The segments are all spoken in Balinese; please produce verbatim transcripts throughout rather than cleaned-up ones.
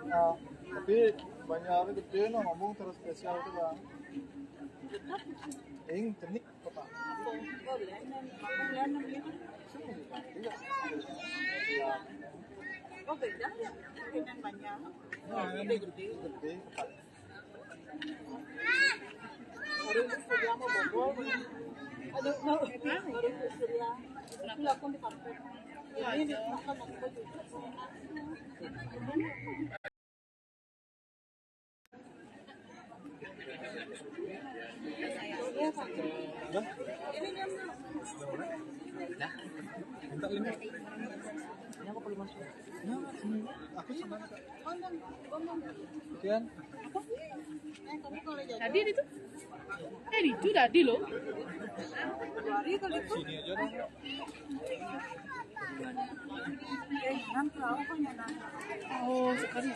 Nah, tapi banyak hari gede no, ngomong terus spesial itu, Bang. Ing, cenik, kota. Oh, beda ya? Dengan banyak. Nah, ini gede, gede, kota. Minta lima. Nah, aku sama. Sekian. Tadi itu. Eh, itu tadi loh. Sini aja dong. Oh, sekali.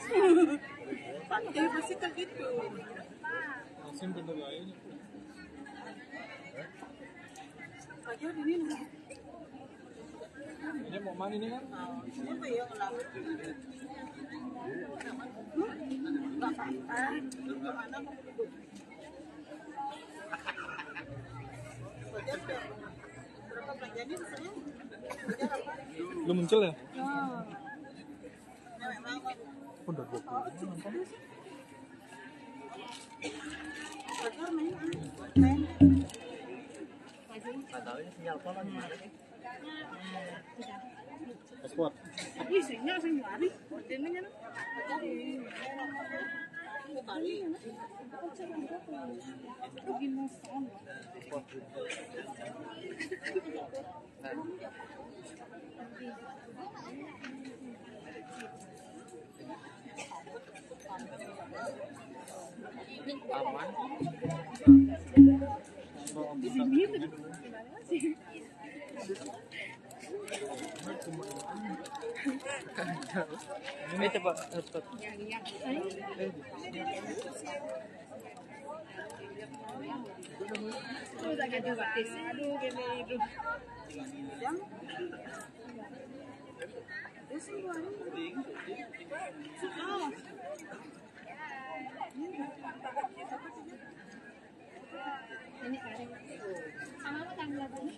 Pakai pasti kayak gitu. Langsung bener aja. Aja ini. Ini mau mana ini kan? Ini apa ya, ulang? Bapak, ah, mana kamu duduk? Berapa belanjanya di sini? Belum muncul ya? Oh. Udah dua puluh. Ekspor. Aman. Eh, coba, eh, stop. Aduh, gini, aduh. Ini kari. Sama apa tanggal ini?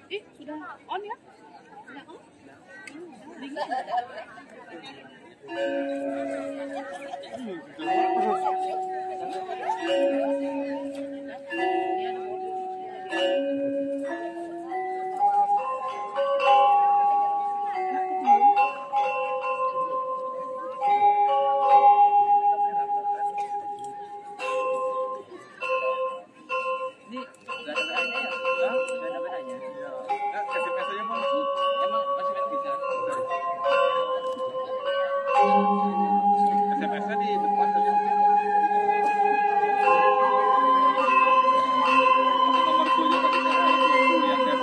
Ih, sudah on ya? Sudah on? Ini nggak ada bedanya ya? Hah? Nggak ada bedanya? Iya. Nggak, S M S aja, Bang. Emang masih bisa? S M S-nya di depan aja. Nomor dua-nya tadi saya lihat ya.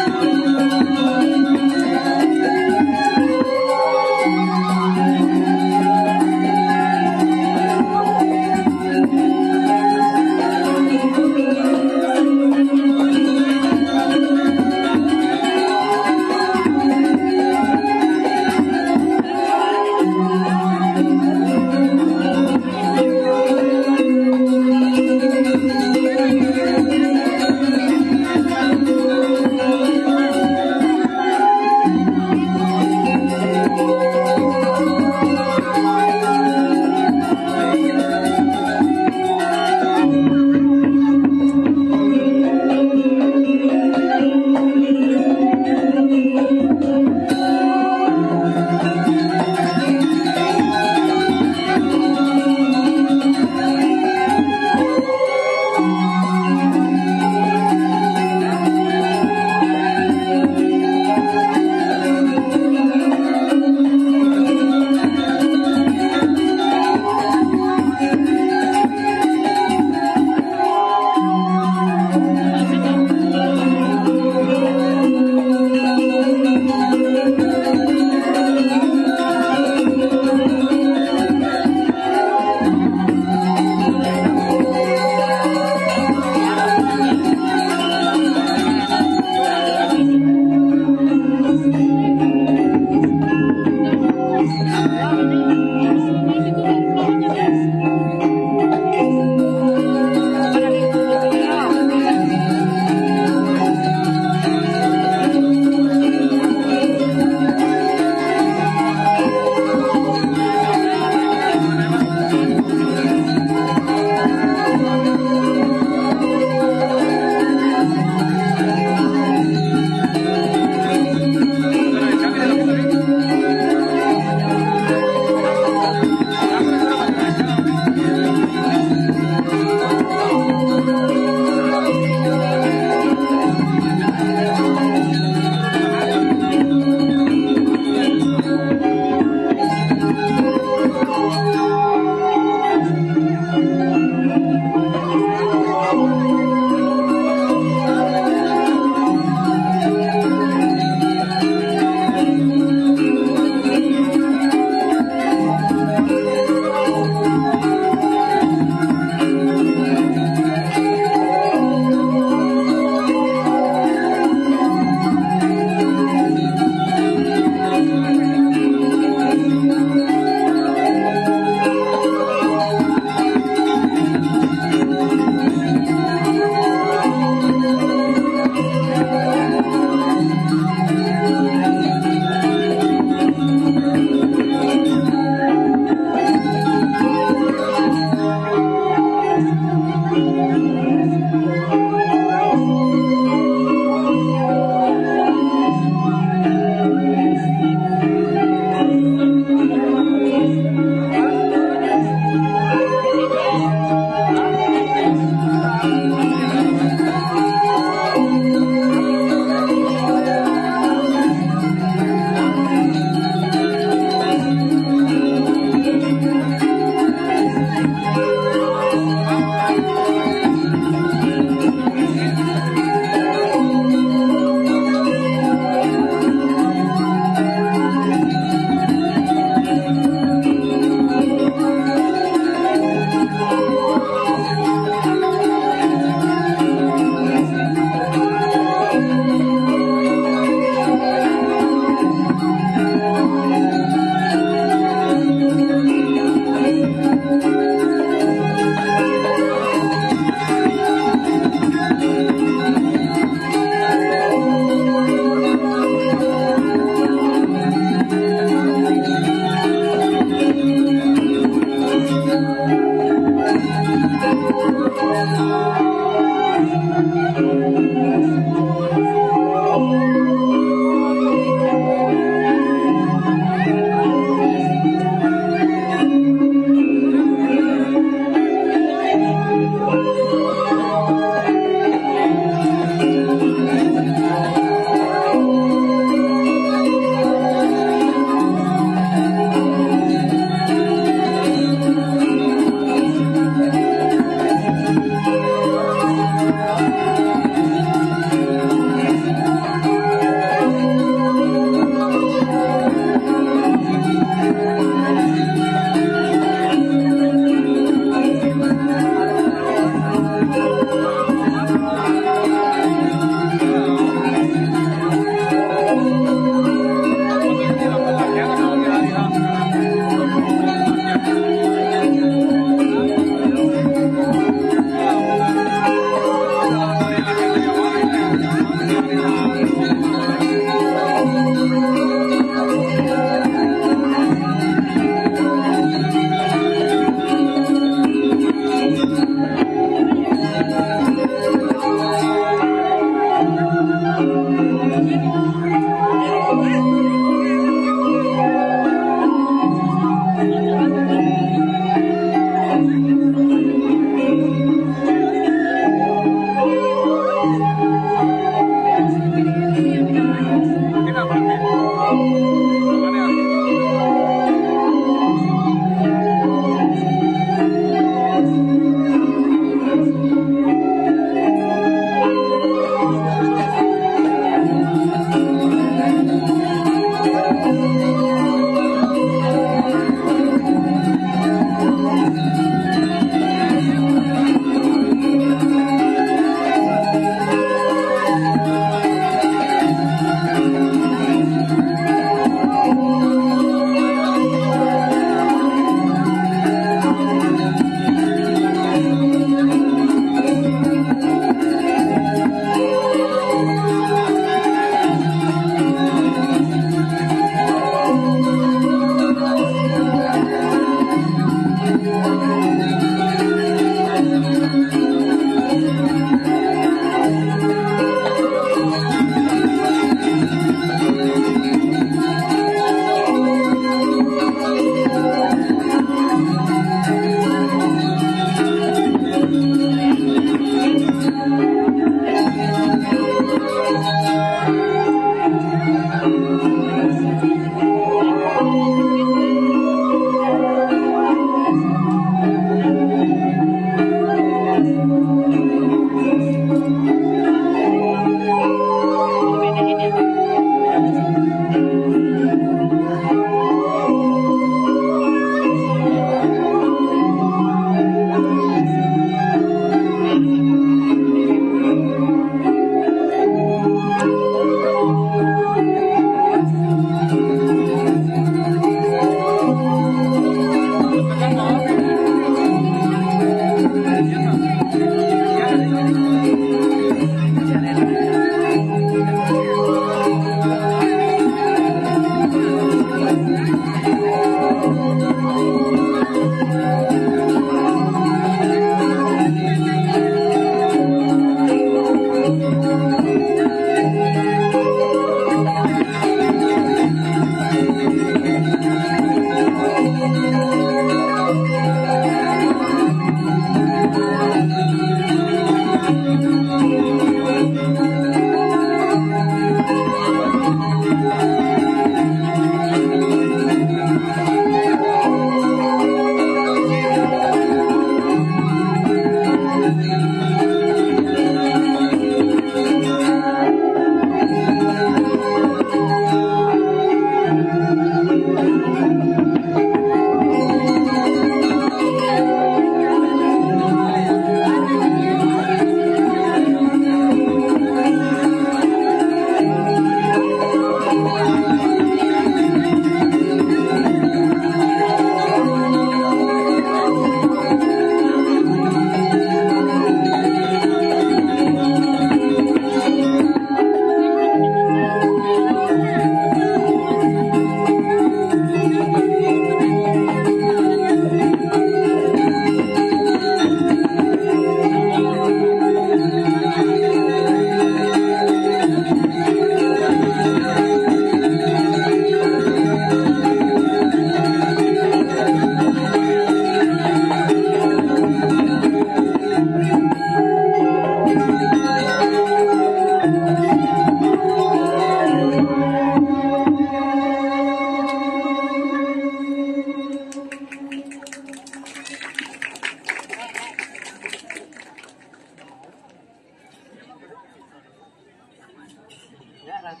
Ini,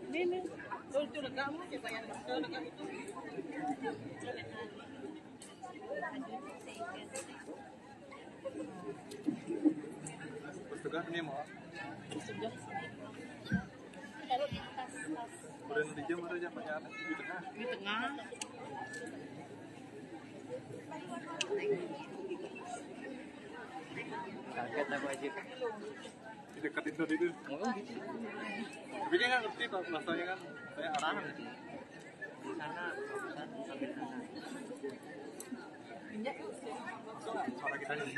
ini, ini. Tuh, tuh, lega, mau coba yang lega, lega itu. Pas tegak nih, mau. Sudah. Kalau di atas, tas. Udah di jam, ada jam, pakai atas di tengah. Di tengah. Kaget aku aja. Di dekat itu, itu. Oh, gitu. Tapi dia nggak ngerti, Pak, masalahnya kan saya arahan. Di sana, sampai sana. Suara kita nih.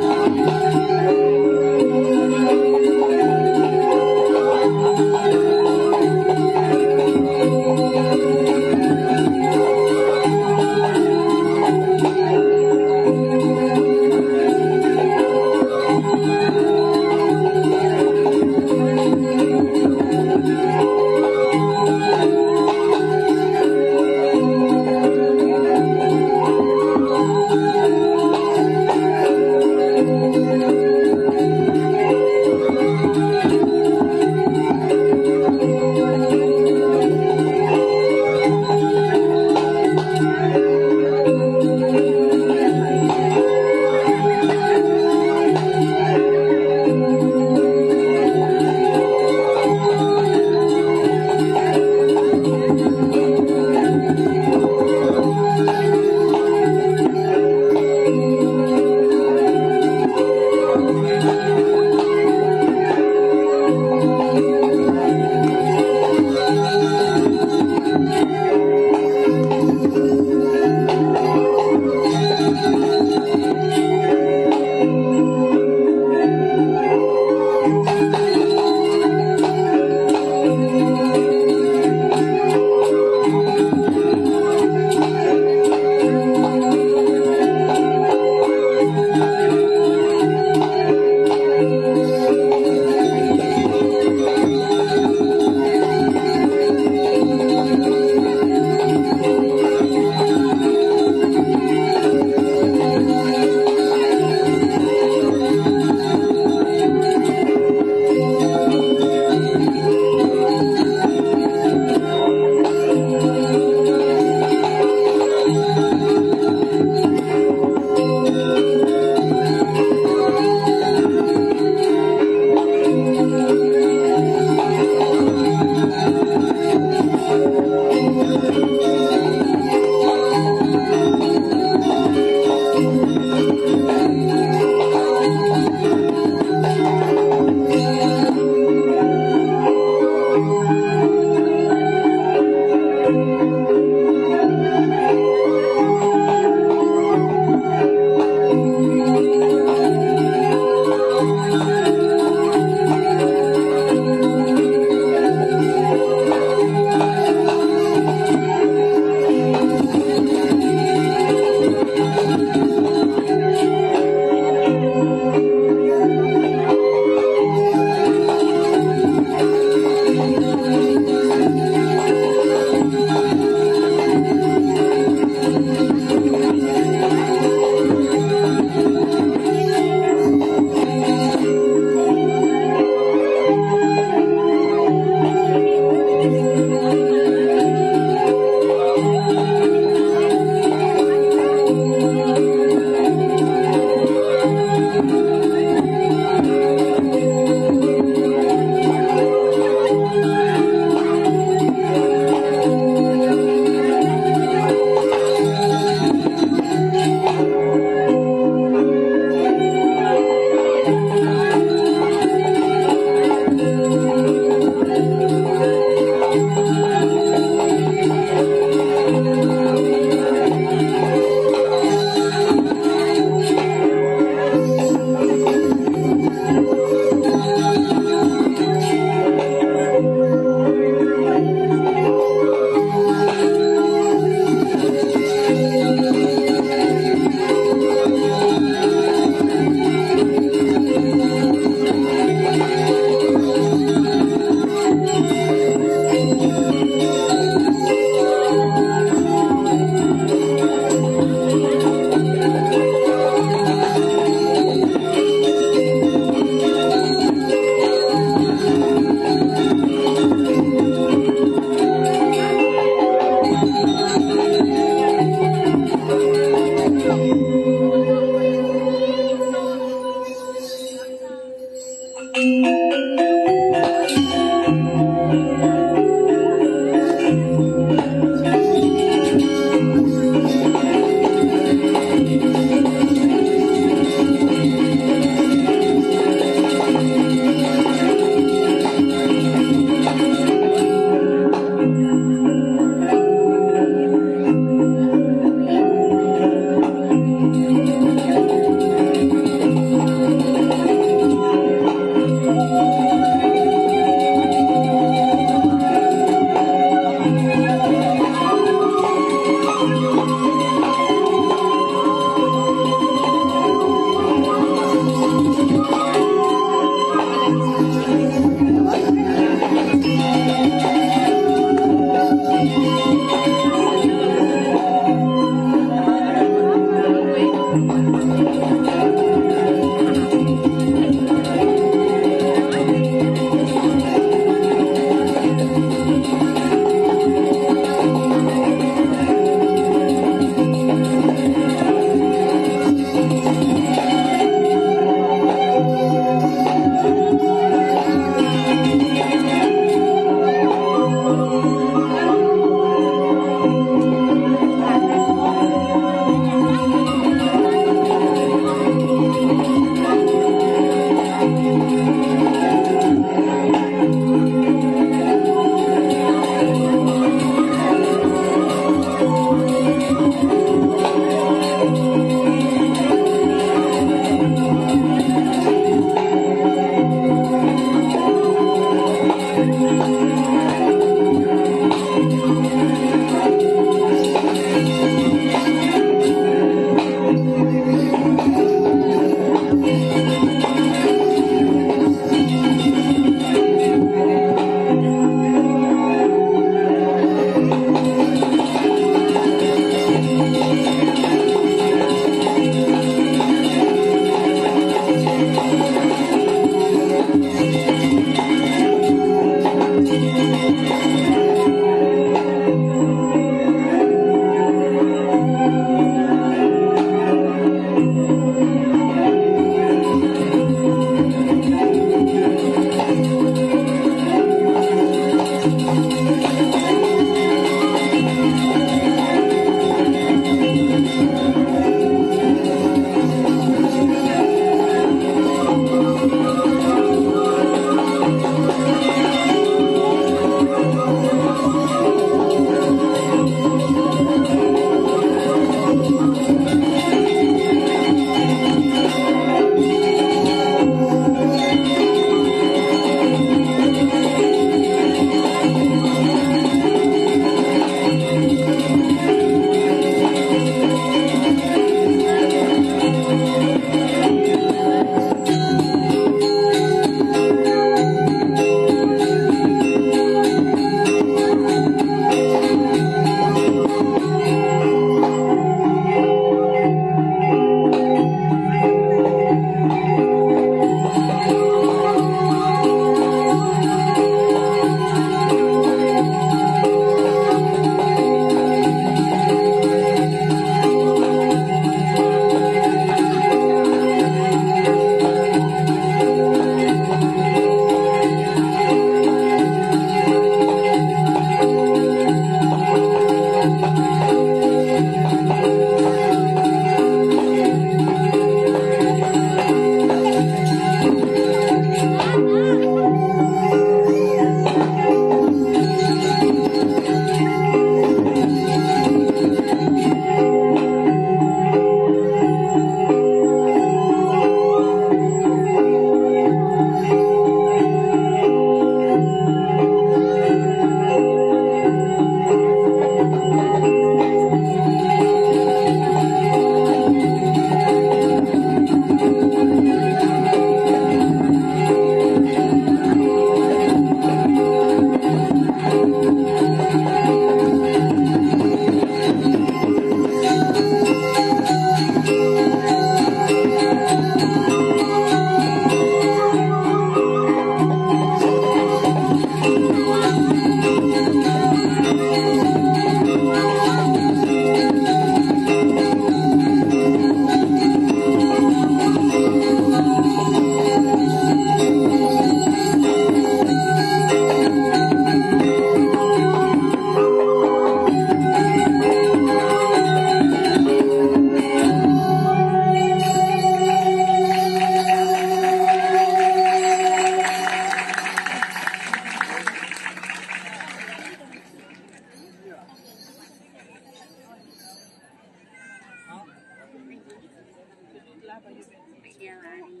Dia lari.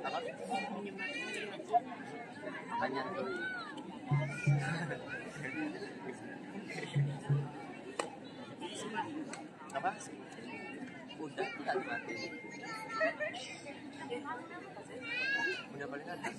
Apa? Banyak. Apa? Udah, udah mati. Udah paling atas.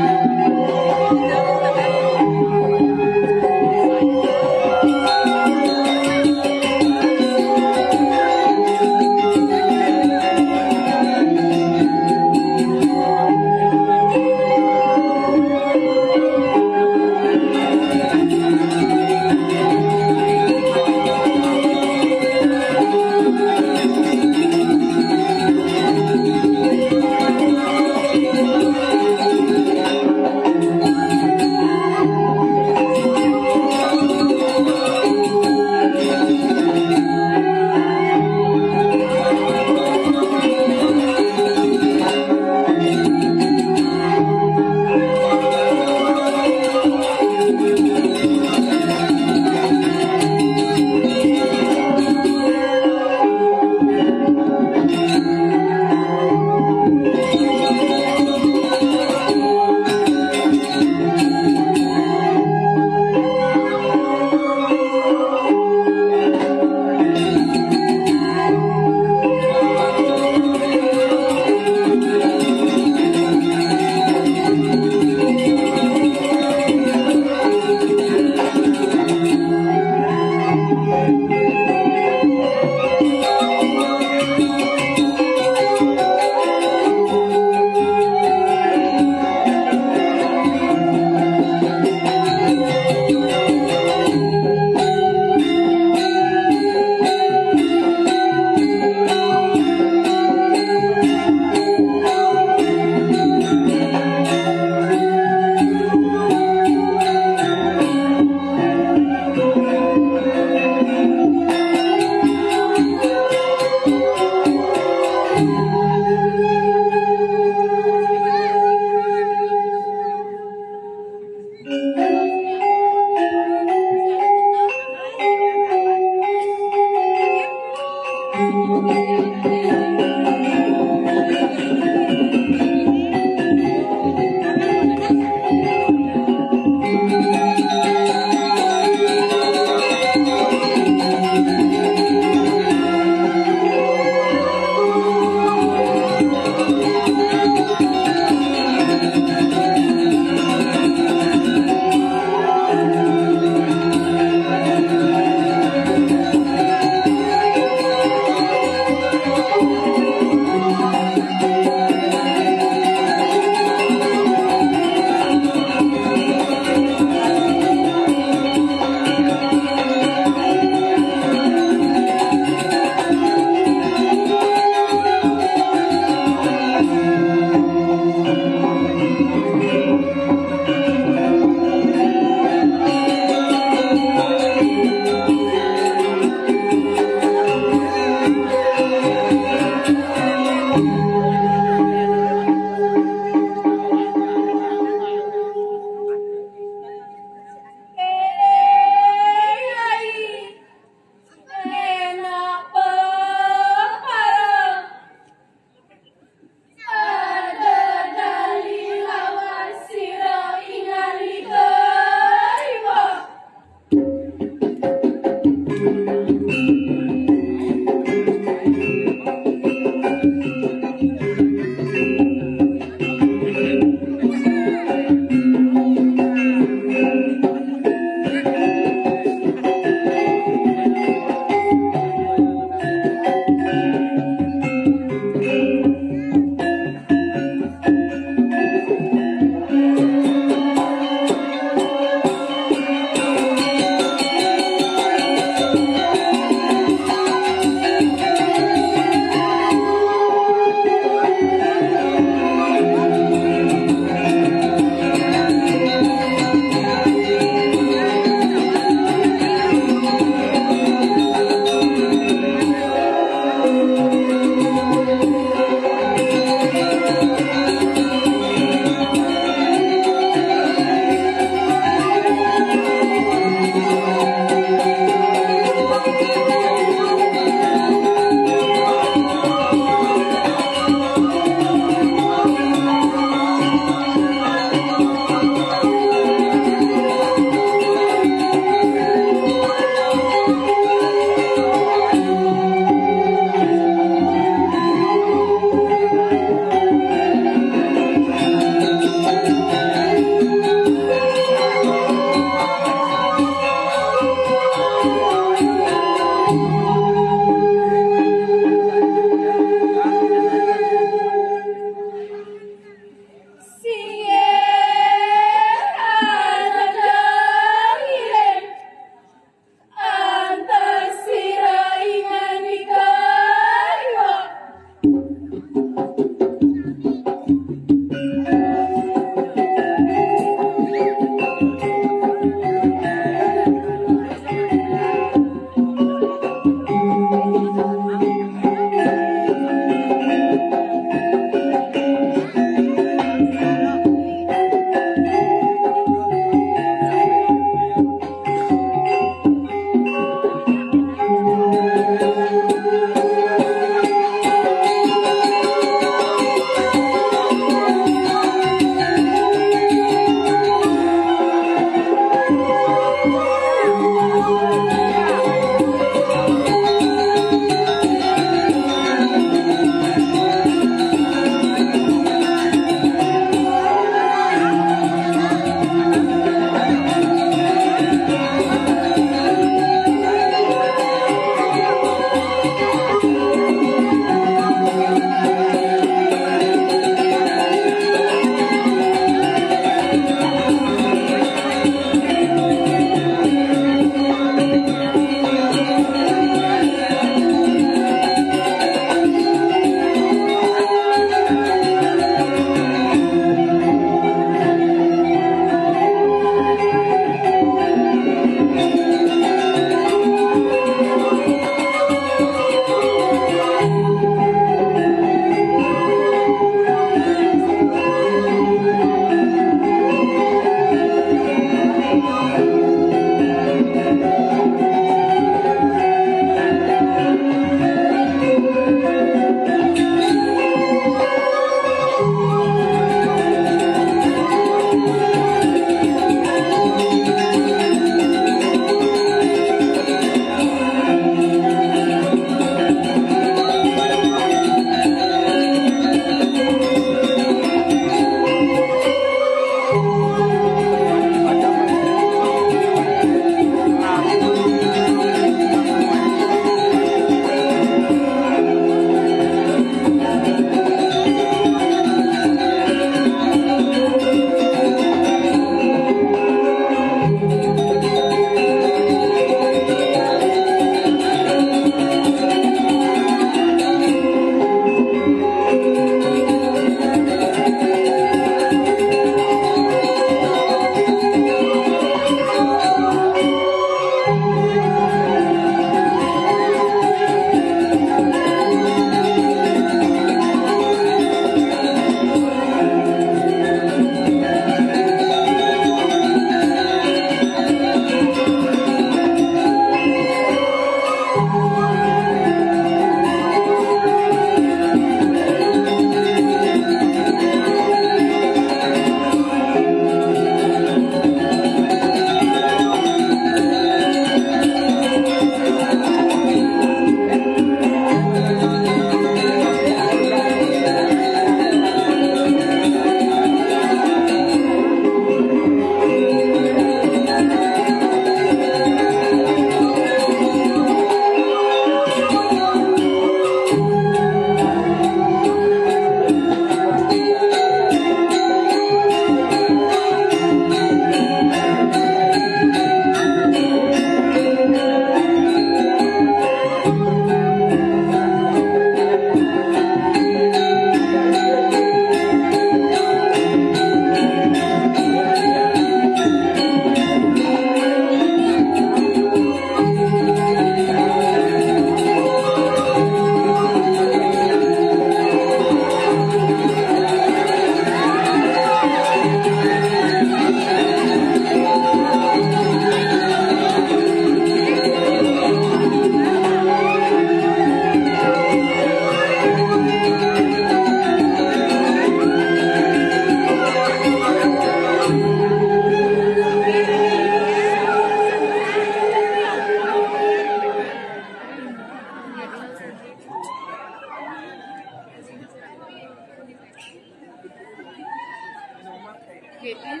G N,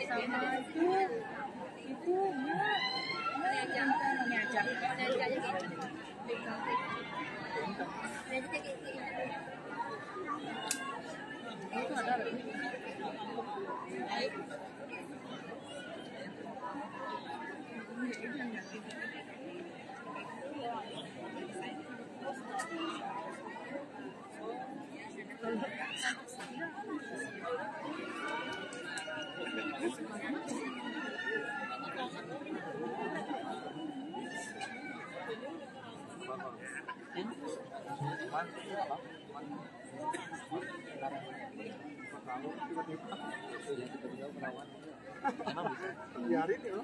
sama itu, itu, Mbak, Mbak yang ngajak. Itu ada. Biarin ya.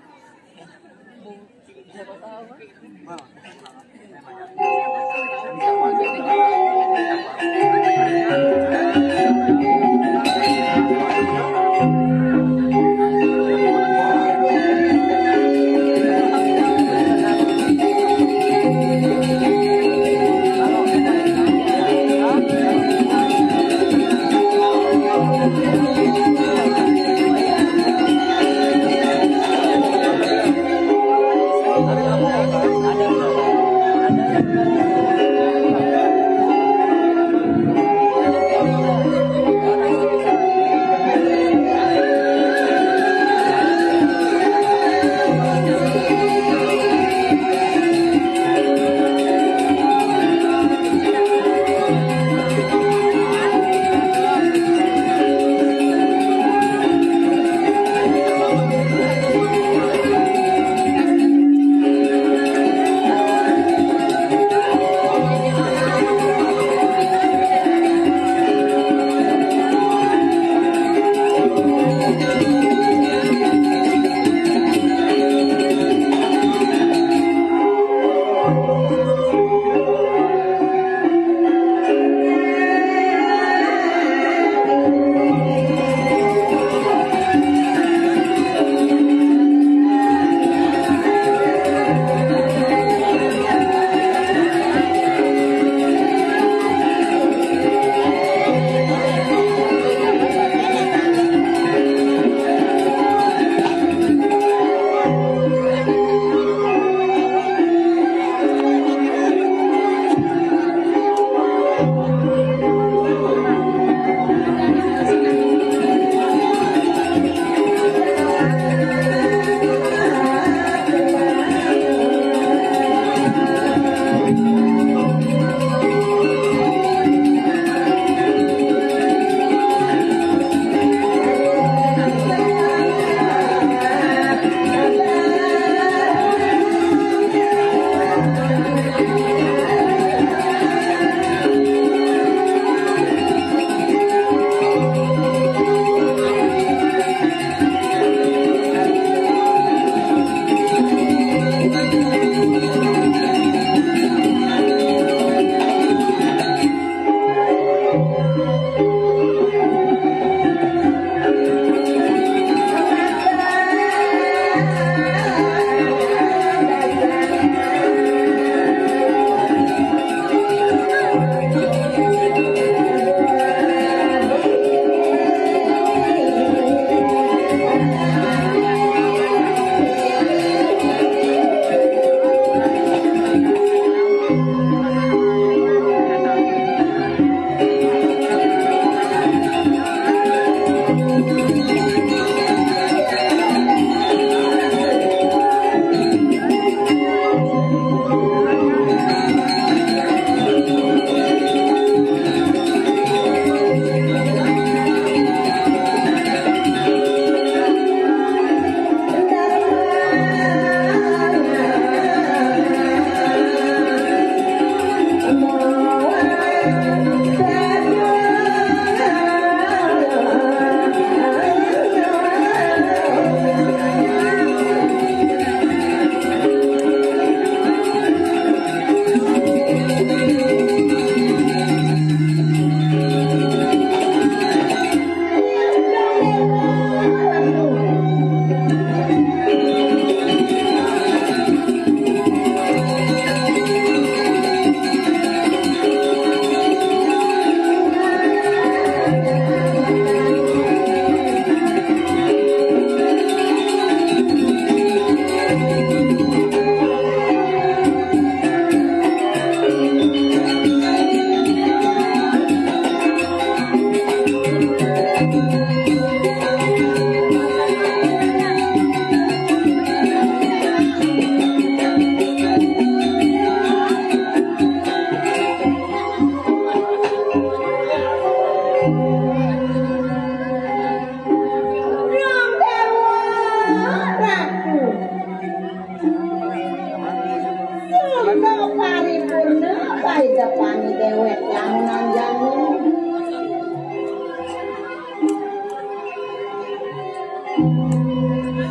Wéh, lamunan jamu.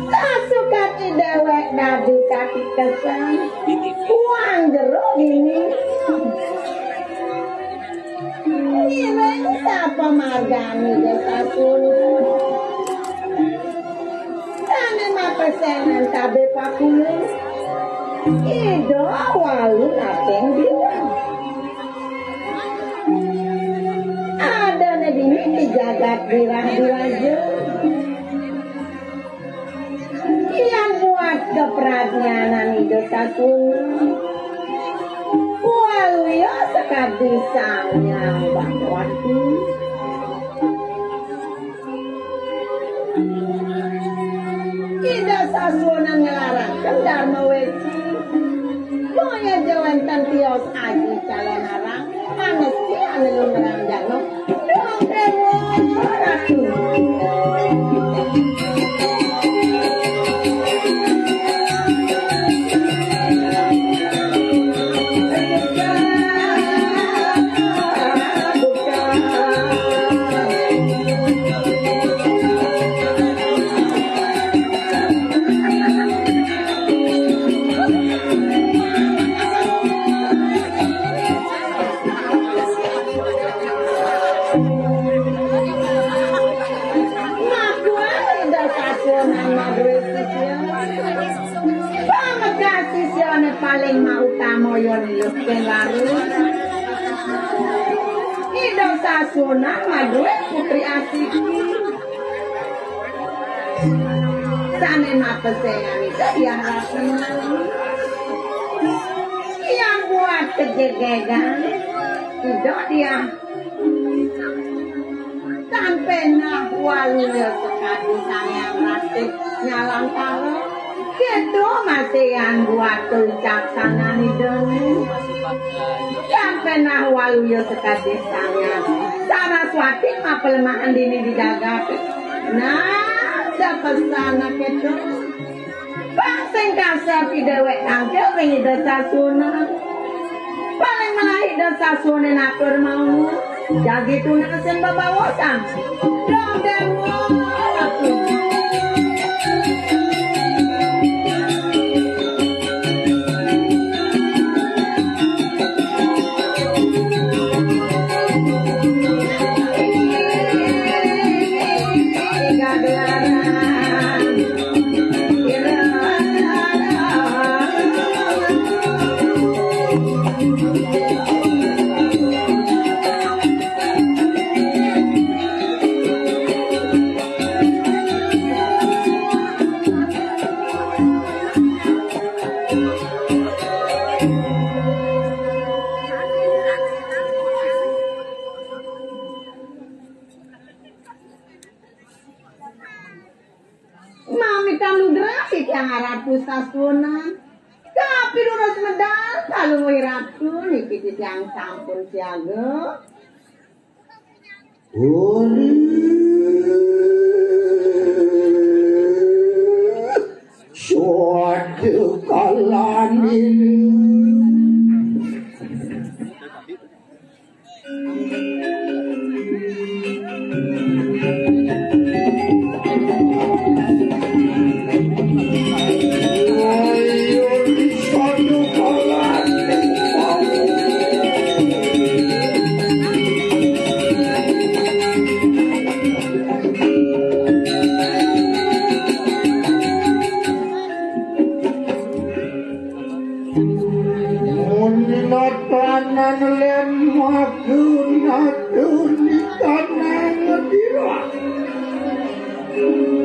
Sasukat déwék dadi katikesan. Puang jero dini. Ngiring sapa margani désa Suna. Sané mapesengan kabéh pakulun. Ida walu nating bilang. Adané dini di jagat birah diraja. Yang buat kepradnyanan Ida Sasuna. Waluya sekadi Sang Hyang Bhagwati. Ida Sasuna nglaraken Dharma Wesi. Boya ja wénten tios aji calon arang, panesti anu lumerang jana. Duh Déwa Ratu. Ngakuan Ida Sasuna madué sisia. Pamekas sisiané paling mautama ya niluh kén larut. Ida Sasuna madué putri asiki. Sané mapesengan Ida Diah Ratna. Yang buat kejegegan. Ida Diah. Tan pénah waluya sekadi Sang Hyang Ratih Nyalantara. Kéto masih yang buat kewicaksanan Idané. Tan pénah waluya sekadi Sang Hyang Saraswati mapelemahan dini di jagat. Nah, ada pesan kéto. Pang sing kasép déwék tangkil ring Ida Sasuna. Paling melah Ida Sasuna natur mau. Jagi tuna sing bebaosan. Dong Déwa. Mamitan lugra titiang Ratu Sasuna. Kapidurus medal kaluwih Ratu niki titiang sampun siaga. Uri suatu kalani. Mun natanan lem magun-agun di tanah ngedirah.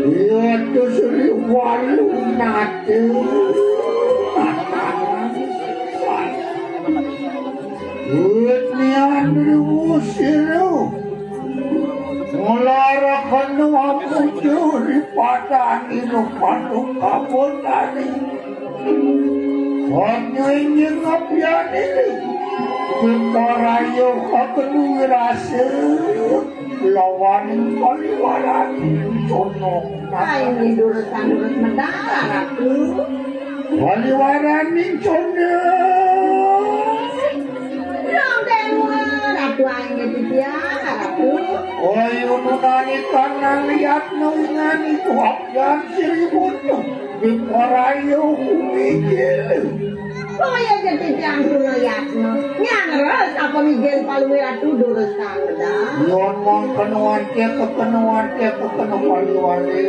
Iya tu seri walu nate. Tatanan. Wit nian riwu siru. Nglarakana amuju ri padang inu padung kabotani. Banyu inggih ngabiyani. Kita rayuh kakelu wirasa. Lawaning paliwaran condong. Kain durus-durus medal, Ratu. Paliwaran condong. Dong Déwa. Wah, inggih titiang, Ratu. Ayo nunani kanang liat nungan itu abyan siribun tu. Diparayo kumigil. Kaya ja titiang tuna yatna. Nyang res apa migil Palungguh Ratu durus kang medal. Yon mangkena wante kekena wante kekena Palungguh Ratu.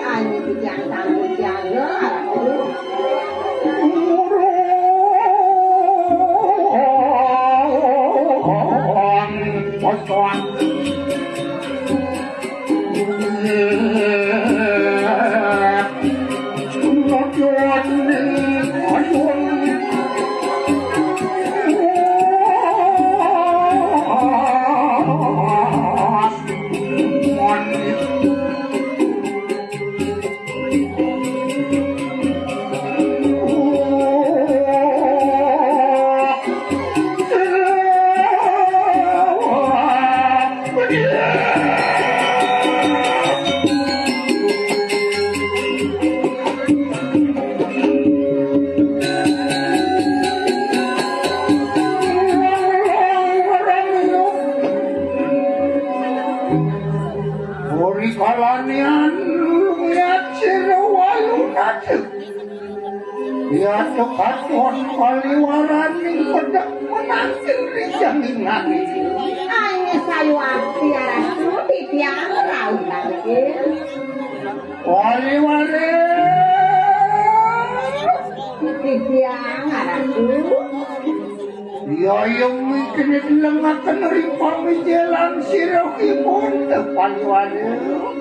Anu titiang sambut jaga, Ratu. Uri kalanian lumiat sira walu ngadeg. Yata katon kaliwaraning pedek menangkil rijang ingani. Anya sayu ati aratu titiang rauh nangkil. Waliwara. Titiang aratu. Yaya mikir lengaken ring pamijelan sirahipun, Palungguh.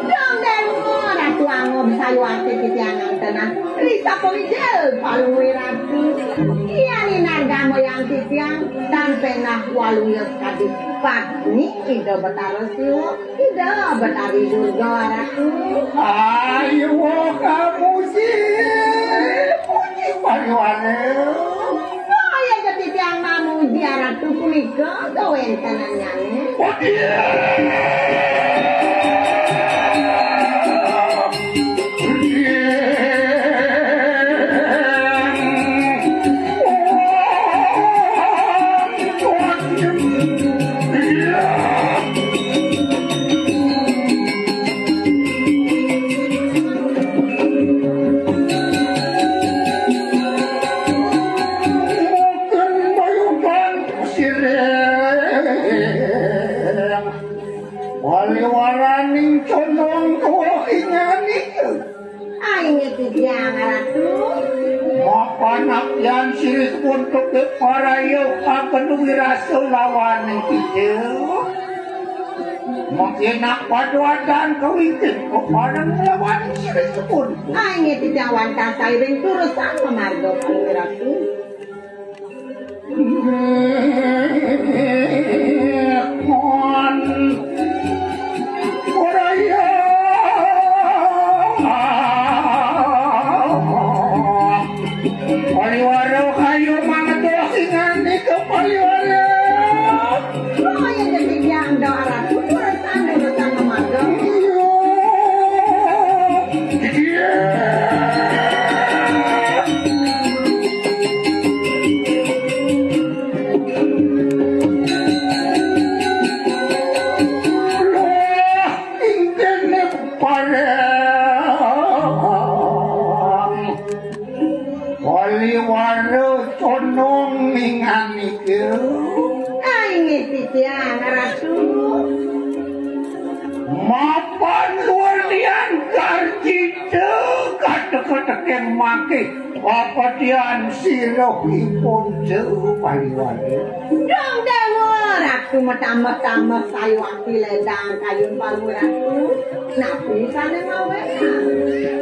Dong Dewa, Ratu Angom sayu ati titiang ngantenan. Risa pamijil, Palungguh Ratu. Iya ninargamayang titiang, tan penah walungya kadi padmi Ida Betara Siwa. Ida Betari Durga Ratu. Ayo kamuji, puji pariwana. Kaya ja titiang mamuji Ratu punika kawentenannyané. Puji. Waliwaraning condong kula inganika. Inggih titiang Ratu. Mapan abyan siripun tebih paraya kageni wirasa lawaning kija. Mangkin nak paduadan kawitin papareng lawaning siripun. Inggih titiang wantah sairing turusan pamarga Palungguh Ratu. Pariwara kayu mangedoh inganika pariwara. Kaya dadi janda aratu turusan urusan mamagang. Waliwara condong ninganika. Inggih titiang Ratu. Mapan luwelian garjita kateka-tekeng mangke papatian sirahipun Paliwara. Dong Dewa Ratu matambah-tambah sayuwakti ledang kayun Palungguh Ratu. Napi sané mawenang?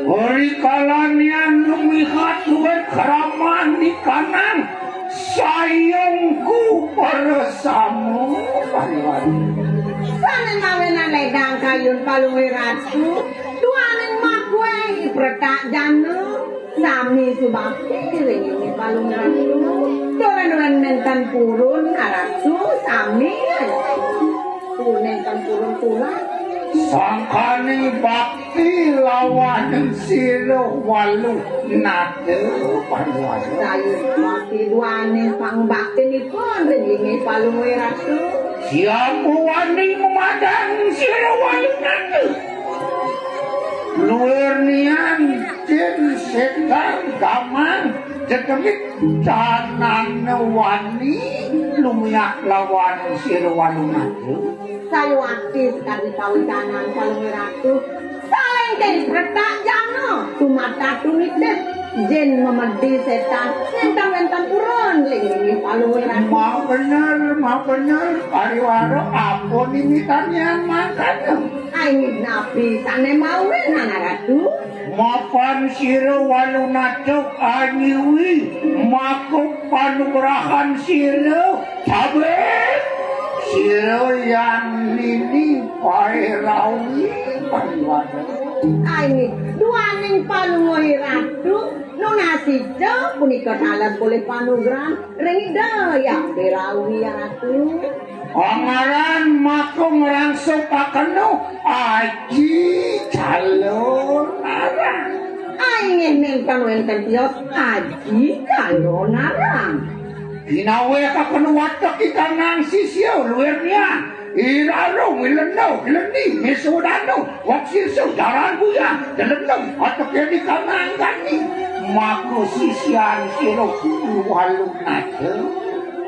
Ri kalanian lumihat luwih kraman ikanang sayungku paresama Paliwara. Sané mawenang ledang kayun Palungguh Ratu, duaning makuwé pretak jana. Sami subakti ring inggih Palungguh Ratu. Duren-duren nénten purun Ratu sami. Purun nénten purun tulah. Sangkaning bakti lawaning sira Walunata, Pandhawa. Sayuwakti duaning pangbaktinipun ring inggih Palungguh Ratu. Siapa wani mamadang sira Walunata? Luirnian cin setan gamang jedemit tanana wani lumiak lawan sira Walunata. Sayuwakti sakadi pawicanan Palungguh Ratu. Saling keri pretak jana, tumata tumitip, jin memedi setan, wenten-wenten purun ling inggih Palungguh Ratu. Mabener, mabener, pariwara, apa nimitanian mangkana? Inggih napi sane mawinan, Ratu? Mapan sira Walunata anyiwi, maka panugrahan sira, tabeh sira yang nini pairawi, Pandhawa. Inggih, duaning Palungguh Ratu, nunas ica punika taler polih panugrahan ring Ida Hyang Berawi, Ratu. Pangaran maka ngrangsukakena aji calonarang. Inggih nenten wenten tios aji calonarang. Ginawe kakena watek ikang nang sisya luirnya. Irarung, ilenda, ilendi, misudana, waksisa, jaran buyang, delendem, atek yadi kananggani. Maka sisian sira Walunata.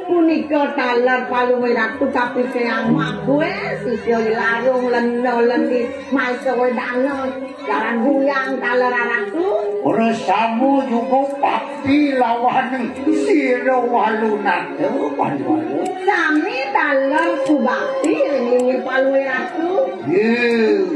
Punika taler Palungguh Ratu kapikayang mabue, sisya ilarung, lenda, lendi, maisa wedana, jaran buyang, taler Ratu. Resama juga bakti lawaning sira Walunata, Pandhawa. Sami taler subakti ring inggih Palungguh Ratu. Yé,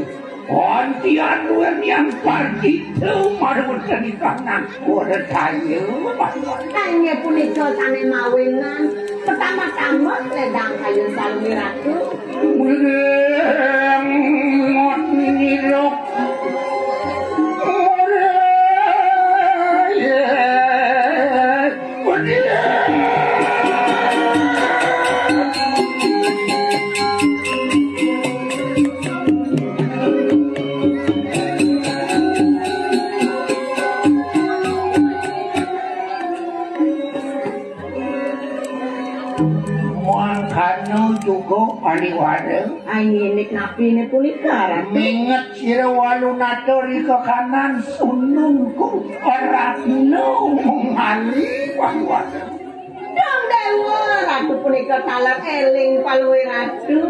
antian duenian partita marweteni kanang wadaya, Pandhawa. Inggih punika sane mawinan pertama-tama ledang kayun Palungguh Ratu. Mreng nirok. Mangkana juga pariwara. Ai, indik napine punika, Ratu? Minget sira Walunata rika kanan sunungku Ratna Mengali, pariwara. Dong Dewa, Ratu punika taler eling Palungguh Ratu.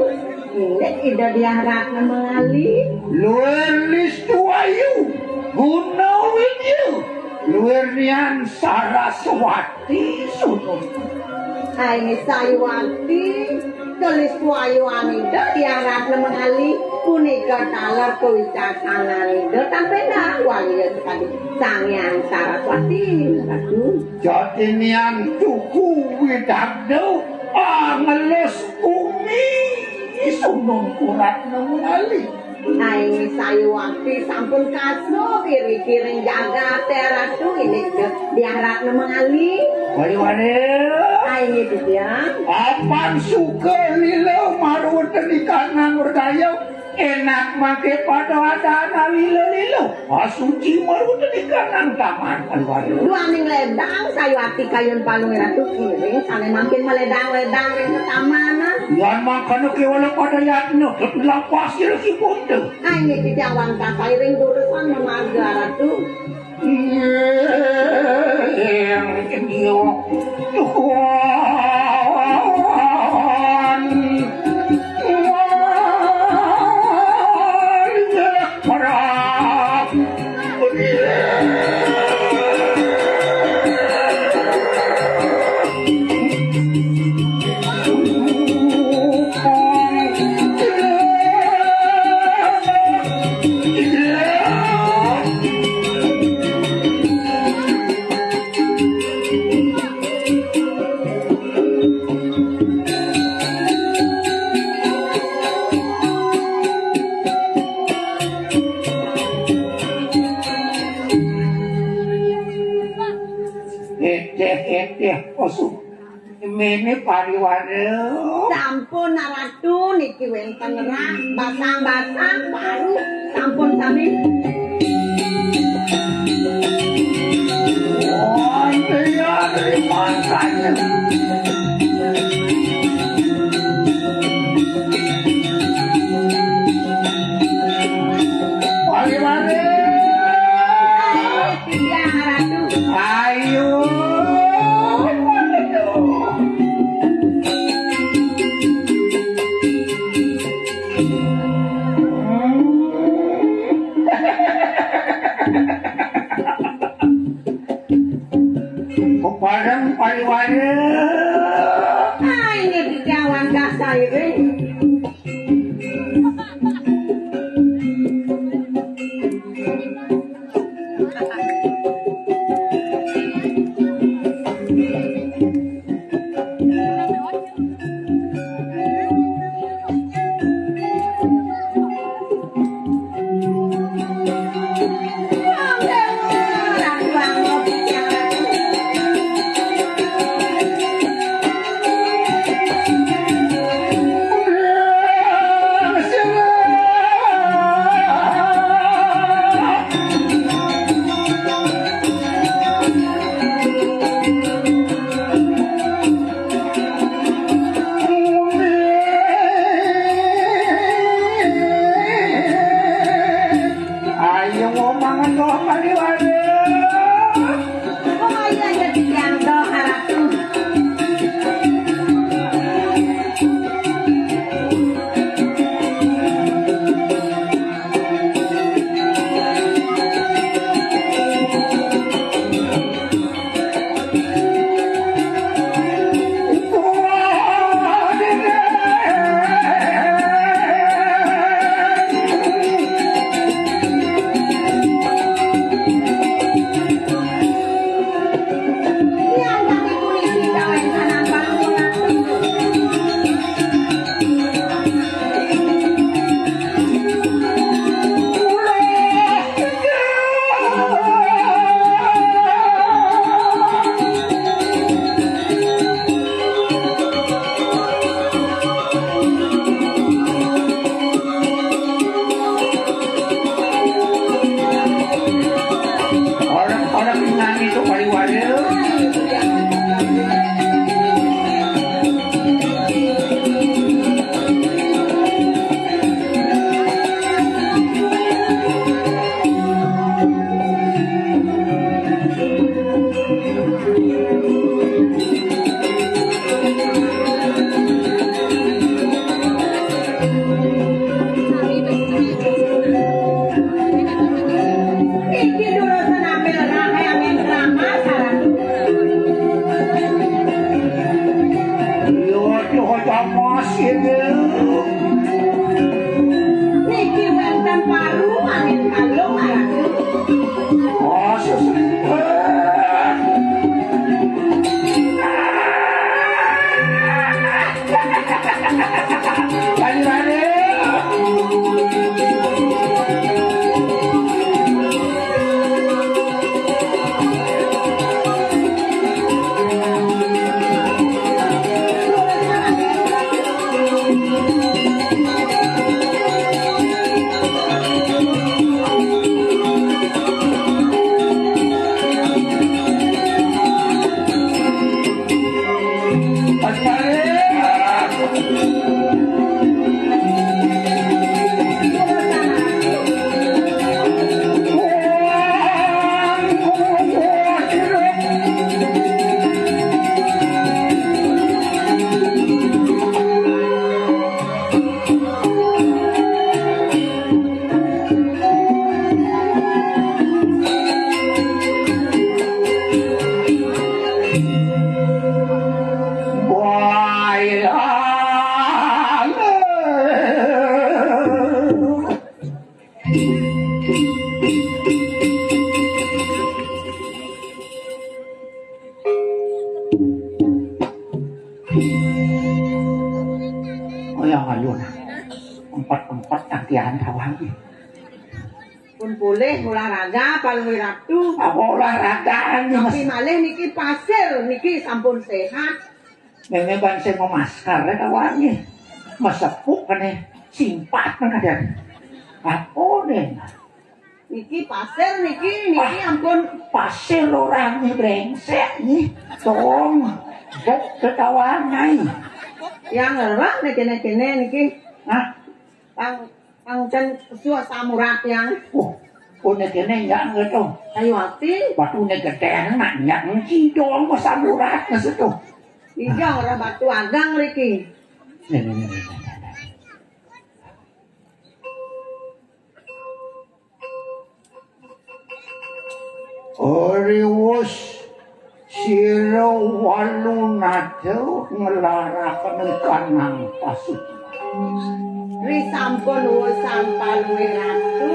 Indik Ida Diah Ratna Mengali. Luir listu ayu, guna widya, luir nian Saraswati. Tisunut. Ai, sayuwakti, kelis wayuhan Ida Diah Ratna Mengali, punika taler kawicaksanan Ida tampenang waliya sakadi Sang Hyang Saraswati, Ratu. Jatinian tuku widagda, angelus bumi, sunungku Ratna Mengali. Ai, sayuwakti sampun kasub iriki ring jagate, Ratu, indik Diah Ratna Mengali. Wali-wali. Ai, titiang. Apan suka lila marweteni kanang werdaya, enak mangke pada adana lila-lila. Asuci marweteni kanang taman, wali-wali. Duaning ledang sayuwakti kayun Palungguh Ratu, iring sane mangkin maledang-ledang ring tamanan. Yan mangkana kewala pada yatna, lapas ira si punta. Inggih titiang wantah sairing durusang mamarga, Ratu. Yang Tuhan. Eteh, eteh, osu. Mene pariwara. Sampun, Ratu, niki wenten rah, basang-basang, paru, sampun sami. Oh, iya, terima kasih. Pariwara. Iya, Ratu. Ayo. Kepadang pariwara. Ah, ini di jawan kasar ini. Ayo mangan doang kali waduh. Oh, iya, iya, iya, doh, harapku. Orang-orang nangis itu paling waduh. Iki durus nampil rahe angin kramas, Ratu. Iya, aduh, aja mas ini. Niki wenten paru angin kalung, Ratu. Oh, sesuai. Oh ya, ayo nah. Empat-empat tangkihan tawang. Pun boleh olahraga, Palui Ratu. Apa olahraga nih, Mas? Tapi malih niki pasir, niki sampun sehat. Meme ban sing memaskar ya kawan ya. Mesepuk kene simpat nang kadang. Apa nih? Niki pasir niki, niki ampun. Pasir orangnya brengsek nih. Tong, bok ketawanai. Yang ngerah nih kene-kene niki. Hah? Pang, pang cen suas samurat yang. Wah, kone kene yang gitu. Ayo ati. Batu ne gedeng nak yang cidong samurat nasitu. Iya, orang batu agang riki. Nih, nih, nih, nih, nih. Riwus sira walu nada ngelaraken kanang pasuk. Ri sampun wusan paluwe ratu.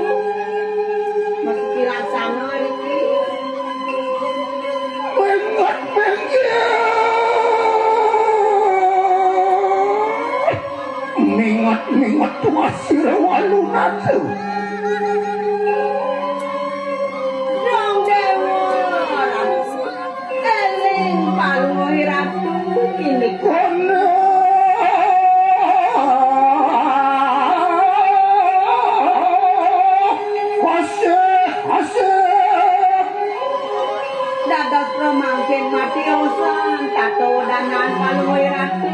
Mesti laksana riki. Ingat pinggir. Mingat-mingat tuas sira walu nada. Dong Dewa, eling paluwe ratu kini. Kono. Asih, asih. Dados pramangkin mati osan, tato danan paluwe ratu.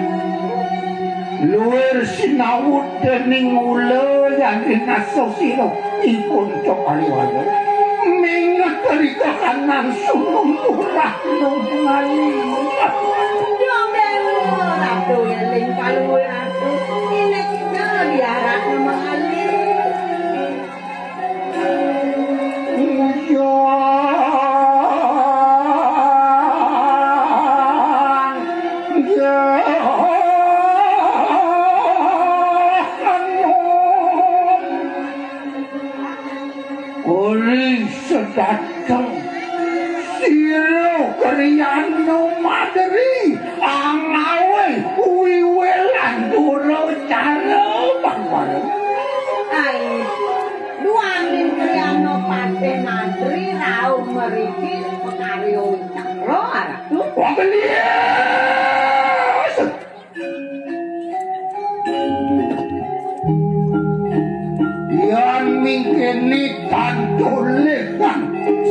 Luwir sinawut dening ula yangge nasa sira ipun cokaliwala. Minget rika kanan sunung turah nungali. Dong Dewa, ratu eling paluwe ratu. Ini kita diarak mengali. Uli sedateng sira Kriyana Madri angawe wiwilan dura cara pangwara. Ai, duaning Kriyana Patih Madri rauh mriki pakarya wicakra, Ratu. Wong gelias. Yan mingkene tantulikan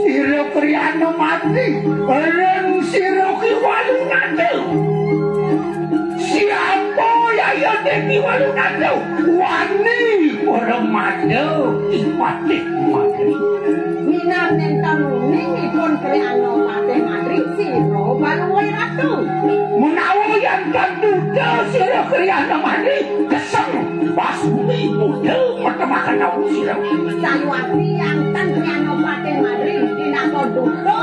sira Kriyana Madri, ren sira Ki Walunada. Siapa yaya Ki Walunada? Wani Pramada Ki Patih Madri. Minab nenten uning ipun Kriyana Patih Madri sira paluwe ratu. Menawa yan tan duda sira Kriyana Madri, geseng basmi Buddha metemaken naung sira. Sayuwakti yan tan Kriyana Patih Madri dinapa duda,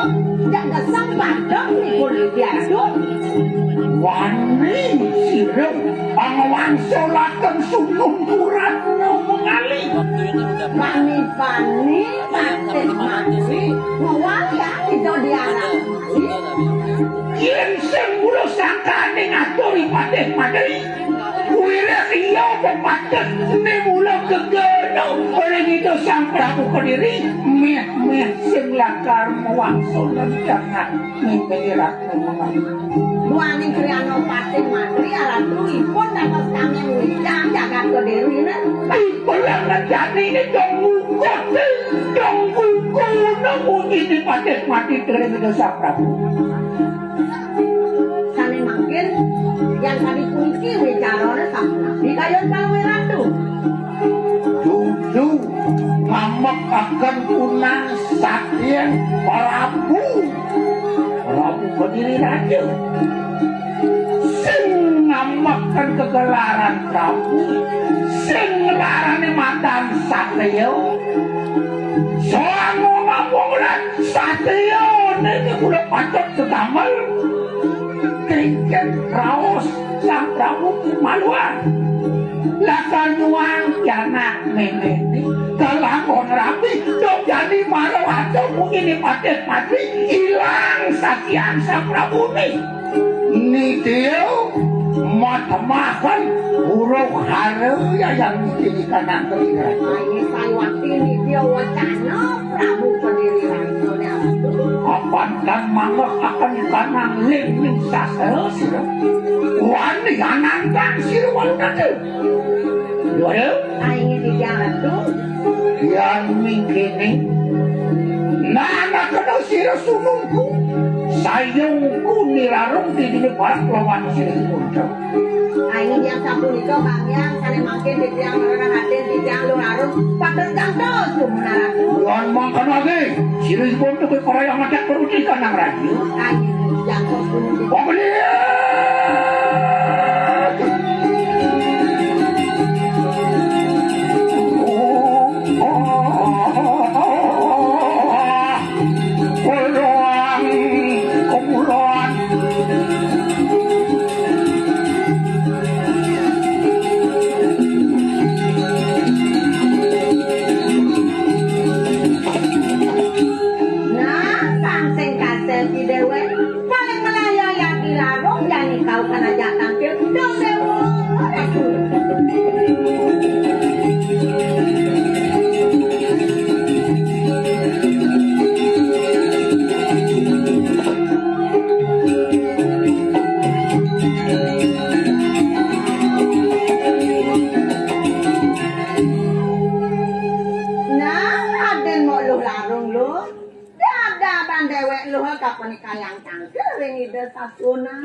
jak geseng padang nipun diadu. Wani sira angwangsulaken sunung kuratna mengali. Bani-bani Patih Madri ngwayah kita diarani. Yen sing mula sangkane ngaturi Patih Madri, kuwi rek iya pepatah ne mula gegana oleh kita Sang Prabu Kediri, meh-meh sing lakar mewangsul rencana. Mimpi ratu mengayu. Duaning Kriyana Patih Madri aratu ipun dados kanging wijang jagat Kediri, nah. Ipelang ngejani ini dong ngukut, dong ngukut, dong ngukut ini Patih Madri Kediri Sang Prabu. Sane mangkin, yang tadi puniki wicarane sampun abdi kayun paluwe ratu. Dudu ngamekaken kunang saking Prabu, Prabu Kediri Raja. Sing ngamekaken kegelaran Prabu, sing nglarane matan satriya. Soang ngomong lan satriya niki kula patut kedamel. Kengken raos Sang Prabu Maluan. Lakar nyuang pianak memene, kalangkon rabi, dong jani marang aja mungkin Patih Madri ilang sakian Sang Prabune. Nitya matemahan huru hara yayang niki kanang keliran. Ayo sayuwakti nitya wacana Prabu Kediri Raja. Papan kang mangerh akan kanang ling ning sastra sira. Wani anantang sira walunata. Dua. Aing titiang Ratu. Yan mingkene. Nanakena sira sunungku. Sayungku nirarung di dini parak lawan sira punca. Aing yang sapunika, Kang Hyang, sane mangkin titiang Ratu, Raden, titiang Luh Larung, patut kantos, Dumun Ratu. Lan mangkana age, sirihipun tebih parayang ngajak perutikan nang raja. Aing jatuh gunung. Wong liat. Kulon, kulon. Nah, sang sing kasel ki dewek, paling melayang yang dilarung, yang nikau kena jatang ke, dong dewa, ratu. Nah, Raden mok Luh Larung, Luh. Dadaban dewek Luh kapenikayang cangkir ring Ida Sasuna.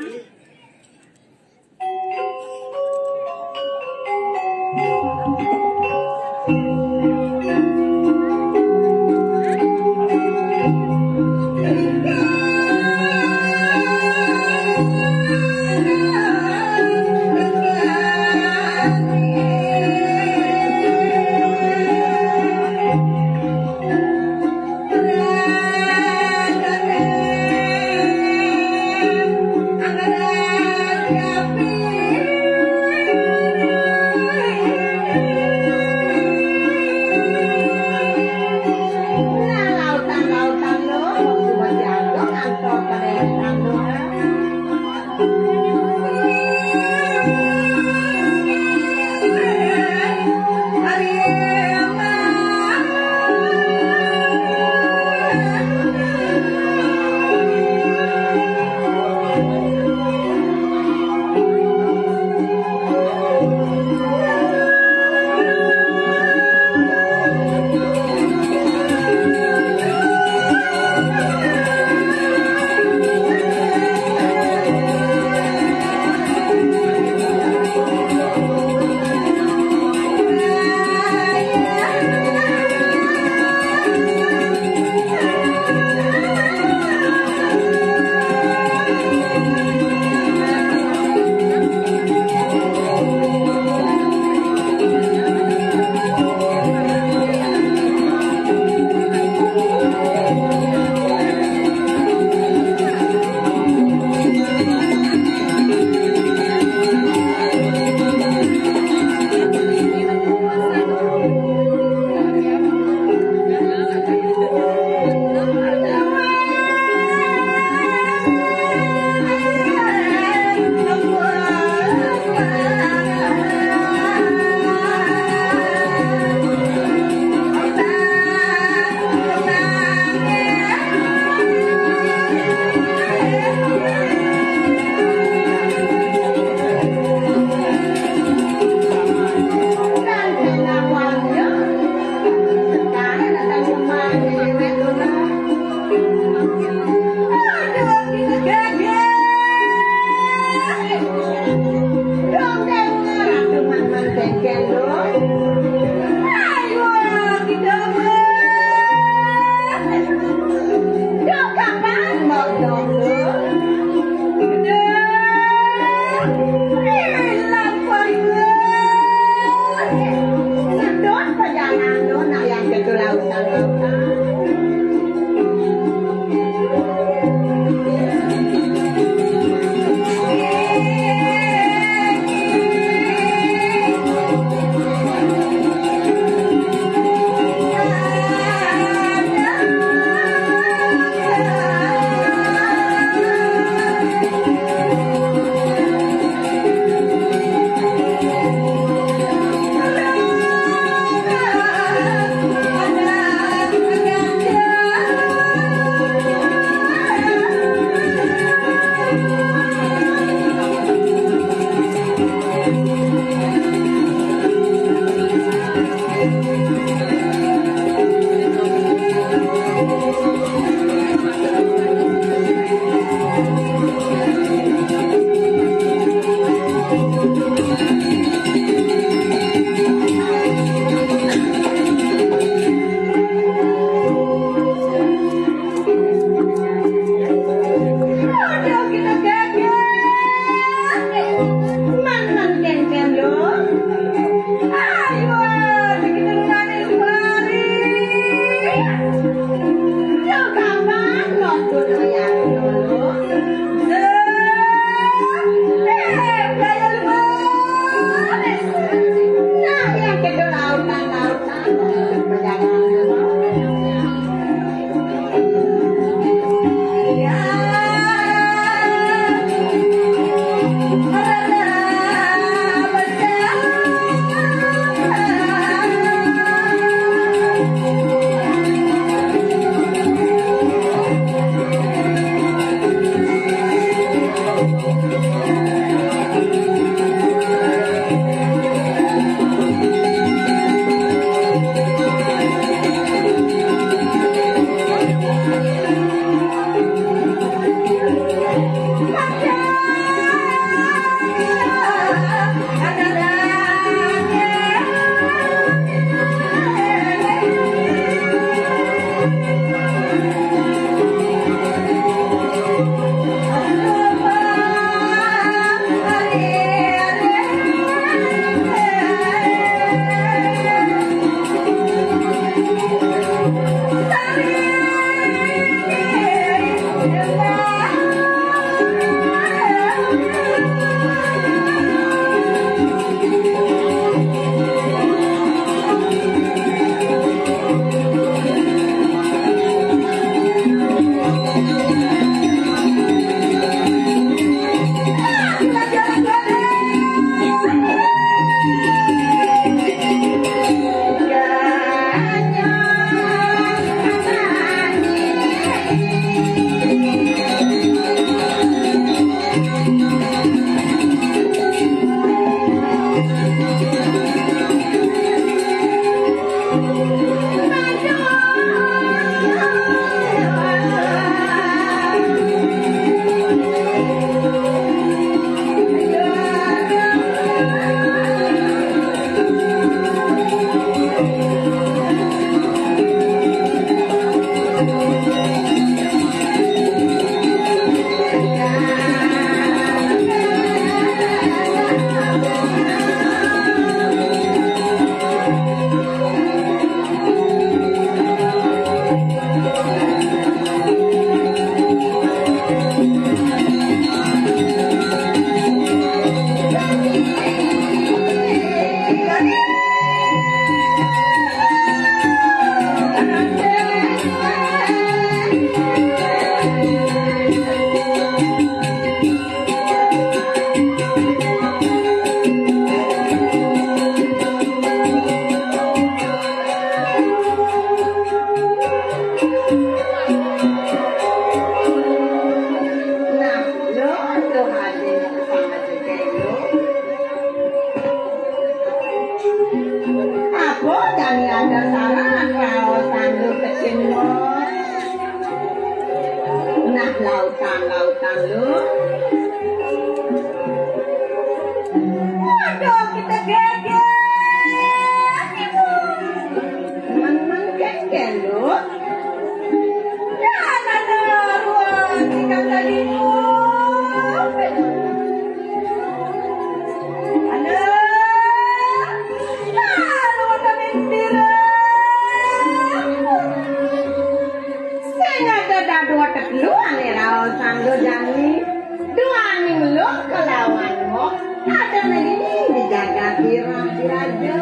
Nah, lo tuh hadir sama juga lo. Apa jani ada salah raosan lu kecil lo? Nah, lautan-lautan lu. Waduh, kita geger. Men-men geger lu. Jangan ada ruang ikan tadi. Anak, lalu kami pira. Sing ada dadua tetelu ane raos sanggo jani. Duani meluk kelawan mo. Ada nang ini di jagat irah diraja.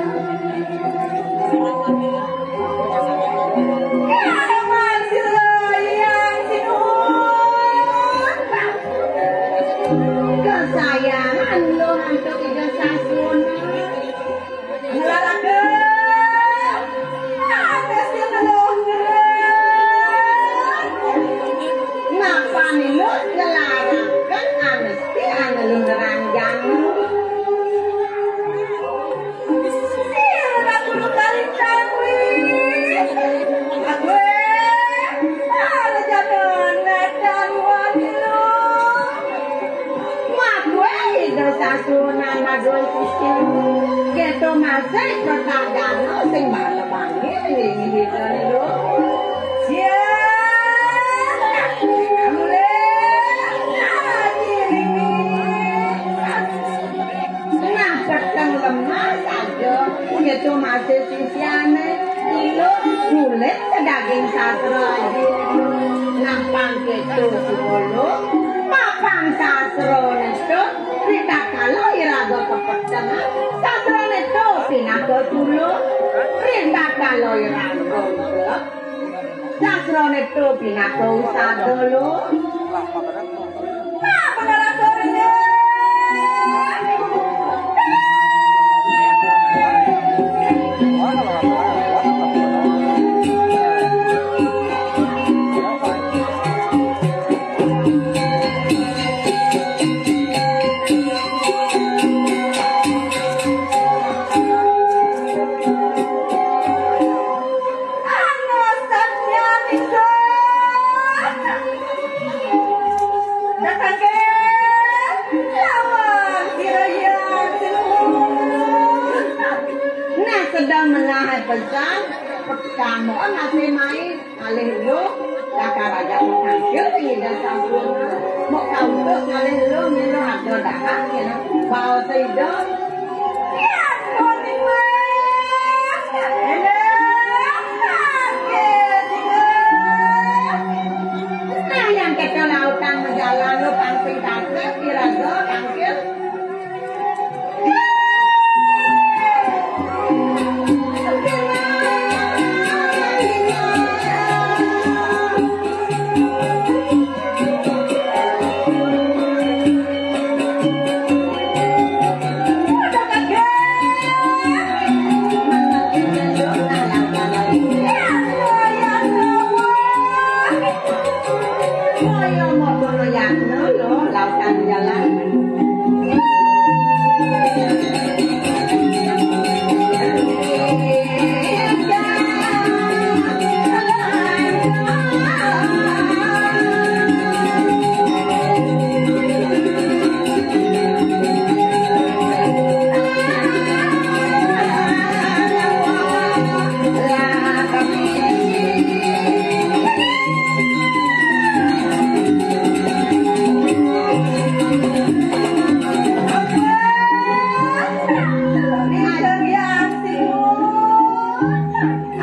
Kawan sira yang sinuhun. Kesayangan lo antuk Ida Sasuna. Ngelarake. Ane sing ngeluh ngerang. Napa nilu ngelaraken anesti ane lu ngerang jani? Sira kudu kalintang kuwi. Aduh, para jana nedan wani lu. Madué Ida Sasuna madué sisi. Kéto masih kretagana sing bala-bali ning Ida Ida. Siap. Mulai. Nah, peteng lemah saja. Kéto masih sisiane. Iluh kulit sedaging sastra aji. Nampang keto sepuluh, papan sastra neto, ritatkala iraga kepetengan, sastra neto pinaka tulung, ritatkala iraga ngelep, sastra neto pinaka usada lo. Datang ke lawan sira yang senuhun. Nah, sedang menahan pesan, pertama masih main alih lu, dakar aja mau tampil ning Ida Sasuna. Mau kautuk alih lu, milu ada dahak, ya. Bawa seido. Ya, Tony Mas. Enak, ya, sih. Nah, yang kita lawan Kaya mengkono yatno lho, lautan jalan.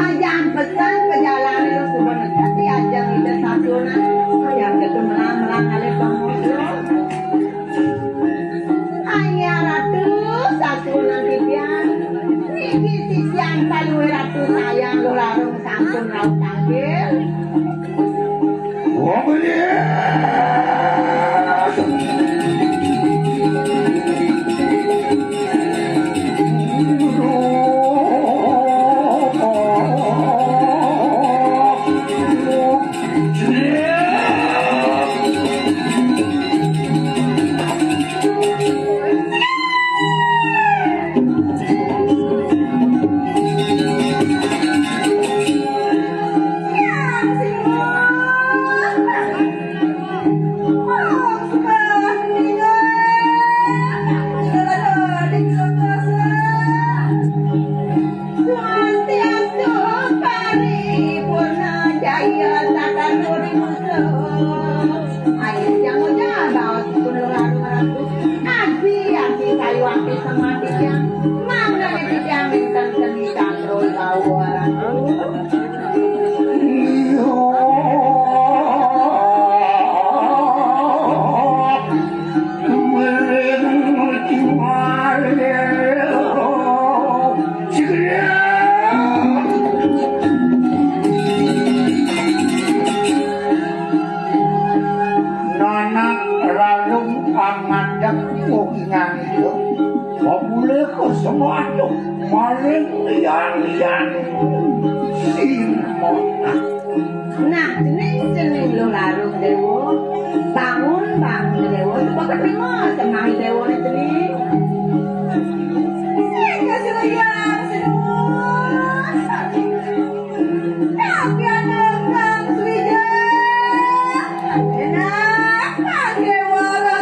Ajang pesan perjalanan lu suba neked di ajang Ida Sasuna. Ajang ketu melang-melang alih pengusung. Hanya Ratu Sasuna titiang. Niki titiang paluwih Ratu sayang lularung sampun rauh tangkil. Wong ini. Swastiastu paripurna jaya tatar puri musuh. Ayo, jangan, jangan, bawa pun lu lalu ragu. Abi, abi, kayu api sama tiang. Mana nih tiang minta seni katro tahu orang. Nanak ralung amadep uhingan itu. Pemulih ke semua itu. Maring lian-lian. Sirmona. Nah, cening-cening lu larung dewa. Bangun, bangun dewa. Coba keterima, tenang dewa ni cening. Sing kesuruyan, seduh. Tapi anak kang suwija. Enak, pakai wara.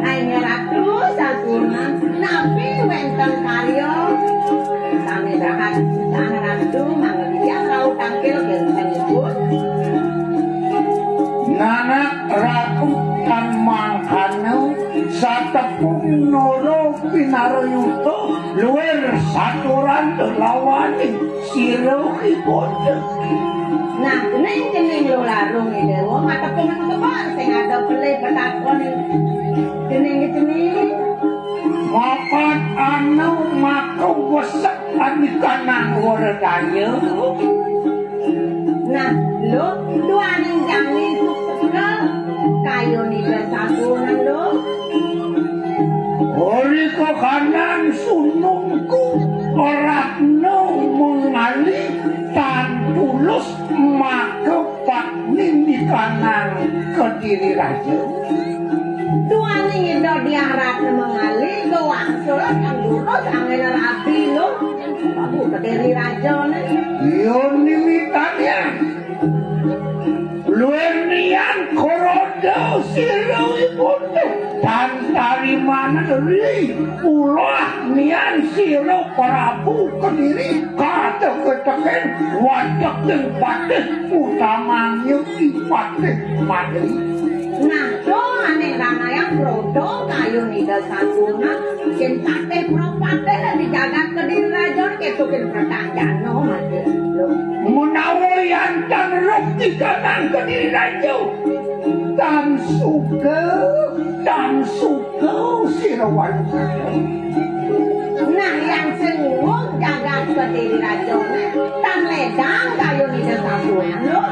Aina Ratu Sasuna, napi wénten karya? Sami rahat, sang Ratu, mangga titiang rauh tangkil gentengipun. Nanak Ratu tan mangkana satepung nara pinarayuta luwir saturan lawaning sira kibata. Nah, dening-dening lularung Dewa matepung kebon sing ada pelih petakon dening dening. Mapan anu maka wesek anikaning Wardaya. Nah, lho, duaning jangin sukses kayun Ida Sagunan, lho. Ori kekanan sunungku ratna mengali tan tulus maka patni nikanang Kediri Raja. Duaning Ida Diah Ratna mengali, gawangsul kang lurus angin rabi, lho. Babu Kediri Raja ne. Iya nimitane. Luwih nian koroda sira ibune. Tan tarimanan ri ulah nian sira Prabu Kediri kategeteken wadeking patih utamanya Ki Patih Madri. Nah, do aning ranayang brodo kayun Ida Sagunan, yen patih propatih di jagat Kediri Raja ketukin pertanjano mati. Menawa yantan roh tiganang Kediri Raja, tan suka, tan suka sira waluh. Nah, yang sing ngurung jagat Kediri Raja ne, tan ledang kayun Ida Sagunan, lho.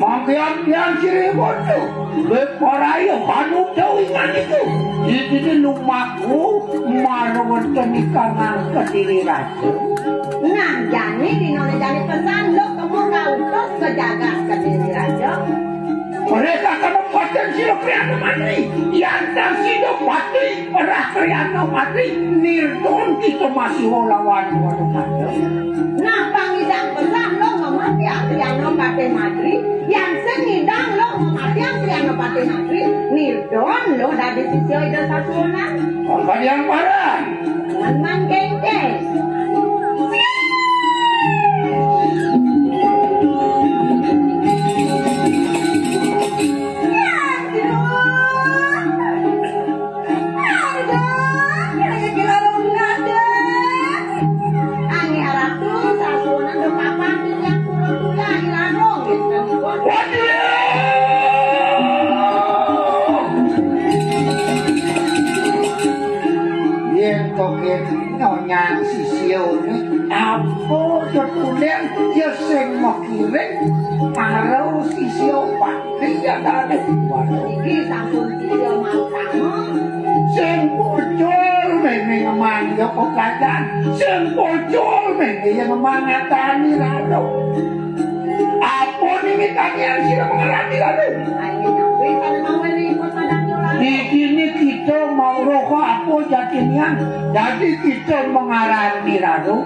Mangke apian sira waduh, beporaya panuta wingan iku. Iki lumaku marweteni kanang Kediri Raja. Nah, jani dinane jani pesan, lho, kamu kautus ke jagat Kediri Raja. Mereka kena paten sira Kriana Matri. Yantang sira pati, merah Kriana Matri, nirdon kita masih lawan waduh. Nah, pangidang pesan lo mamati Kriana Patih Matri, yang sengidang lo mamati Kriana Patih Matri, nirdon lo dadi sisya Ida Saswana. Apa yang parah? Teman kengkeng. Angin aratu, sasunan do papan, titiang pura-pura ilarung. Waduh! Yen kok yen nyonyang sisya ne, apa ya tulen ya sing makiring karo sisya Iya, tadi. Waduh. Iki sampun tiga mau kamu. Sing pocol mene ngemang ya kok kacan. Sing pocol mene ya ngemang ngatani lalo. Apa niki kalian sira mengerti lalo? Ayo, wis, pada mau ini ikut padang yola. Iki ni kita mau roh apa jatinian. Jadi kita mengarani lalo.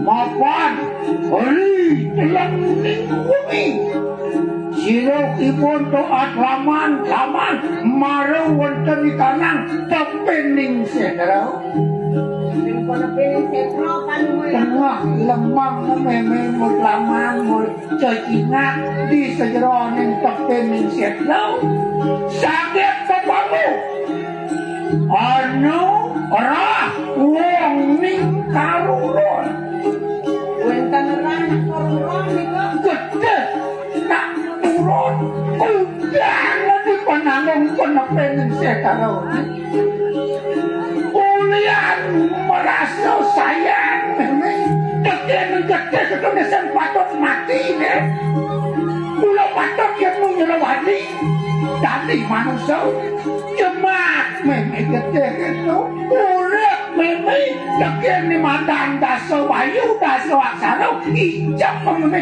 Mapan, beli, telang ning bumi. Sira ipun taat laman, laman, mara wonten ikanang tepining setra. Ning kono pining setra, panuwe. Tengah lemang meme mut laman, mut cecingak di sejeroning tepining setra. Saged tepamu. Ana rah wong ning karuron. Wonten rah karuron nika gedhe nak turun kudang di penanggung penepen setara. Ulian merasa sayang meme, gedhe gedhe gedhe sing patut mati ne. Kula patut yen nyelewati dadi manusa. Cemat meme gedhe ketu. Urip meme tekeni mandan dasa wayu, dasa aksara, ijab meme.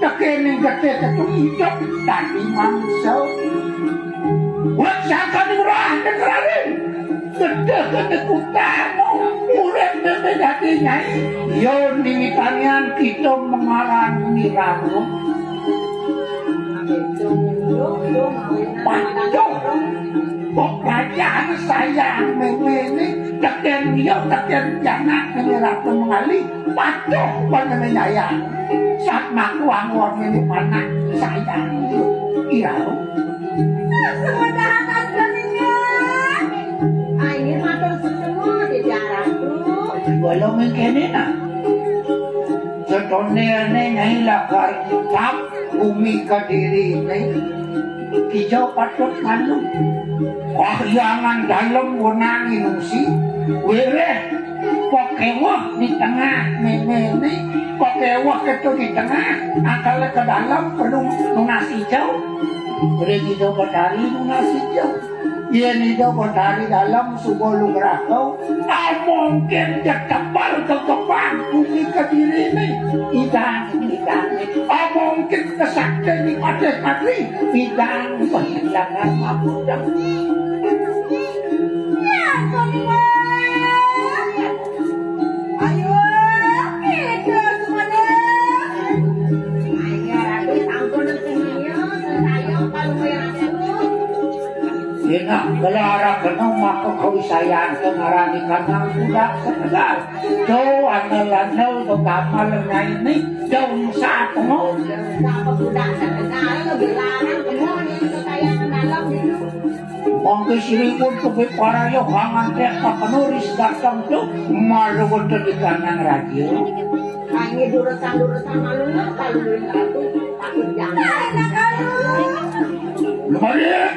Tekeni gedhe ketu ijab dadi manusa. Wek sakane rah negrane. Gedhe ketu kutano. Urip meme dadi nyai. Yo ningitanian kita mengarani ramu. Paduh, kok kerajaan sayang meme ini, tekén dia, tekén pianak ini ratu mengali, paduh, panjane nyayang. Sat maku anggon ini panak sayang. Iya. Semudahan asbaninya. Ayo matur susumu, Siti Ratu. Walau mengkene, nah. Sedonene Nyai Lagar Kitab Bumi Kediri ini, kita patut malu. Kahyangan dalem wenang inusi, wireh, kok keweh di tengah, meme ini, kok keweh ketu di tengah, akale ke dalem, perlu nunas ijo. Ring Ida Betari nunas ijo. Yen Ida Betari dalem suba lugrah, amongken tetepel kekepan bumi kedirine. Idang, idang. Amongken kesakten di padeh patri. Idang, panjenengan mapudeng. Ya, ampun, Ibu. Ayo, kita semua. Ayo, Ratu, sampun senia, sesaya, kalau Ratu. Dina, gelar kena maka kawisayan, ngarani kanang budak sekedar. Do andel-andel, do gamal, nyaini, do usah temu. Sapa budak sekedar, lebih larang, temu, yang sesaya, dalam, gitu. Mangke siripun tebih paraya, kangantek, kapenuris, dateng, do, malu, wonten di kanang raja. Kangge duresan-duresan malunga, kalau duwe ratu, takut jangan. Anak alu. Lumayan.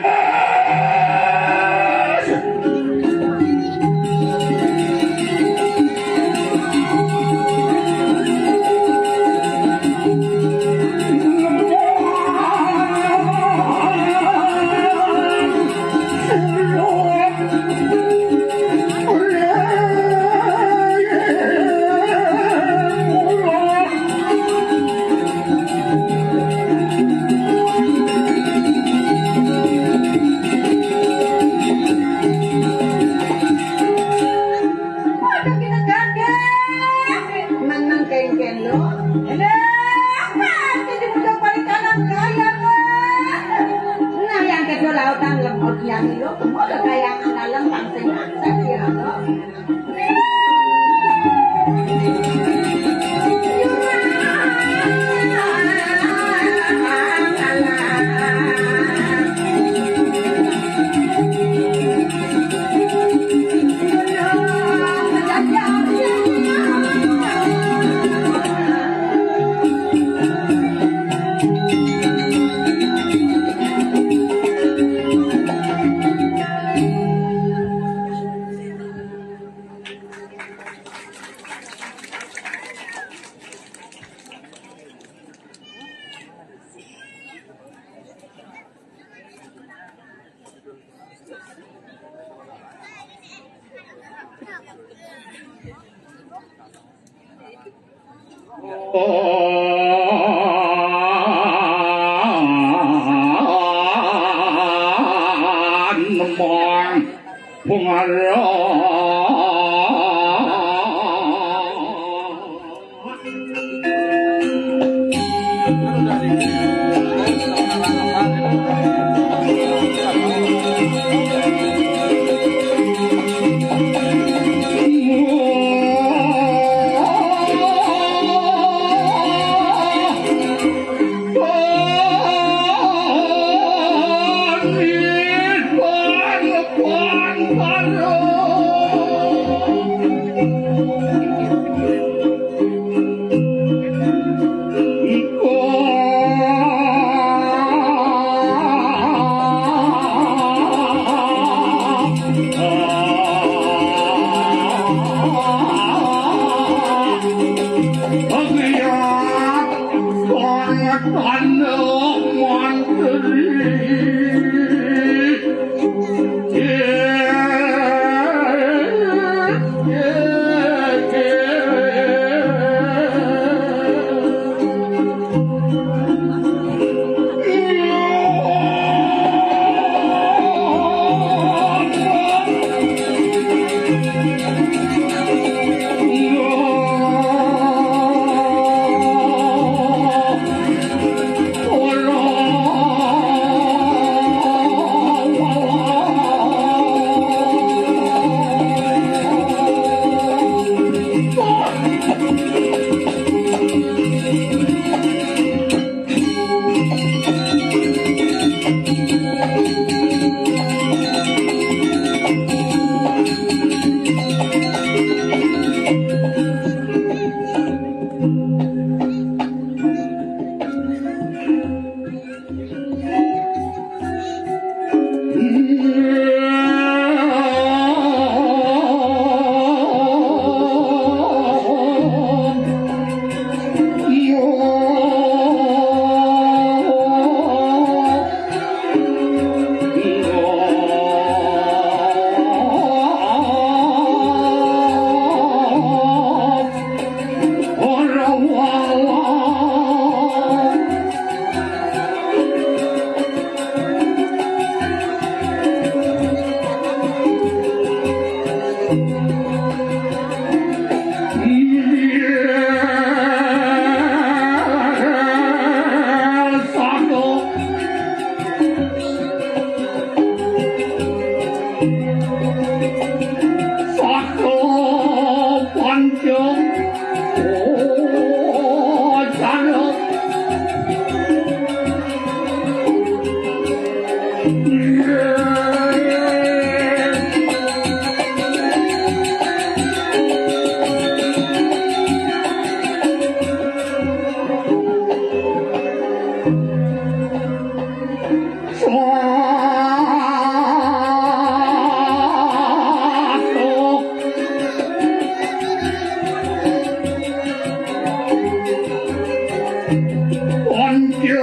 Panca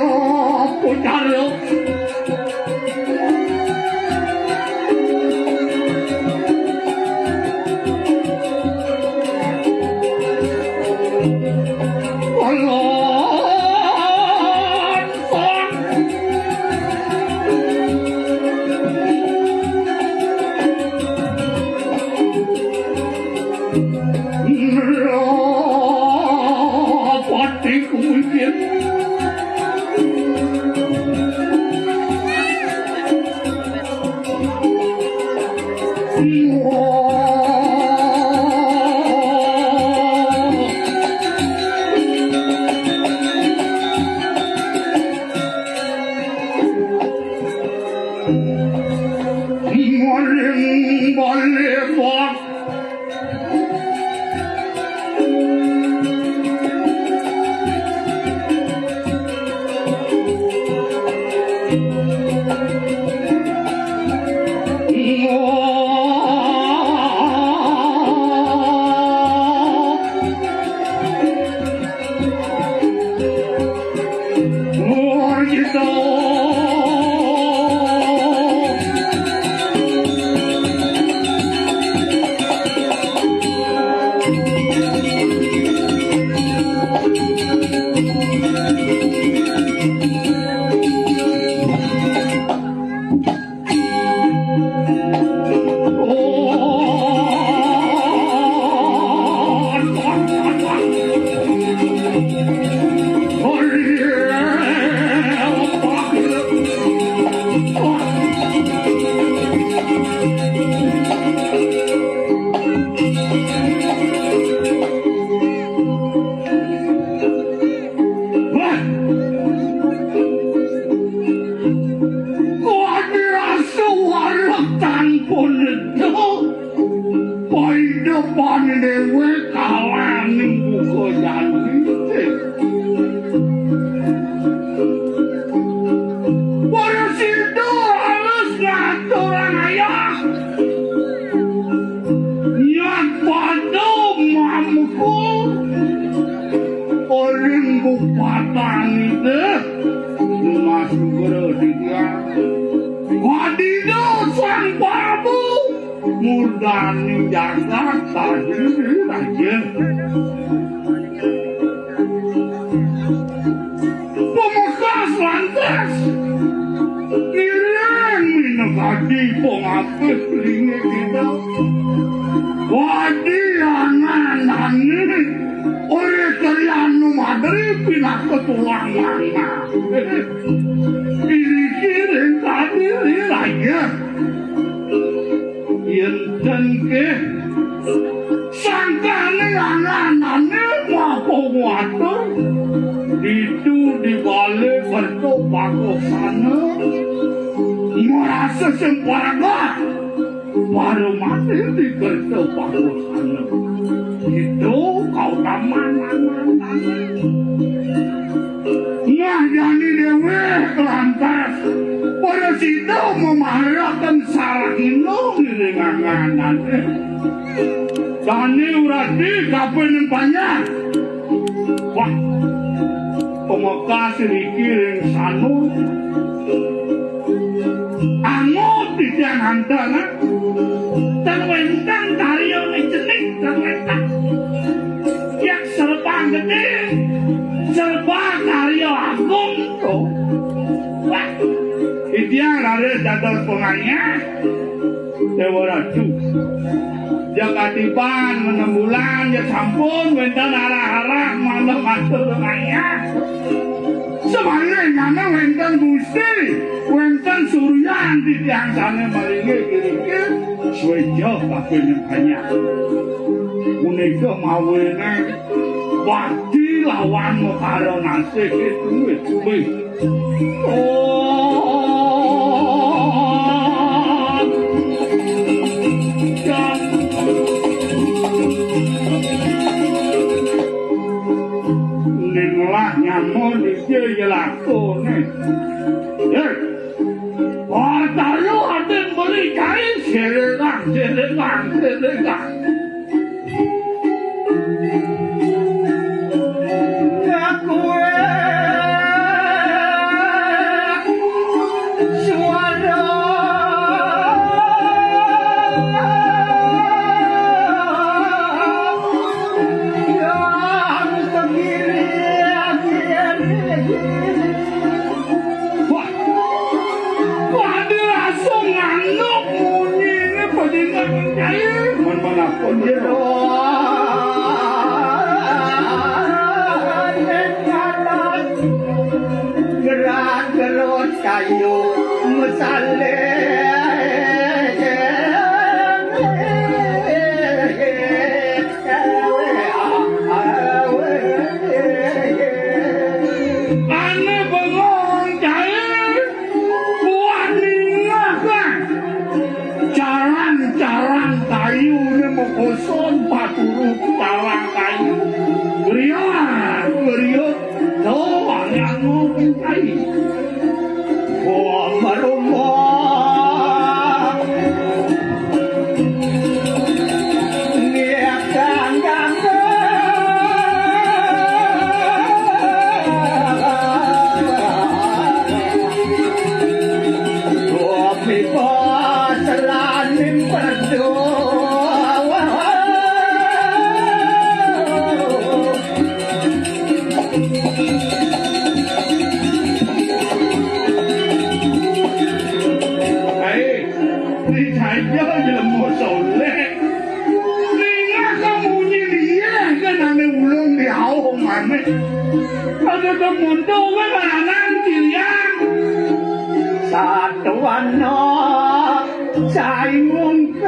Pucara. Maring bale bak. Wah. Kuwi rasa wareg tanpa neda. Paida pandewe kalaning buka janji. Para sida halus ngaturang ayah. Nyat pada mamukul ring bupatan ida, Mas Nugra Ditya. Padida Sang Prabu murdaning jagat tadi raja. Pamekas lantas ngiring minakadi pangapih linggih kita. Wadi angan-angan oleh Karyanu Madri pinaka tulang mangah. Iriki ring kadiri raja. Yén ten ke sangkane angan-angan mapa watur, ditu di bale kerta pagosana, marasa sing paragah, para mati di kerta pagosana. Ditu kautaman angan-angan. Nah, jani dewek lantas, para sida mamaraken sarahina ngiring angan-anane. Dane uradi kapining panjang. Wah, pamekas riki ring sanu. Angot titiang antenan. Ten wenten karyane cening, ten wenten. Yak serba gedhe, serba karya agung to. Wah, titiang raris dados pangayah. Dewa Ratu. Ya katiban menembulan, ya sampun wenten arah-arah mantuk matur pangayah. Semaliring nyana wenten Gusti, wenten Suryan titiang sane malinggih kirikil, sweja kabeh nyempanyah. Punika mawene wadi lawan mekara nasih itu wis. Oh. Ning olah nyamun iki ya lakone. Hei. Percaya aden beli kai selegang, selegang, selegang. Aku suara yang sendiri. Wah, pada rasa ngangguk munyine padingan cai. Mun manapun jero. Gerak gerus kayu mesale. Atuana saing mungkeng.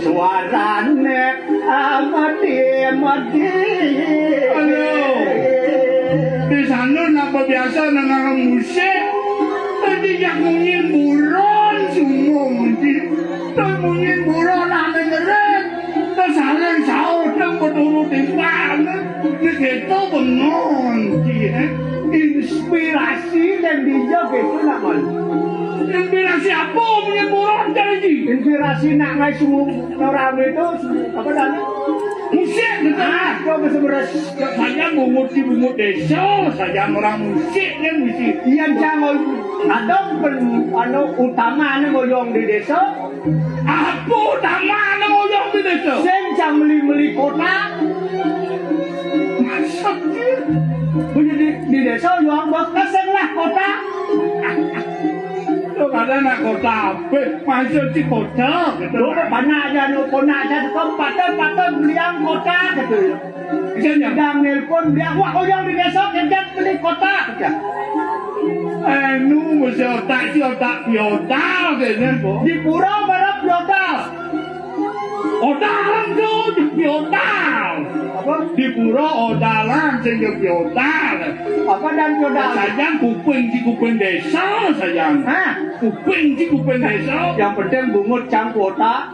Suarane amadi-madi. Halo. Di sana napa biasa nang musik? Tadi jak munyi buron semua munyi. Terus munyi buron ane ngeret. Terus saling saut nang peturu timpang. Di situ bengong, Ji, eh. Inspirasi dan dia gitu, nak, Man. Inspirasi apa punya buron tadi, Ji? Inspirasi nak ngai semua orang itu, apa namanya? Musik, gitu. Ah, kau bisa beres. Saya bungut di bungut desa, saya orang musik kan musik. Iya, jangan ada pen, anu, utama anu ngoyong di desa. Apa utama anu ngoyong di desa? Sing cang meli-meli kotak. Maksudnya? Punya di, di desa ngoyong bos keseng lah kotak. Lo kada nak kotak apa? Maksud si kotak gitu. Lo ke mana aja, lo kona aja, ke patah-patah beliang kotak gitu. Iya, iya. Dang nelpon dia, "Wah, Oyong di desa kerja beli kotak," kata. Anu, mesti otak si otak piodal kene. Di pura marap piodal. Odalan tu, di piodal. Apa? Di pura odalan sing di piodal. Apa dan piodal? Sayang kuping di kuping desa, sayang. Hah? Kuping di kuping desa. Yang penting bungut cang kuota.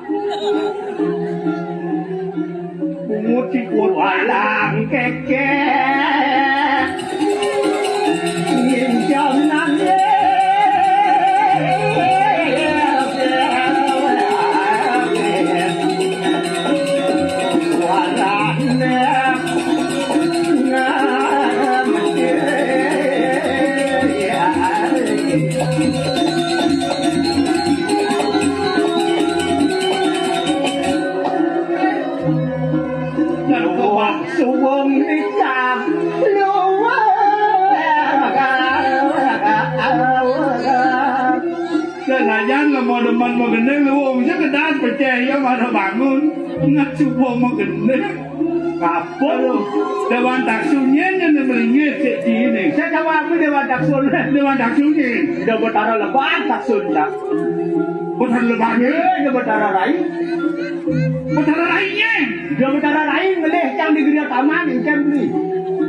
Punguti kuwalang kekeh. Nginjam nangis. Suarane ngamtir. Suwung nikah luwung. Senajan lemah demen magending luwung sekedas pecah ya marah bangun. Ngat subuh magending. Apa? Dewan Taksunyen yang melingit cek di ini. Saya tahu apa Dewan Taksun. Dewan Taksunyen. Udah Betara Leban Taksun tak. Betara Leban. Eh, udah Betara Rai. Betara Rainya. Dia Betara Rai ngelih yang di Geria Taman, yang beli.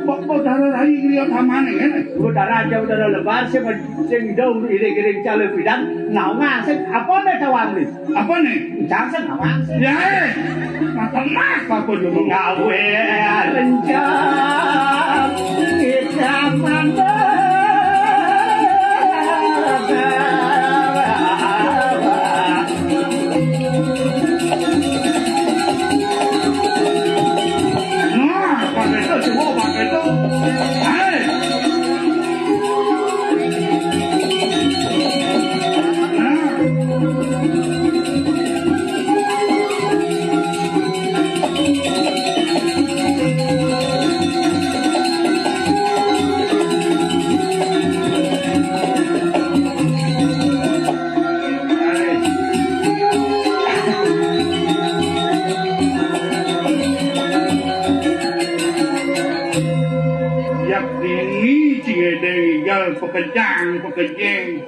Betara Rai Geria Taman, ya? Betara aja Betara Lebar, sing, sing jauh iring-iring calon bidan, naungan, sing, apa nih tawang nih? Apa nih? Jangan sing, naungan, sing. Ya, eh. Mata mas, apa dulu? Gawe, rencang, kita mandang. Nah, pakai itu, coba pakai itu. Hei. Nah. Yak dini cingedeng igal pekejang pekejeng.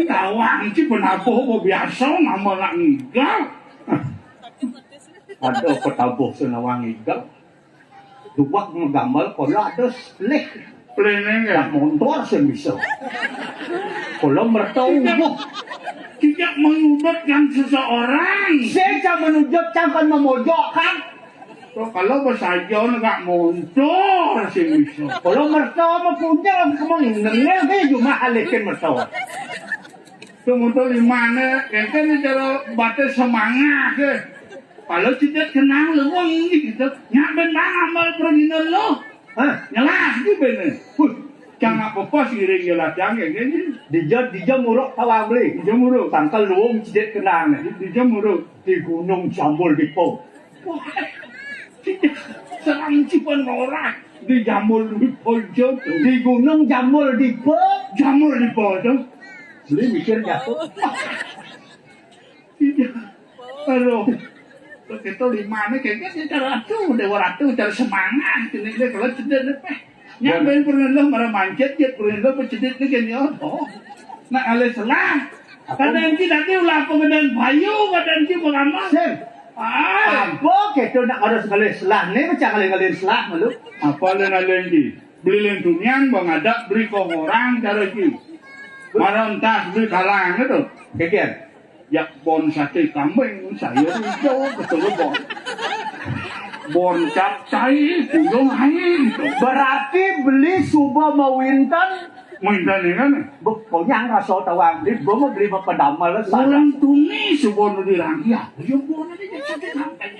Tawang ci penabuh biasa nama nak ngigal. Ada petabuh senawang ngigal. Dua ngegambar kalau ada selih. Peleneng ya? Tak montor sing bisa. Kalau mertau buh. Tidak menyudutkan seseorang. Saya tak menunjukkan kan memojokkan. Kok kalau besaja nggak montor sing bisa. Kalau mertau mah punya kemang nengel ke cuma alikin mertau. Itu montor di mana? Yang kan cara batas semangat ke. Kalau tidak kenal leweng gitu. Nyak benang amal perginan lo. Hah? Nyelah gitu bener. Huh. Jangan apa-apa sih ring jelas jangan kayak gini. Dija dija muruk tawang beli. Dija muruk. Tangkal luwung cedek kenang. Dija muruk. Di gunung jambul dipo. Wah. Serang cipan ora. Di jambul dipo itu. Di gunung jambul dipo. Jambul dipo itu. Beli mikir jatuh. Iya. Aduh. Kita lima ni kengkes ni cara ratu, dewa ratu, cara semangat. Ini dia kalau cedek ni peh. Nyampe pernah lo marah mancet, dia pernah lo bercedek ni gini oh. Nak alih selah. Kadang kita nanti ulah pengendang bayu, kadang kita pengamal. Sir. Ah. Apa kita nak harus ngalih selah ni, macam ngalih-ngalih selah malu. Apa le ngalih ni? Beli lentunian, mengadap beli kong orang cara ki. Marah entah beli kalang gitu. Kekian. Ya bon sate kambing saya hijau betul bon. Bon capcai kunjung air gitu. Berarti beli suba mawintan. Minta ni kan? Pokoknya rasa tawang beli, bo mau beli apa damel. Orang tuni suba nu dirang. Ya, ya bon ni jadi sate kambing.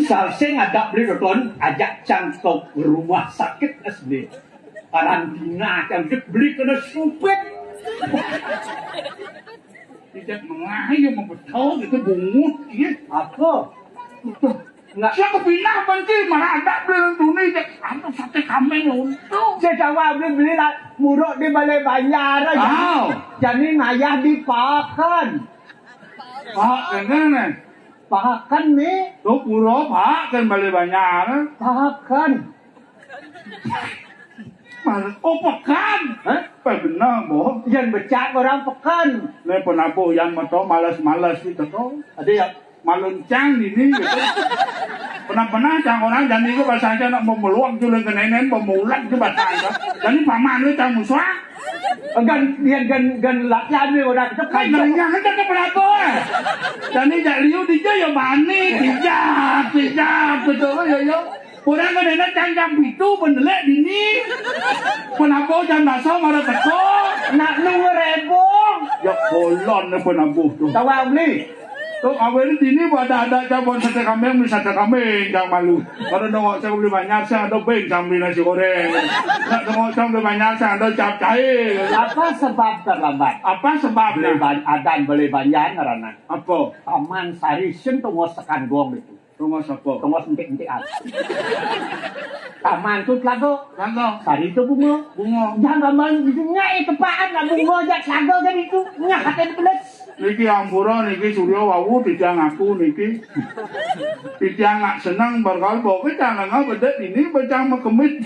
Salsing ada beli nonton, ajak cangkok rumah sakit S B. Karantina cangkok beli kena supit. Tidak mengayu membetul itu bungut ya. Apa? Enggak. Siapa pindah penci malah ada beli tuni je. Anu sate kambing untuk. Saya tahu beli beli lah muruk di balai banjar aja. Oh. Jadi ngayah di pakan. Pak dengan eh. Pakan ni. Tu pura pak kan balai banjar. Pakan. Oh pekan. Hah? Apa benar boh? Yang becak orang pekan. Ni penabuh yang mata malas-malas kita tu. Ada yang maluncang ini gitu. Pernah-pernah cang orang jadi ke bahasa aja nak memeluang tu dengan nenen pemulat tu bahasa aja. Jadi paman lu cang musuh. Gan yang gan gan latihan ni orang tu kan. Kan yang ada ke berapa eh? Jadi jak liu dia ya bani, tidak, tidak betul ya ya. Orang kan enak cang jam itu menelek dini. Penabuh jam dasar marah teko. Nak lu ngerebong. Ya kolon ni penabuh tu. Tawang beli. Tu awal dini pada ada cabon sate kambing, beli sate kambing, jangan malu. Kalau nongok saya beli banyak, saya ada beng, saya beli nasi goreng. Nak nongok saya beli banyak, saya ada cap cair. Apa sebab terlambat? Apa sebabnya? Beli ban adan beli banyak ngaranan. Apa? Taman Sari sen tunggu sekan gong itu. Tunggu siapa? Tunggu sentik-sentikan. Taman tu telaga. Telaga. Sari tu bunga. Bunga. Jangan gambar nya eh tepaan lah bunga jak telaga kan itu. Nya kata dia pedas. Niki ampura niki surya wawu tijang aku niki. Tijang nak senang berkal bawa ke jangan ngau bedek ini bejang mekemit.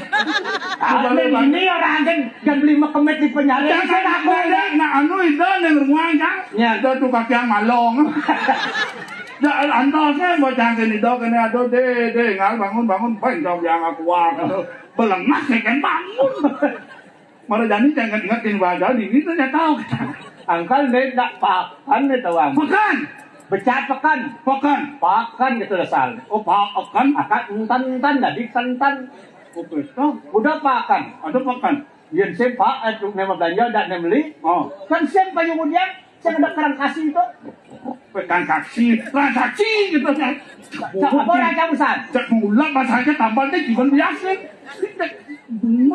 Ada ini orang kan kan beli mekemit di penjara. Jangan aku nak anu itu neng rumah kan. Ya. Itu tu kaki yang malong. Ya, antos kan bocah kini dok kini aduh deh deh ngal bangun bangun bangun yang aku wah belengah saya kan bangun. Malah jani jangan ingat ini baca ini tu saya tahu. Angkal deh tak pakan deh tawang. Pekan. Becat pekan. Pekan. Pakan gitu dasar. Oh pakan. Akan entan entan jadi entan. Oh pesta. Udah pakan. Ada pakan. Yen sim pak eh, tu nama belanja dak nama beli. Oh. Kan sim payu mudian. Sing ada kerang kasih tu. Transaksi, transaksi gitu kan. Cak buku raja besar. Cak bulan bahasanya tambah deh gimana biasa.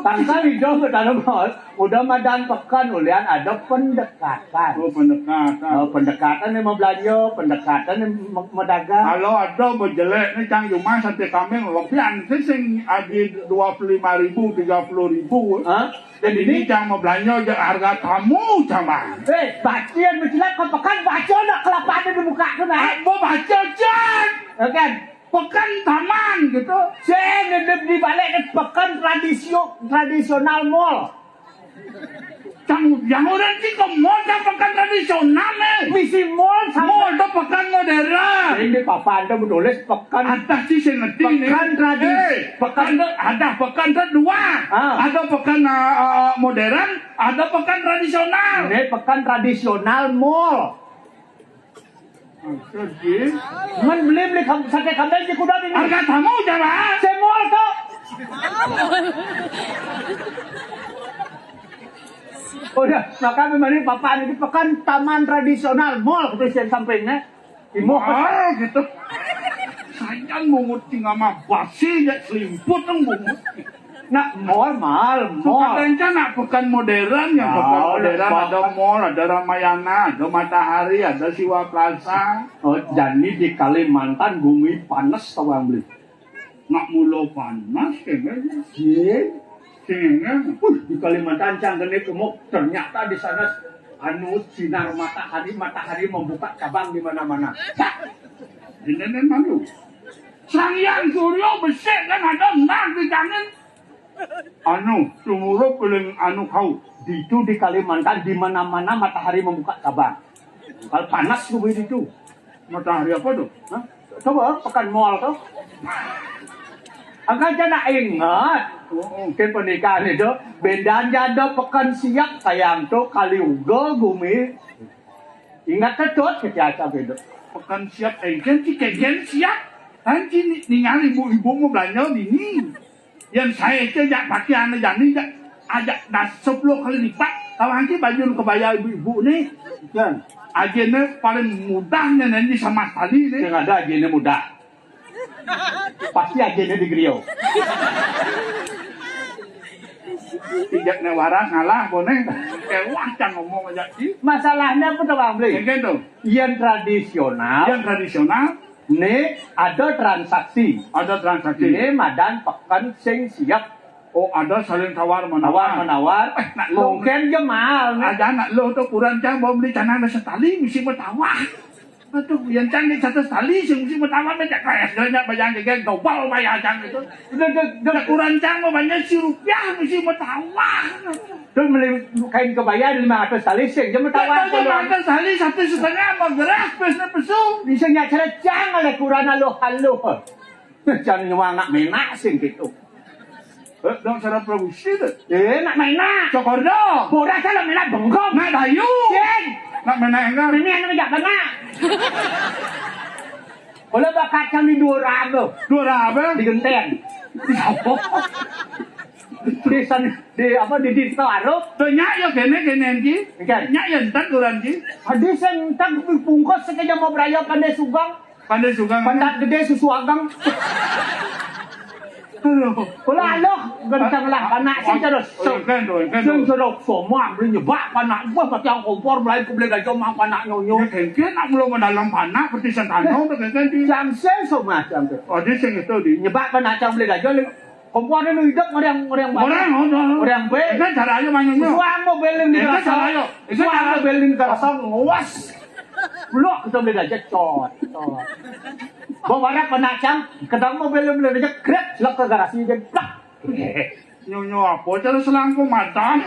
Tangkal hijau ke dalam hal. Udah madan pekan ulian ada pendekatan. Oh pendekatan. Oh, pendekatan ni mau belanja, pendekatan ni mau dagang. Kalau ada mau jelek ni cang cuma sate kambing lebihan sing adi dua puluh lima ribu, tiga puluh ribu. Hah? Jadi ini cang mau belanja je harga tamu cang bang. Eh, bacian bersilat kau pekan baca nak kelapa ada di muka tu nak. Apa baca cang? Kan? Pekan taman gitu. Saya ngedep di balik ni pekan tradisio tradisional mall. Cang yang orang ti ke mall cang pekan tradisional eh. Misi mall sama. Mall tu pekan modern. Ini papan tu menulis pekan. Atas ti saya ngerti ni. Pekan tradisi. Eh, pekan tu ada pekan tu dua. Ah. Ada pekan uh, uh, modern, ada pekan tradisional. Ini pekan tradisional mall. Maksud dia? Man beli beli kam, sate kambing di kuda ini. Harga tamu jangan. Semua tu. Udah, maka memang ini papan ini pekan taman tradisional mall kebersihan sampingnya. Imo. Ah, gitu. Sayang bungut tinggal mah basi ya selimput dong bungut. Nak mall mahal, mall. Katanya nak pekan modern yang pekan modern ada mall, ada Ramayana, ada Matahari, ada Siwa Plaza. Oh, jadi di Kalimantan bumi panas tawang beli. Nak mula panas kayaknya. Sih. Sehingga. Uh, di Kalimantan cang kene kemuk ternyata di sana anu sinar matahari matahari membuka cabang di mana-mana. Ini nih malu. Sang Hyang Surya besik kan ada nang di kanan. Anu, sumurup paling anu kau. Ditu di Kalimantan, di mana-mana matahari membuka cabang. Kalau panas tuh di itu. Matahari apa tuh? Hah? Coba pekan mual tuh. Angkat nak ingat. Oh, oh. Ke pernikahan itu, bendan jado pekan siap sayang tuh kali uga gumi. Ingat tetut ketiasa beda. Pekan siap engken ci kegen siap. Kan ci ni- ningali ibu-ibu mau belanja dini. Yang saya itu jak pakai anak jani jak ajak das sepuluh kali lipat. Kawan ci baju kebaya ibu-ibu nih. Kan. Aja nih paling mudah nih nanti sama sekali nih. Yang ada aja nih mudah. Pasti aja nih di griyo. Tidak nih waras ngalah boneng. Kayak wah cang ngomong aja sih. Masalahnya apa tuh Bang Bli? Kayak gitu. Yang tradisional. Yang tradisional. Nih ada transaksi. Ada transaksi. Ini madan peken sing siap. Oh, ada saling tawar menawar. Tawar menawar. Eh, nak lo. Mungkin jemal nih. Aja nak lo tuh kurang cang mau beli canang ada setali mesti bertawar. Aduh, yang cang nih satu setali sing mesti bertawar banyak kaya segalanya bayang gegen dobel bayar cang itu. Udah, udah, udah. Nak kurang cang mau banyak si rupiah mesti bertawar. Terus beli kain kebaya lima ratus tali sing dia bertawar. Kalau lima ratus tali satu setengah mau gerak pesnya pesu. Bisa nyak cerecang oleh kurang aluh-aluh. Jangan nyawa anak menak sing gitu. Eh, dong cara produksi tuh. Eh, nak menak. Cokordo. Borak kalau menak bengkok. Nak dayu. Sing. Nak menak enggak. Ini anak jak benak. Kalau bakat kami dua rabu. Dua rabu? Di genteng. Di sana, di apa, di desa Arab. Tuh nyak ya kene kene ki. Kan? Nyak ya entar kurang ki. Ada sing entar bungkus sekejap mau beraya pandai sugang. Pandai sugang. Pantat gede susu agang. Aduh. Kula aluh genteng lah panak sing terus. Oh, kan tuh, kan tuh. Sing terus semua beli nyebak panak gua mati yang kompor mulai ku beli gajah mang panak nyonyo. Ya kan nak belum dalam panak seperti sentano tuh kan di. Jam sing semua jam tuh. Oh, di sing itu di. Nyebak panak jam beli gajah. Kompor ini hidup orang orang orang. Orang orang. Orang be. Kan cara aja mang nyonyo. Suang mau beling di. Kan cara aja. Suang mau beling kerasa ngawas. Blok kita beli aja cot. Cot. Bawa barang penacang, ketemu beli beli aja krek celak ke garasi aja. Blak. Nyonyo apa cara selangkung matang.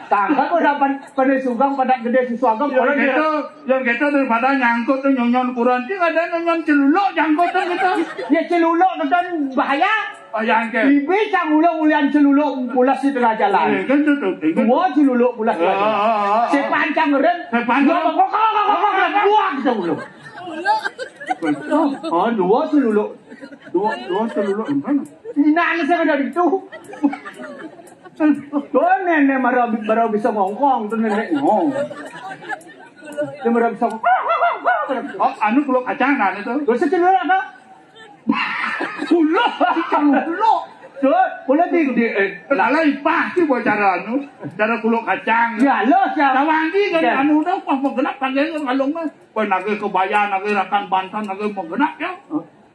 Tangkap udah pen pada sugang pada gede susu agam. Yang kalau dia gitu, yang gitu daripada nyangkut tuh nyonyo ukuran sih ada nyonyo celuluk nyangkut tuh gitu. Ya celuluk kan bahaya. Bayangke. Bibi cang ulo ulian celuluk pulas di tengah jalan. Eh, kan tu tu. Dua celuluk pulas di tengah jalan. Ah, ah, ah, ah. Sepancang rem. Sepancang. Dua kok kok kok kok kok buang celuluk. Oh, dua celuluk. Dua dua celuluk mana? Nangis saya dari itu. Tuh nenek baru baru bisa ngongkong tuh nenek ngong. Dia baru bisa ngongkong. Oh, anu pulau kacang kan itu. Terus celuluk apa? Ulo, ulo. Tuh, ulo di di eh, lala ipah ki buat cara anu, cara kulo kacang. Ya lo siapa? Tawangi kan anu dong pas mau genap panggil kalung mah. Wah, nagih kebaya, nagih rakan bantan, nagih mau genap ya.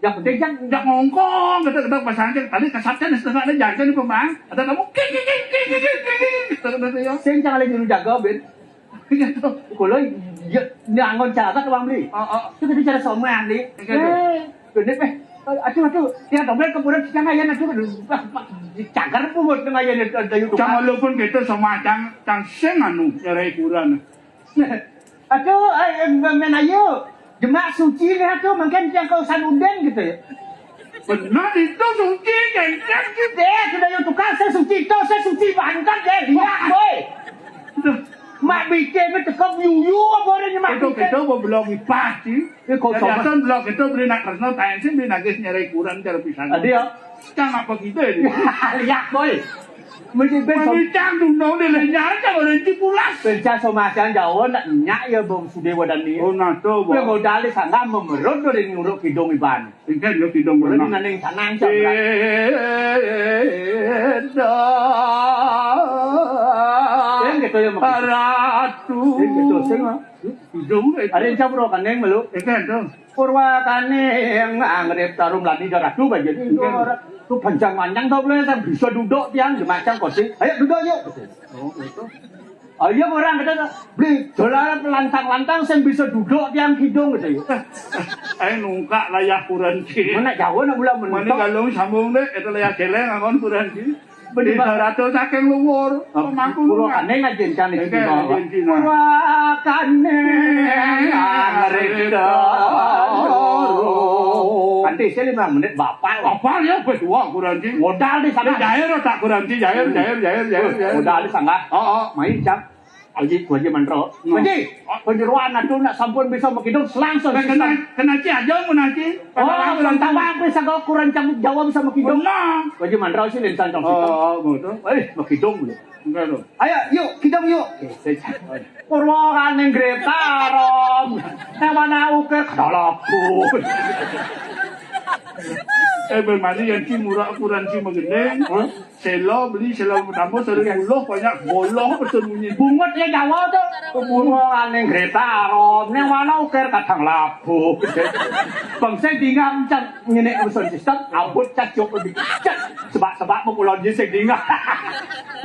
Yang penting kan nggak ngongkong, kita kita pasang aja tadi kasarnya setengah ada jaga nih pemang. Ada kamu kik kik kik kik kik kik kik. Kita kita ya. Sing jangan lagi jaga ben. Gitu. Kulo ya nyangon cara tuang beli. Heeh. Itu tadi cara soman nih. Gitu. Eh, gede peh. Aduh aduh, ya dobel kemudian kita ngayan aduh aduh. Cagar pun buat ngayan ada yuk. Cang walaupun gitu sama cang cang sing anu nyerai kuran. Aduh, eh, men ayo. Jemak suci nih aduh, mungkin yang kau sanuden gitu ya. Benar itu suci, gengkeng gitu. Eh, sudah yuk tukang saya suci itu, saya suci banget ya. Lihat, boy. Mak bikin itu kau yuyu apa orang nyemak. Itu kita mau belum ipah sih. Ini kau coba. Biasa belum kita beli nak kerja, tanya sih beli nagih nyerai kuran cara pisan. Ada ya. Cang apa kita ini? Lihat boy. Mesti ben. Mesti cang dulu dia lenyar cang orang cipulas. Pencah somacan Jawa nak nyak ya bong sude wadani. Oh nato bo. Yang modal di sana memerut dari nyuruk hidung iban. Ingkah dia tidak pernah. Ini nanding sanang cang. Yang gitu ya maksudnya. Ratu. Yang gitu sing. Hidung. Ada yang campur kan yang melu. Ingkah tuh. Purwakane ngangrep tarum lani daratu bae jadi itu ora. Tu panjang-panjang to boleh bisa duduk tiang di macam kursi. Ayo duduk yuk. Oh, itu. Oh iya, orang kata tuh, beli dolar lantang-lantang sing bisa duduk tiang kidung gitu ya. Ayo nungkak layah kuranci. Mana jauh nak bulan mentok. Mana galung sambung deh, itu layah keleng angon kuranci. Beli tiga ratus saking luwur. Pemangku pura kaning aja kan itu. Pura kaning ngerti. Nanti saya lima menit bapak. Apa ya, berdua kuranci. Modal di sana. Jair tak kuranci, jair, jair, jair, jair, jair. Modal di sana. Oh, oh. Main jam. Haji, Haji Mandro. Haji, penyeruan aduh nak sampun bisa makidung langsung. Kena, kena ci aja mun haji. Oh, orang tawa apa sangka kurang canggup jawab sama kidung. Haji Mandro sih lensan tong situ. Oh, betul. Eh, makidung dulu. Enggak tuh. Ayo, yuk, kidung yuk. Purwa kaning gretarom. Yang mana ukir kadalabu. Eh, bermani yang ci murah ukuran ci magendeng. Sela beli sela tambah sering buluh banyak boloh bersembunyi. Bungut ya Jawa tuh. Purwa kaning gretarom. Yang mana ukir kadang labu. Bangsa tinggal mencak nyenek urusan sistem, abut cacok lagi. Cek, sebak-sebak mau pulau dia sing tinggal.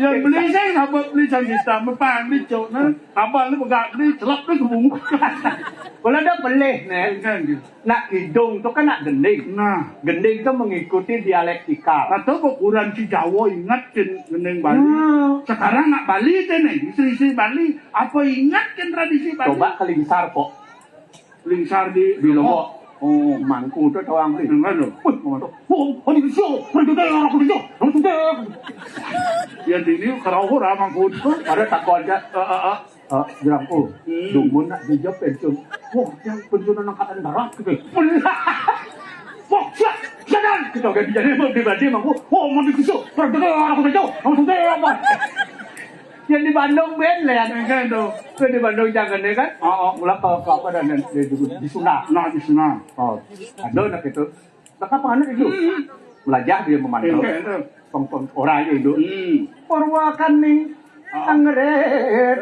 Yang beli sih, sahabat beli sang sistem, apa yang dicok, nah. Tambah ni pegang ni, celap ni kebung. Kalau dah pelih ni. Kan gitu. Nak kidung tu kan nak gending. Nah. Gending tu mengikuti dialektikal. Atau ukuran si Jawa ingat kan gending Bali. Nah. Sekarang nak Bali tu ni, isteri-isteri Bali, apa ingat kan tradisi Bali? Coba kelingsar kok. Lingsar di Lombok. Oh, mangku tu tawang ni. Dengar tu. Wih, mama tu. Oh, oh, di sio, pergi ke orang tu. Orang tu. Ya, di ni kerauh orang mangku tu. Ada takut aja. Eh, eh, eh. Ah, jerangkul. Hmm. Dumun nak dijawab pensiun. Wah, yang pensiun angkatan darat gitu. Wah, siap, jalan. Kita orang bicara mau pribadi mangku. Oh, mau di sio. Pergi ke orang tu. Orang tu apa? Yang di Bandung ben lah ya. Kan tu. Yang di Bandung jangan ya kan? Oh, oh. Mula ke, ke apa dan di, di, di Sunda. Nah, di Sunda. Oh, ada nak itu. Tak apa anak itu. Belajar dia memandang. Kan tu. Peng, peng, orang aja itu. Hmm. Purwakaning anggrek.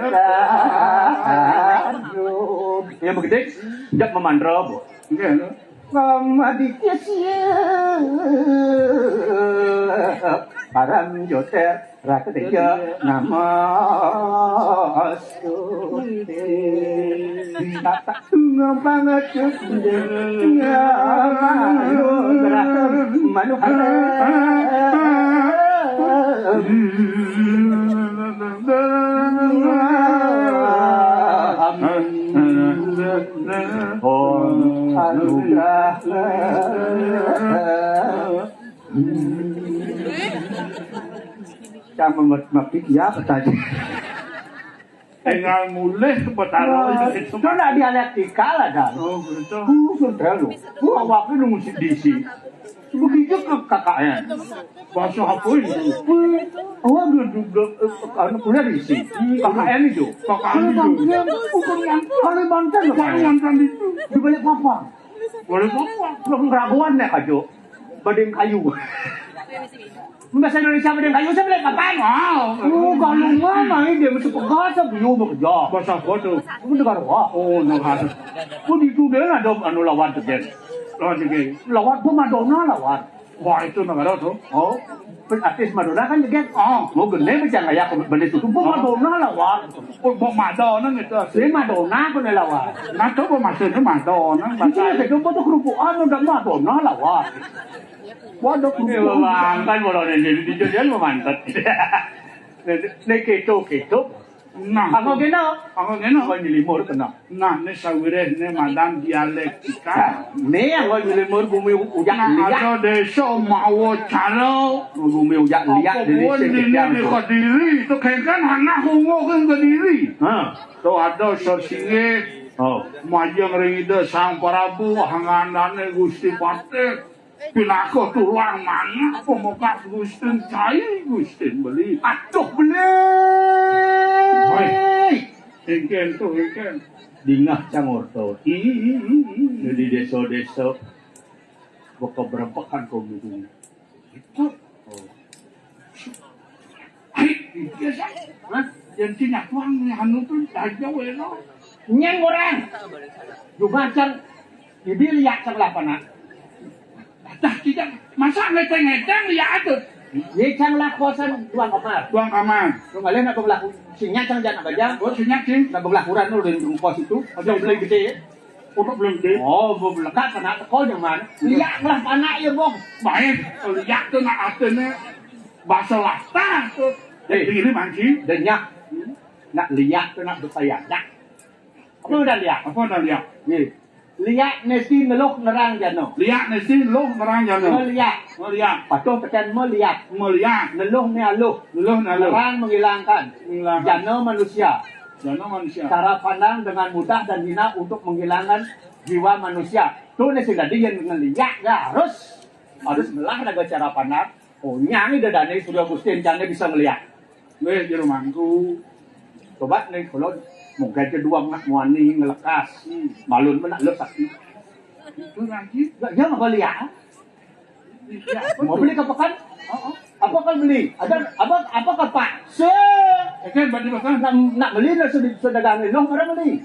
Aduh. Ya begitu. Tidak memandra, Bu. Kan tu. Param joter. Raka Teja namastu. Tata banget. Manu Om anugrah. Sama mati ya tadi. Tinggal mulih Betara. Itu nak dialektikal ada. Oh, betul. Uh, sudah lu. Uh, awaknya lu mesti diisi. Begitu ke K K N. Bahasa apa itu? Oh, dia juga, eh, anu kuliah di sini. K K N itu. K K N itu. Kalimantan, Kalimantan. Kalimantan itu. Di Balikpapan. Balikpapan. Belum keraguan ya, Kak Jo. Bading kayu. Bahasa Indonesia bading kayu, saya beli kapan? Wow. Oh, kalau mama ini dia mesti pegas, saya belum bekerja. Bahasa apa tuh? Aku negara. Oh, negara. Aku di itu dia ada anu lawan tuh, Jen. Lawan tuh, Jen. Lawan tuh Madonna lawan. Wah, itu negara tuh. Oh. Artis Madonna kan, Jen. Oh. Mau gede macam kayak beli tuh. Tuh Madonna lawan. Oh, mau Madonna gitu. Ini Madonna aku nih lawan. Nah, tuh mau maksudnya Madonna. Itu ya, itu foto kerupuk anu, udah Madonna lawan. Waduh, ini memang kan kalau yang jadi dijadian memantat. Ini keto-keto. Nah, apa kena? Apa kena? Apa nyelimur kena? Nah, ini sawireh, ini madang dialektika. Ini yang gua nyelimur bumi ujak. Nah, liak. Ada desa mawa cara. Bumi ujak liak apa di pun sini ini di Kediri. Itu kan hana hungo kan Kediri. Ha. Tuh ada sesinggih. Oh. Majeng ring Ida Sang Prabu, hangandane Gusti Patih. Pinaka tulang manah pemekas Gustin cai Gustin beli. Aduh beli. Woi. Engken tuh engken. Dingah cang orto. Hmm, hmm, hmm, hmm. Di desa-desa bekeberepekan kau gitu. Itu. Oh. Ai, iya, Sak. Hah? Yang sini aku ang anu tuh aja weno. Nyeng orang. Juga cang jadi lihat sebelah mana? Dah tidak masa ngeceng-ngeceng lihat tuh. Ye cang lah kosan tuang kamar. Tuang kamar. Tuang balik nak belah sing nyat cang jangan bajang. Oh, sing nyat sing. Nak belah kurang dulu dari pos itu. Ada beli gede. Untuk beli gede. Oh, mau belekat kena teko jangan. Liak lah panak ya, Bong. Baik, liak tu nak artinya bahasa Latin tu. Eh, ini manci. Denyak. Nak liak tu nak besayadak. Apa udah liak? Apa udah liak? Ye. Liak nesti neluh nerang jano. Liak nesti neluh nerang jano. Meliak. Meliak. Patuh tekan meliak. Meliak. Neluh ni aluh. Neluh ni aluh. Nerang menghilangkan. Menghilangkan. Jano manusia. Jano manusia. Cara pandang dengan mudah dan hina untuk menghilangkan jiwa manusia. Tu nesti tadi yang ngeliak ya harus harus melah raga cara pandang. Oh, nyang ida dane Surya Gustin jane bisa ngeliak. Weh, jero mangku. Coba nih, kalau mau gaje dua nak muani ngelekas. Hmm. Malun mana lo sakti. Itu lagi. Enggak, dia nggak beli ya? Iya. Mau beli ke pekan? Oh, oh. Apa kan beli? Ada apa apa ke Pak? Se. Kan beli makan. Nak nak beli lah sudah sudah gane lo orang beli.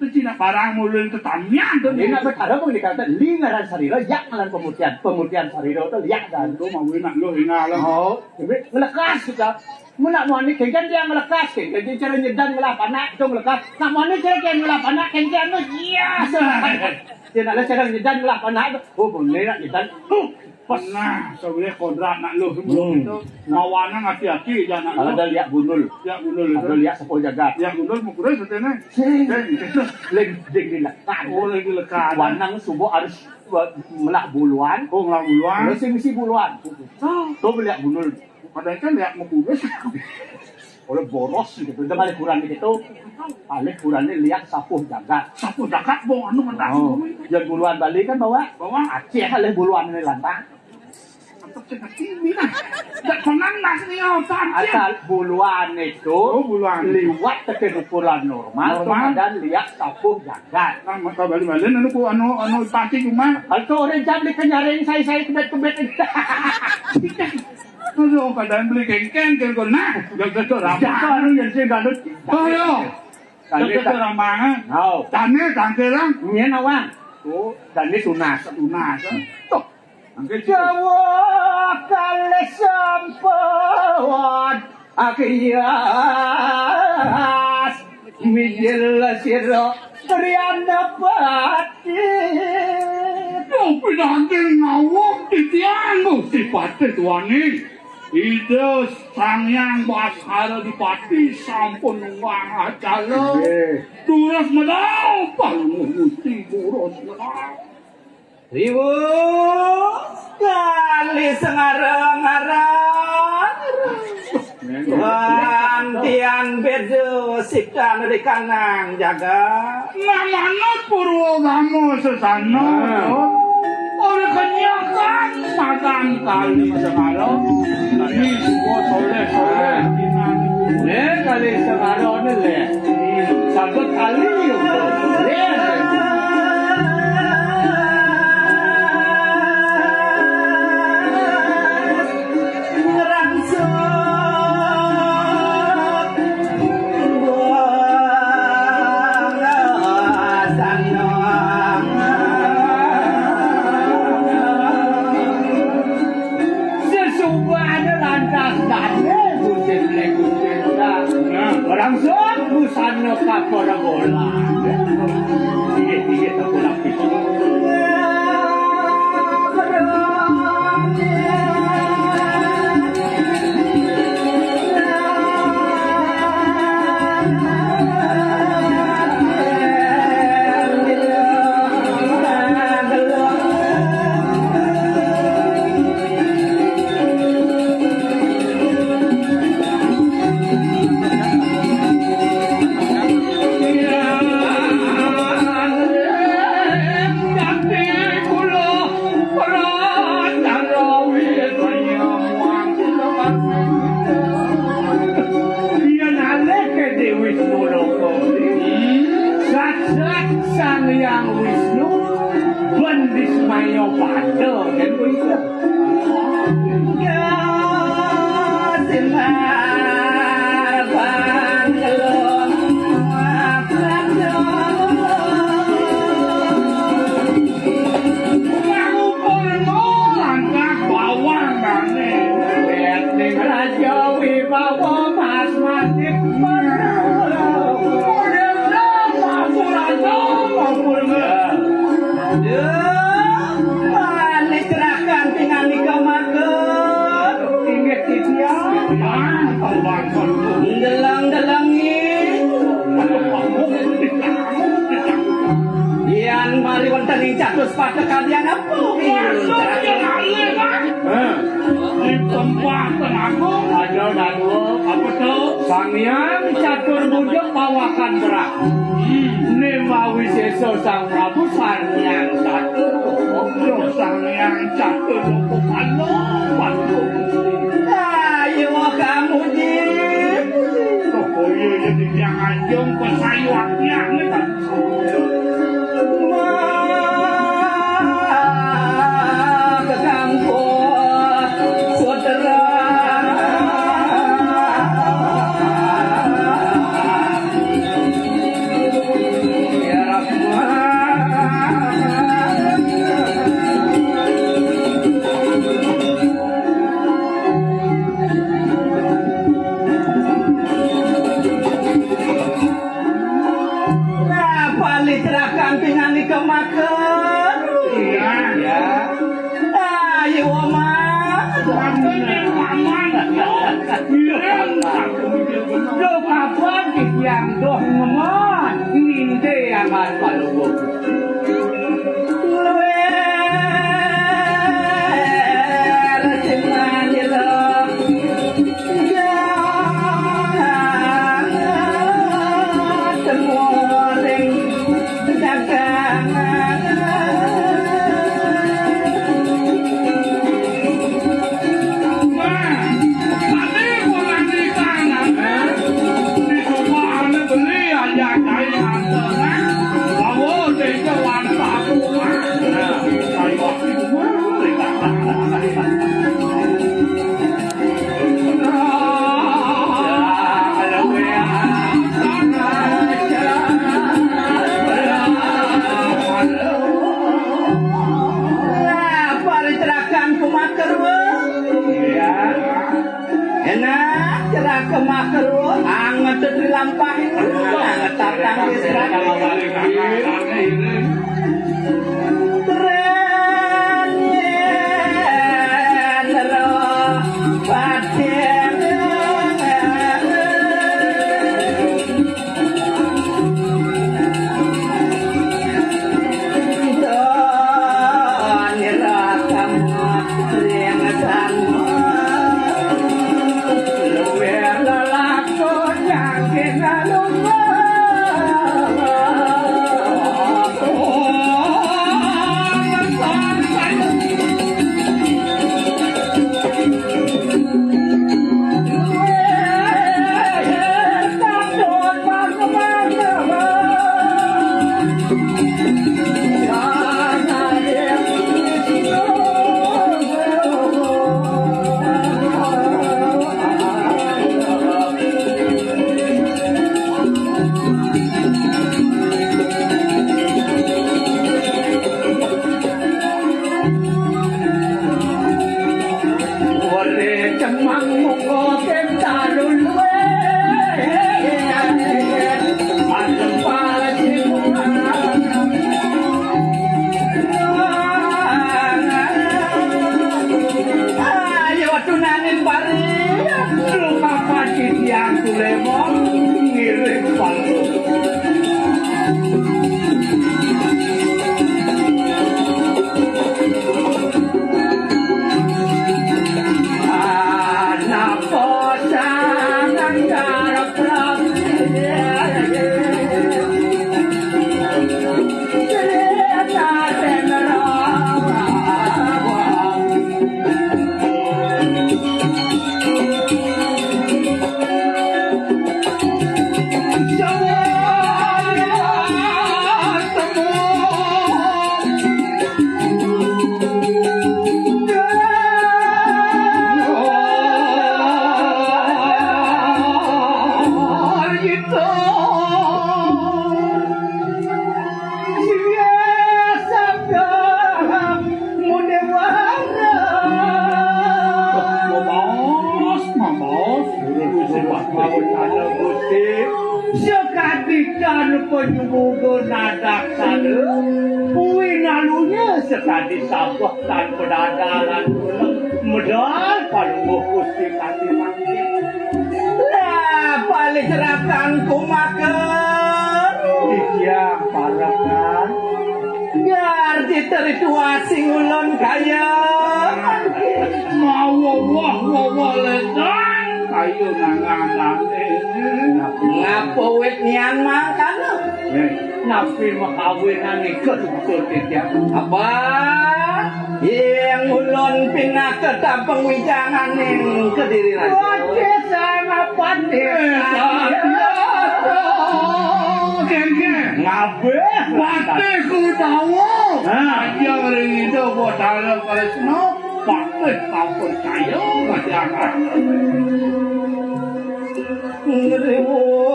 Itu Cina barang mulai tetamian tu. Ini nak berkara pun dikata li ngaran sarira, yak ngaran pemutihan. Pemutihan sarira tu liak dan. Itu mau nak lo ingat lah. Oh, jadi ngelekas kita. Mun nak muani kengken dia ngelekas, kengken dia cara nyedan ngelah panak tu ngelekas. Nak muani cara dia ngelah panak, kengken tu iya. Dia nak lah cara nyedan ngelah panak tu. Oh, boleh nak nyedan. Uh, pas. Nah, sebenarnya kodrat nak lo semua itu. Mawanang hati-hati aja nak lo. Ada liak gundul. Liak gundul itu. Ada liak sepuluh jagat. Liak gundul mau kurus katanya. Sing. Sing. Leng ding dilekan. Oh, leng dilekan. Wanang subuh harus melah buluan. Oh, melah buluan. Terus sing isi buluan. Oh. Tuh liak gundul. Padahal kan liak mau kurus. Oleh boros gitu. Udah balik kurang gitu. Balik kurangnya liak sapuh jagat. Sapuh jagat, Bong, anu mentas. Oh. Yang buluan balik kan bawa. Bawa. Aceh oleh buluan ini lantang. Tetap cepat ini nah. Tidak pernah nas nih, oh, Aceh. Asal buluan itu. Oh, buluan. Liwat ke ukuran normal. Normal. Tuh, dan liak sapuh jagat. Nah, maka balik-balik anu ku anu anu pasti cuma. Kalau orang jam di kenyaring saya saya kebet-kebet. Aduh, kadang beli kengkeng, kengkeng. Nah, jaga tu ramah. Jaga anu yang saya galut. Oh, yo. Jaga tu ramah. Hau. Tanya, tangke lang. Nyen awang. Oh, dan ini tunas. Tunas. Tuh. Tangke Jawa kalih sampun. Akiyas. Mijil sira Triana Pati. Pinanggih nawuh titiang Gusti Patih Tuaning. Ida Sang Hyang Bathara Dipati sampun nunggah acala. Nggih. Durus medal, palungguh Gusti durus medal. Riwuh kali sengarang-arang. Gantian beda sikan rikanang jaga. Namana Purwa Gama Sesana. Nah. Oleh kenyakan makan kali segala. Ini semua soleh-soleh. Nah. Ini kali segala ni leh. Sabut kali yo. Leh. Ngrangsuk buah sanong. Sesubane lantas dane Gusti Beli Gusti Muda. Nah, ngrangsuk busana kapara bola. Inggih, inggih, tak pulang. Yen alih ke Dewi Suloko, saksat Sang Hyang Wisnu, ben dismaya pada, kan begitu. Ning Raja Wibawa Mas Manik. Ora Prabu Raja Mapurna. Ya, manik rakan tinganika matur. Inggih titiang. Ndeleng-delengi. Yan mari wonten ing catus pada kalian apa? Heh. Di tempat agung. Aja dadua. Apa to? Sang Hyang Catur Bhuja pawakan berak. Hmm. Ning Mawisesa Sang Prabu Sang Hyang Catur. Loh, Sang Hyang Catur Loka Pala. Ayo kamu, Ji. Oh, iya, iya, di tiang anjung, pesayu akyah, nih, kan. Nah, balik rakan pinganika makan. Iya. Iya. Ayo, Oma. Makan yang paman. Iya. Lo kapan titiang doh ngemon? Ninde amat paluwung. Lah, paricerakan kumaker, wah. Iya. Enak, cerah kemaker, wah. Anget di lampah. Anget tatang di serah. Ore cemang monggo ping talun luwih. Adem pala cimulan. Ayo tunaning pari. Lumapan titiang tulema ngiring panggung. Penyumuga nadak sada, kuwi nalunya sakadi sabeh tanpa dadalan kula. Medal Palungguh Gusti Patih mangkin. Lah, palih jerakan kumaka. Titiang parekan. Biar kita rituasi ngulon kaya. Mawa wah, wawa ledang. Ayo nangan ane. Ngapa wit nian mangkana? Eh, napi makawinan nika tutur titiang? Apa? Yang ulun pinaka tapeng wijanganing Kediri Raja. Waduh, sama patih. Eh, sama. Kengkeng. Ngabeh. Patih Kutawa. Nah. Aja ring Ida Batara Kresna. Patih kapercaya masyarakat. Ngriwa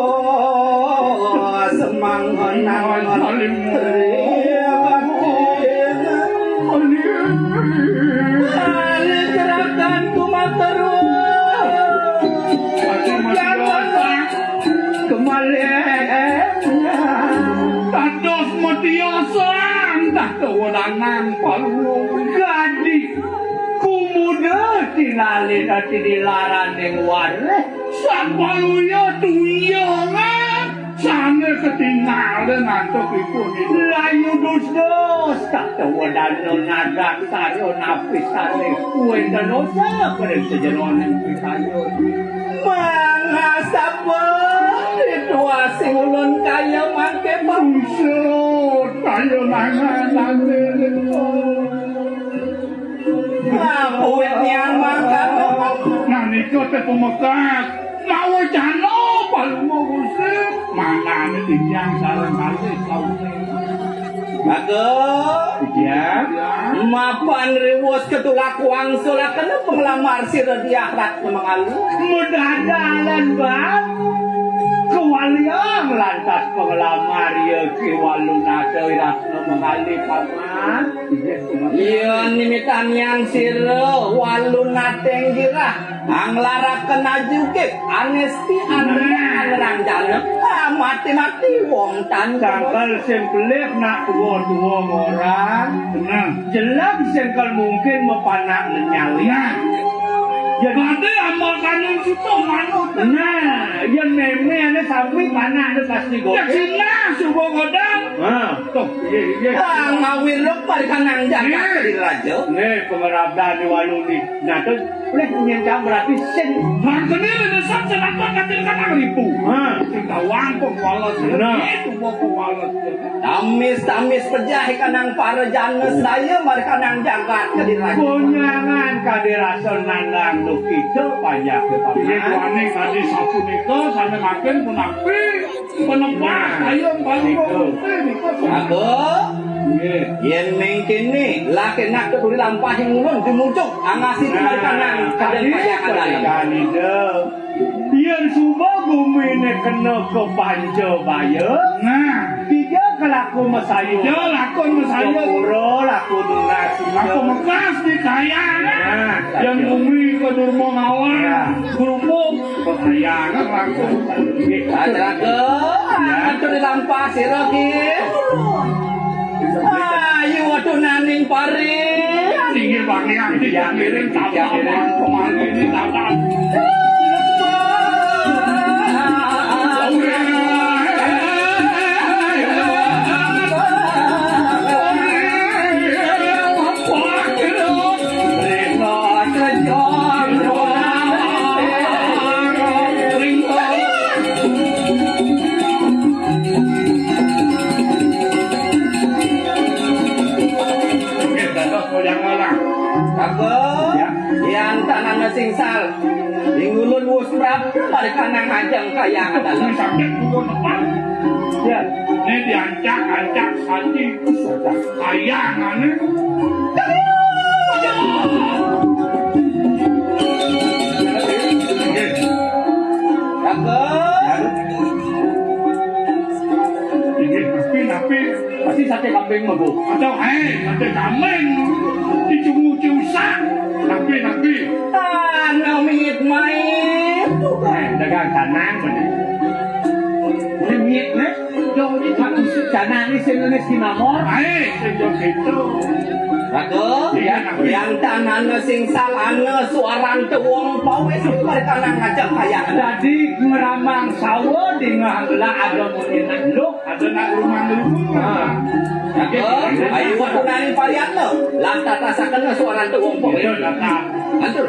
semanggonan. Alim. Alim. Alim gerakan kumaterus. Alim. Kembali. Dados metiasa entah kewenangan palu gadis. Kumuda tinalin ati di laraning wareh. Sapaluya tuyungan sane ketinggalan antuk ipun itu. Layu dus-dus, tak tewedana nadak sarya napi sane kuwi danosa pada sejeroning pitayun. Mangasapa rituasi ulun kaya mangke bangsa kaya nangan ane. Nah, uwit nian mangkana. Nah, nika te pamekas. Nawacana Palungguh Gusti. Manane titiang sareng kalih sawise. Maka, titiang. Mapan riwus ketulak wangsulakena penglamar sira Diah Ratna Mangalu. Medadalan, Bang. Kewaliang lantas penglamar ya Ki Walunata Ratna Mangali, Paman. Iya, nimitanian sira Walunateng girah, anglaraken ajugit, anesti, anreng, anranjana. Ah, mati-mati wong tan. Sangkal sing pelih nak tua-tua orang. Benar. Jelas sing kal mungkin mapanak nenyalian. Nah. Jadi berarti amal kanun suto manut. Nah, yen meme ane sampi panak ane pasti godang. Ya, Cina, subo godang. Nah. Tuh, iya, iya. Ah, ngawiruk pada kanang jagat. Iya. Kediri Raja. Nih, pengerabdan di Waluni. Nah, terus, oleh nyentang berarti sing. Mangkene lene sab senapa katil kanang ribu. Nah. Sing tawang kok walas. Nah. Itu kok walas. Tamis, tamis pejah kanang para jana saya, mari kanang jagat Kediri Raja. Kunyangan kadirasa nandang duh kita panjak ke paman. Iya, kuane kadi sapunika, sane makin punapi. Penempah, ayo, Pak. Niku. Aku? Nggih. Yen mengkene, lak enak ke turi lampah yang ulun, jumujuk, angasi. Nah, kanang, kadang tadi pajangan dalam. Yen suba gumine kena ke panca baya, nah. Tiga kelaku mesayun. Tiga laku mesayun. Sepuro laku nunas. Laku mekas di kaya. Nah, yang bumi ke Durma Ngawang. Nah. Kerupuk. Pekayangan langsung. Acara ke, atur dilampas, sira ki. Ayu, waduh, naning pari. Tinggi bangnya, tinggi miring, tapak, pemali ini, tapak. Apa? Ya. Yan tanana sing sal. Ing ulun wus prapta mari kanang ajeng kayang adalah. Sampai pukul empat. Ya. Ini diancak-ancak saji. Kayangane. Cakep. Inggih, napi, napi? Pasti sate kambing mengko. Aduh, hei, sate kambing. Dicungu diusak. Napi, napi? Tanah mingit main. Eh, dagang tanang bener. Ini mingit, nih. Jauh ini. Tanah ini sing nulis di nomor. Ae, sing yo gitu. Ratu, iya, yang tanahnya sing salahnya suaran wong pawis, mereka nang ngajak kayangan. Jadi ngeramang sawo di ngahla ada muni nanduk. Ada nak rumah rumah. Nah. Ratu, ayo aku nari varian lo. Lantas rasakan suaran wong pawis. Iya, Ratu. Matur.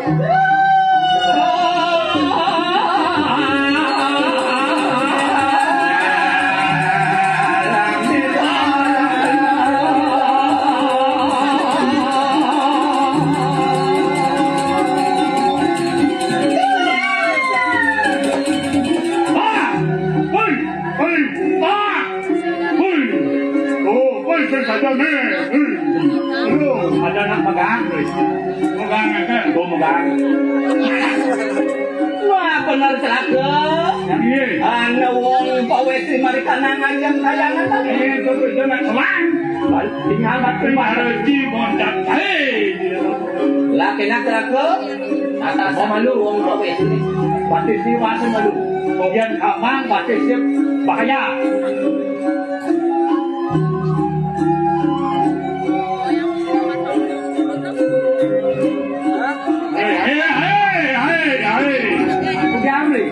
Pak! Hei! Hei! Pak! Hei! Oh, hei, saya saja nih. Hei! Aduh, ada nak megang, hei. Megang, megang. Oh, megang. Wah, bener celaka. Iya. Ana wong pawis mari kanang ayam kayangan tadi. Iya, betul, betul, nak selang. Tinggal batu rezeki boncat. Hei. Lah kena celaka. Atas malu wong pawis. Batis ni wasa malu. Kemudian kamang batis dia bahaya. Hei, hei, hei, hei, hei. Udah ambil.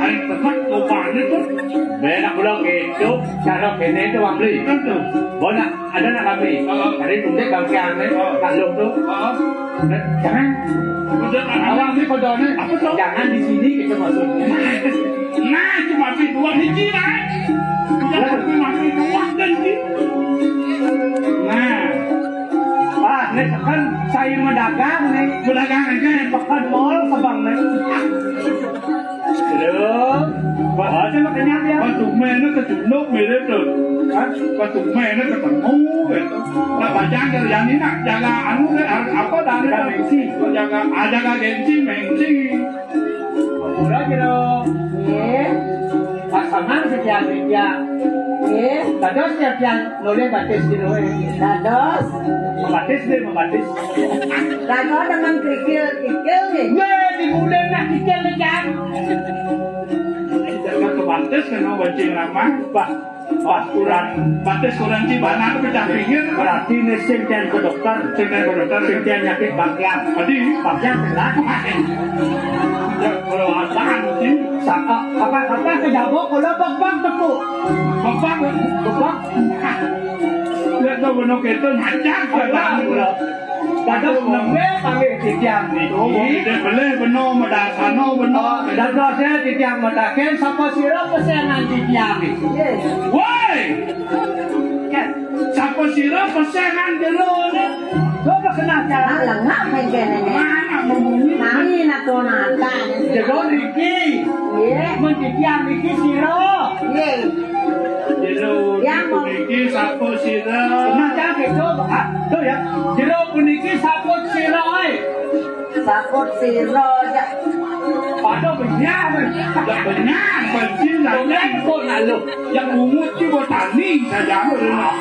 Aing tepat rupanya tuh. Beda belum gitu. Cara kene itu ambil. Tentu. Bona ada nak ambil. Heeh. Dari tunjuk bangkian nih. Heeh. Kalau tuh. Heeh. Jangan. Udah, awang ini kodone. Apa tuh? Jangan di sini gitu maksudnya. Nah, cuma pintuan hiji lah. Udah, tapi masih pintuan kan sih. Nah. Wah, ini kan saya mendagang nih. Mendagang aja. Pekan mall kebang nih. Terus, wah, coba kenyang ya. Batu mana kecunduk mirip tuh. Hah? Batu mana ketemu gitu. Nah, bajang dari yang ini nak jaga anu deh, apa dari gengsi. Jaga, ah, jaga gengsi, mengsi. Udah gitu. Iya. Pasangan sekian sekian. Iya. Terus sekian. Noleh batis di noleh. Dados. Membatis deh, membatis. Lagu dengan kerikil-kerikil nih. Weh, di bulan nak kerikil nih, Cang. Jangan kebatis, kena bancing ramah. Bah, bah, kurang. Batis kurang, Ci, bana aku pecah pinggir. Berarti ini sing tian ke dokter. Sing tian ke dokter. Sing tian nyakit bangkian. Tadi. Bangkian, benar. Ya, kalau apaan, Ci? Saka, apa, apa, ke jabok, kalau bang-bang tepuk. Bang-bang, bang-bang. Lihat tuh, bener gitu, nyacak, apa, bang. Udah. Dados nembe panggih titiang niki. Oh, wong ide belih beno, medasano beno. Oh, dadosnya titiang medaken, sapa sira pesengan titiang niki? Woi! Sapa sira pesengan jero ne? Coba kena jalan. Nah, lengah main kene ne. Mana membunyi? Nami nakonata. Jero niki. Nggih. Mun titiang niki sira. Nggih. Jero ya, niki sapa sira? Nah, jangan gitu. Ah, tuh ya. Jero puniki saput sira, oi. Saput sira, ya. Padha benyah, oi. Ya benyah, bensin lah. Kok lalu? Yang ungu ki botani saja.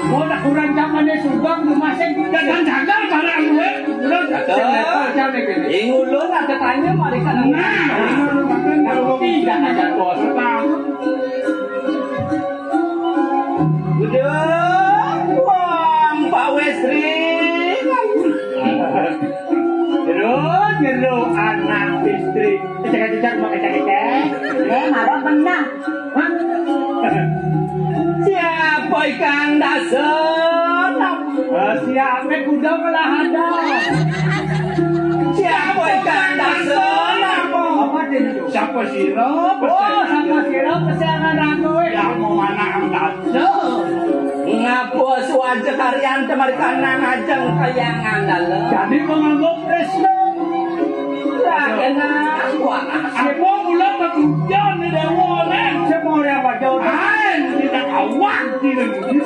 Mau nak kurang zamane Sugeng rumah sing dan jaga barang gue. Terus sing level jane kene. Ing ulun ada tanya mari kan. Nah, ulun makan kalau tidak ada bos. Udah, wong pawis ring. Jero, jero anak istri. Cecek-cecek, mau cecek-cecek. Eh, marah benar. Hah? Siapa ikan dasar? Eh, siapa kuda melahada? Siapa ikan dasar? Apa dia itu? Siapa sira? Oh, siapa sira? Pesengan aku, eh. Ya, mau mana angkat? Loh, ngapa suaja karian temarikan nang ajeng kayangan dalem? Jadi pengangguk Krisna. Lah, kenapa? Apa mula ketujuan di dewa, Ren? Semua orang wajah. Hai, tidak awak di negeri.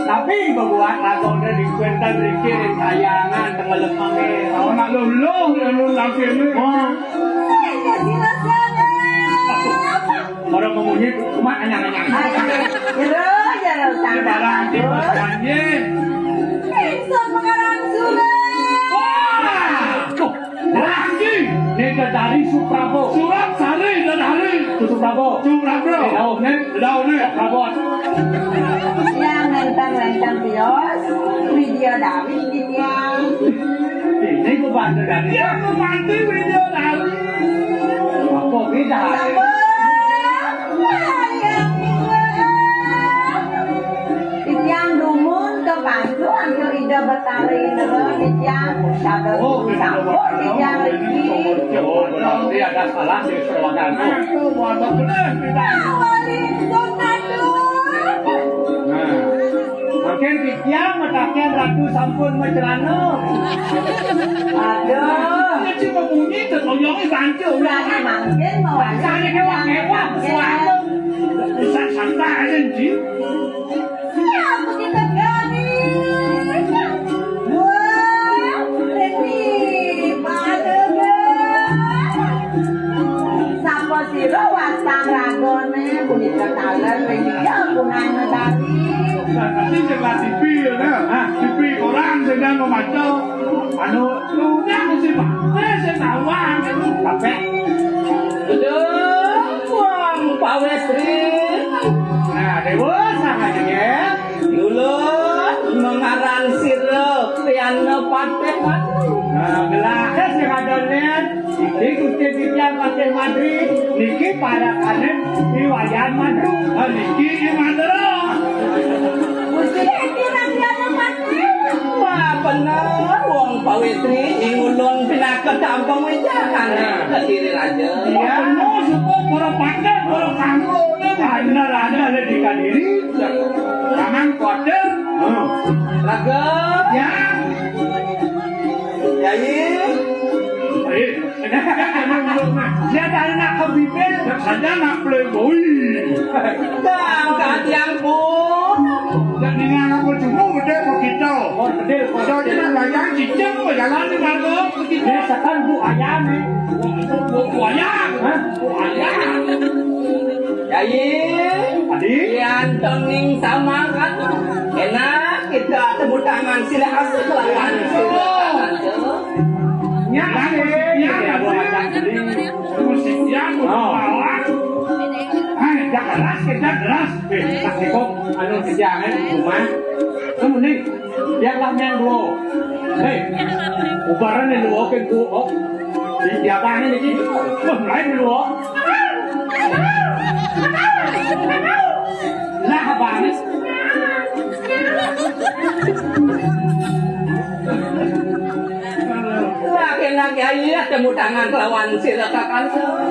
Tapi bebuat lagu udah di kuentan rikir kayangan tengah lepang, eh. Awak nak luluh, luluh lagi ni. Oh. Orang memunyi cuma anyang-anyang. Ayo, jero, jero, di barang, di barang, ye. Ingsun pengarang surat. Wah, tuh, lagi. Ini dari Suprabo. Surat sari dari hari. Prabu. Cung Prabu. Eh, dauh, né. Dauh, né. Prabu. Tiang nénten-nénten tios, Widya Dawi titiang. Ini ku bantu Dawi. Iya, ku bantu Widya Dawi. Apa beda? Apa? Sayang. Titiang dumun kepancu antuk Ida Betari Indra, titiang dados sampun titiang riki. Oh, berarti ada salah di sekolah. Nah, itu buat bener kita. Awalipun, aduh. Nah, mangkin titiang mataken Ratu sampun macelana. Aduh. Ini cuma bunyi, terus oyongnya bantu. Berarti mangkin mau. Rasanya kewak-kewak, suara. Pusat santai aja, Ji. Ya, aku kita garis. Wah, Reni, pada. Sapa sira wastang ragane punika taler ring iya punana Bali. Nah, tapi sing lah T V ya, nah. Hah? T V koran sing memaca. Anu, udah sing bae sing tawang. Capek. Aduh, wong pawetri. Nah, dewa sama ya. Yulun mengaran sira Piana Patih Madri. Nah, gelah sing ada nen. Iki Gusti Titiang Patih Madri. Niki parakane I Wayan Madru. Ah, niki I Madra. Gusti Titiang Piana Patih. Wah, bener wong pawetri ing ulun pinaka tampung wijangan. Nah. Kediri Raja. Iya. Bener, suku para patih, para kanggo. Bener ada di Kediri. Jangan khawatir. Hmm. Raga. Ya. Yai. Eh, dia dari nak ke bibir. Saja nak playboy. Bang, katiang pun. Dan dengan aku cuma gede begitu. Oh, gede. Jadi nak bayar cicing, jalan di mana? Begitu. Ini sekarang bu ayam nih. Bu, bu, bu ayam. Hah? Bu ayam. Yai, adi, yan toning samakan. Enak kita tepuk tangan, sila asik lawan. Nya, nya, nya, nya, nya, nya. Musik ya, musik lawan. Hai, dah keras, kita keras. Eh, tak cukup, anu kerjaan rumah. Kamu nih. Biarlah yang dua. Hei, ubaran yang dua ke gua. Oh. Di biarlah ini. Oh, lain dua. Lah, Bang. Laki-laki aja temu tangan kelawan sira kakang. Betul,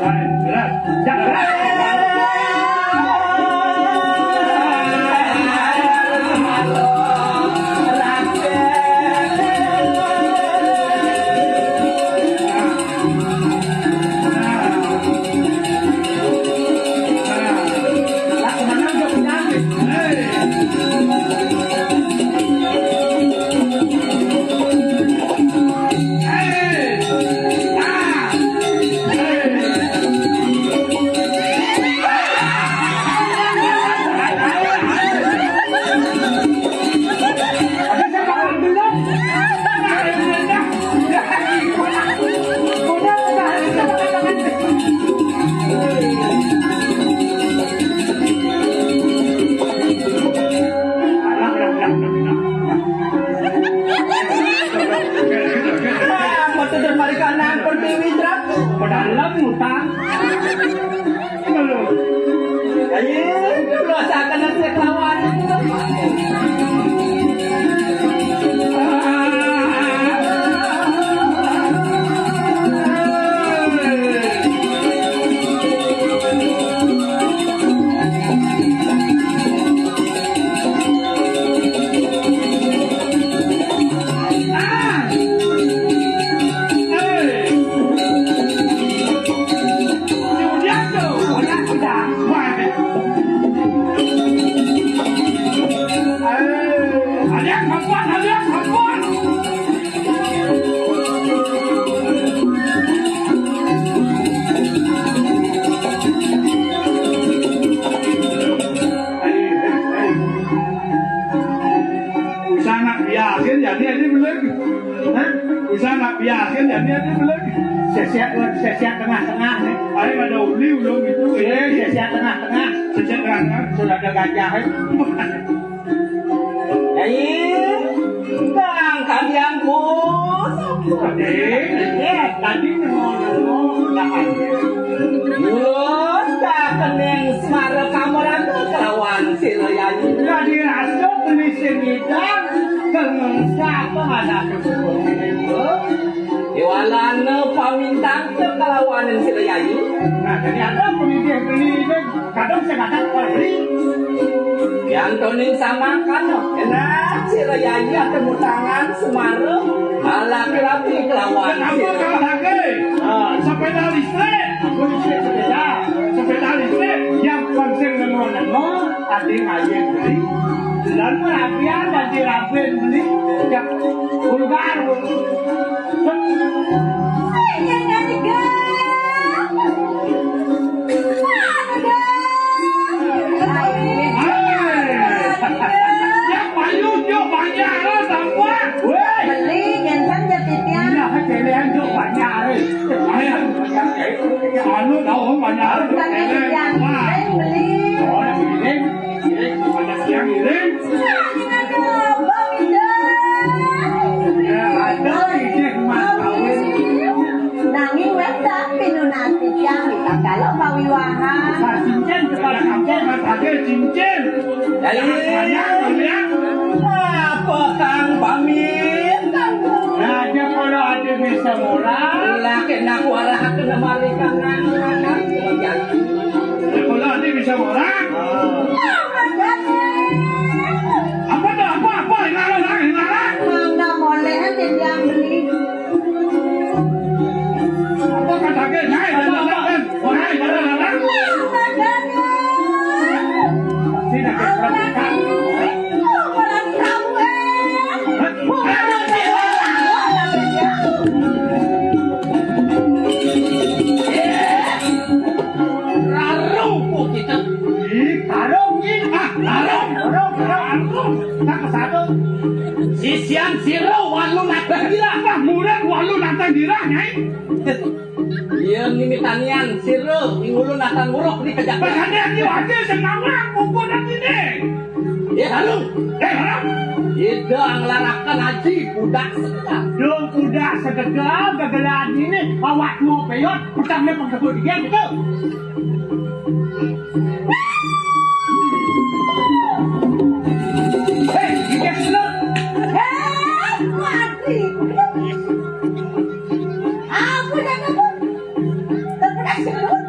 Pertiwi, Ratu. Pedalem utang. Ayo, rasakan nasib lawan. Sesiat tengah-tengah nih. Paling ada uli ulun gitu. Eh, sesiat tengah-tengah. Sesiat tengah-tengah. Sudah ada gajah, eh. Ayo, Bang, kalian bos. Eh, eh, tadi nengok-nengok udahan. Ulun tak kening semara kamar anu kelawan si Layani. Tadi rasa beli sini dah. Kenapa ada kesukup ini, Bang? Iwalana pamintang kalawanan si Layani. Nah, jadi ada penidih beli itu kadang saya kata beli. Yang toning sama kan, enak si Layani ada mutangan semara, malah kerapi kelawan si Layani. Kenapa kalau lagi? Ah, sepeda listrik, aku listrik sepeda, sepeda listrik yang penting nengok-nengok. Ati ngayen beli. Lan rabian dadi rabin beli. Jak vulgar. Yang payu juk banyak lah sampah. Weh. Beli gensan jepitnya. Iya, kelean juk banyak. Ayo, anu tahu banyak. Bukan yang beli. Oh, yang ini. Ada siang ini. Ya, ada ide mas kawin. Nanging wes tak pinunati tiang kita kalau pawiwahan. Nah, cincin, kita cincin, mas ada cincin. Dari banyak, banyak. Apa kang pamit? Nah, dia kalau ada bisa murah. Lah, kena kuarah kena marikan anak. Kalau ada bisa murah. Apa tuh? Apa? Apa? Inara, inara. Mangga boleh aja dia beli. Apa kata ke? Naik, naik, naik, naik. Oh, naik, naik, naik, naik. Sini, naik. Rarung kok kita. Ih, tarung, ih. Ah, tarung. Tarung, tarung, tarung. Tak ke satu. Sisian sira walu natang dirah. Apa murid walu natang dirah, Nyai? Iya, nini tanian sira ingulu natang buruk di kejak. Bahkan dia dia aja senang lah, pokok dan ini. Ya, lalu. Eh, lalu. Ida ngelarakan haji budak sekedak. Dong budak sekedak, gegelan ini, awak dua peyot, petangnya pengebut dia gitu. Hei, dia senang. Hei, mati. Aku dah kebun. Tapi dah senang.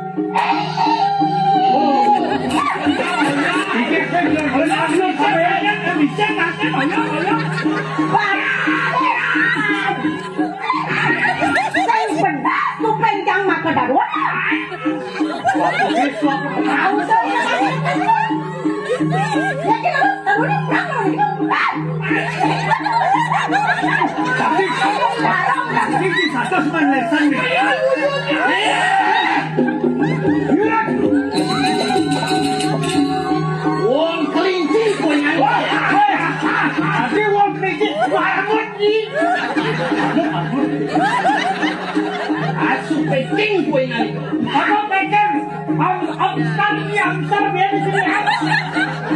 Sing bener tu pencang maka daruan. Tahu saya. Ya kita tahu ni berapa ni. Tapi, tapi di satu sebenarnya. Wong kelinci punya. Tapi wong kelinci banget nih. Asu pecing punya. Apa pecing? Am, am, sekali, am, sekali, biar di sini, am.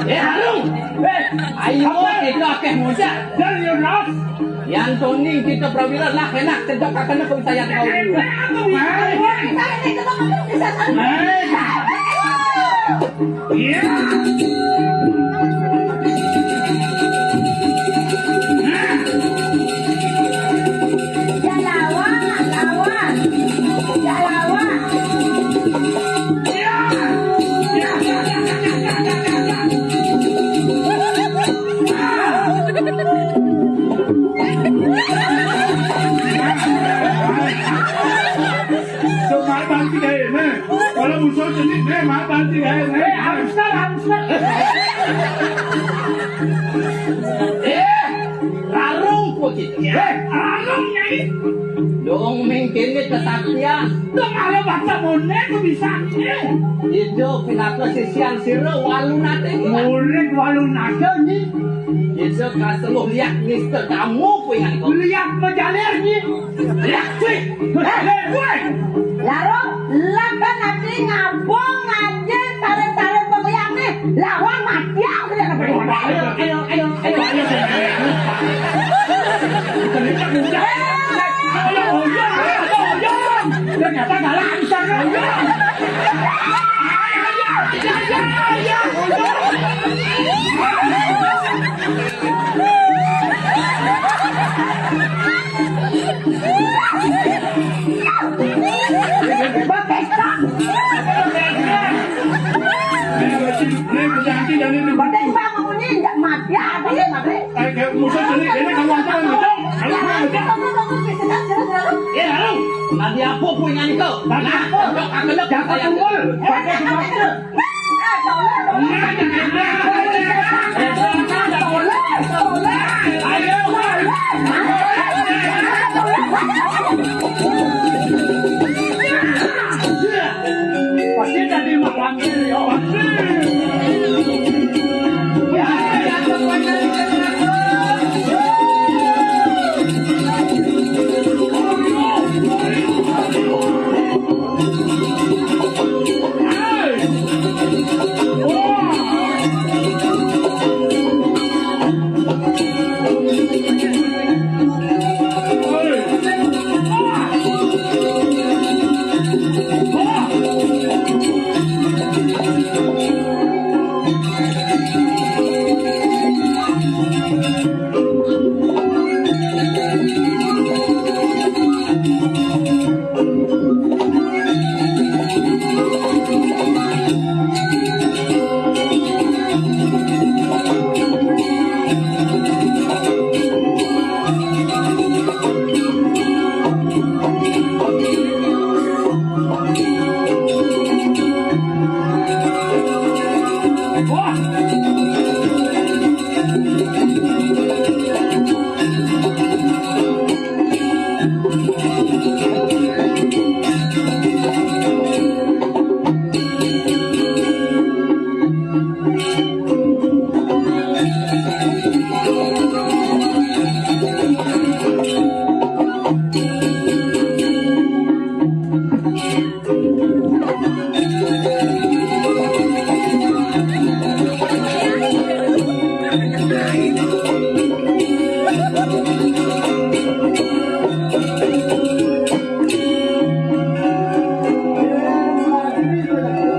Eh, Harung. Eh, ayo, apa? Itu akeh muda. Dan you lost. Yang toning kita prawira lah enak cedok kakaknya kau saya tahu dulu. Iya. Jalawa, lawa. Jalawa. Iya. Iya. Cuma banting aja, nah. Kalau musuh jenis, nah, mah banting aja, nah. Eh, hamster, hamster. Eh, larung pun. Heh, anu, Nyai. Dong mengkene kesaktian. Dong ada baca bonek bisa. Ijo pinaka sisian sira Walunata. Murid Walunata, Nyi. Ijo kaseluh liak mister kamu kuingan kau. Liak majaler, Nyi. Liak, cuy. Heh, heh, woi. Laro, lakan ati ngabung ngajin tarik-tarik pemilihan nih. Lawan mati aku tidak dapat. Ayo, ayo, ayo, ayo, ayo. Ternyata galak di sana. Batembang ini ndak mati apa ya, mati? Eh, kayak musuh sini, ini kamu aja yang ngejok. Kamu aja yang ngejok. Eh, lalu, nanti apa pun yang itu? Nanti apa? Jangan tunggul. Pakai semua.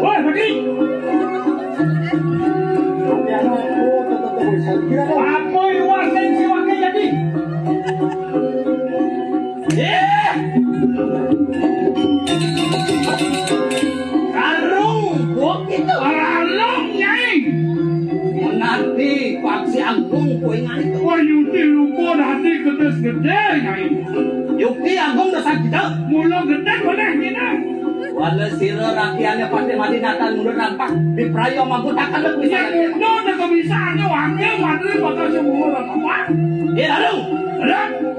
Wah, Budi. Apa iwak sing siwake jadi? Eh! Karung, bukit itu. Karung, Nyai. Menanti Paksi Agung kuingan itu. Wah, Yudi lupa dadi gedhe-gedhe, Nyai. Yudi Agung dosa kita. Mula gedhe boleh minum. Wala sira rakyatnya pasti mati natal mundur nampak di prayo mampu takkan lebih saya. Mundur ke bisa anu, wakil, wakil, bakal semua orang apa? Eh, lalu.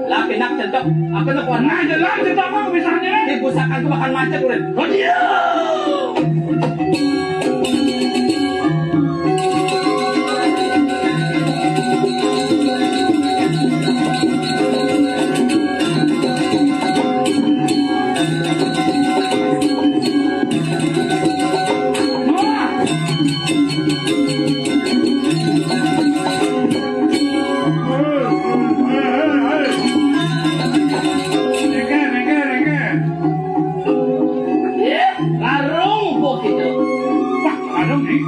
Lah, kena cedok. Apa nak warna? Nah, jelas cedok apa bisanya? Ini pusaka aku makan macet, udah. Oh, dia. Larung kok gitu. Wah, larung nih.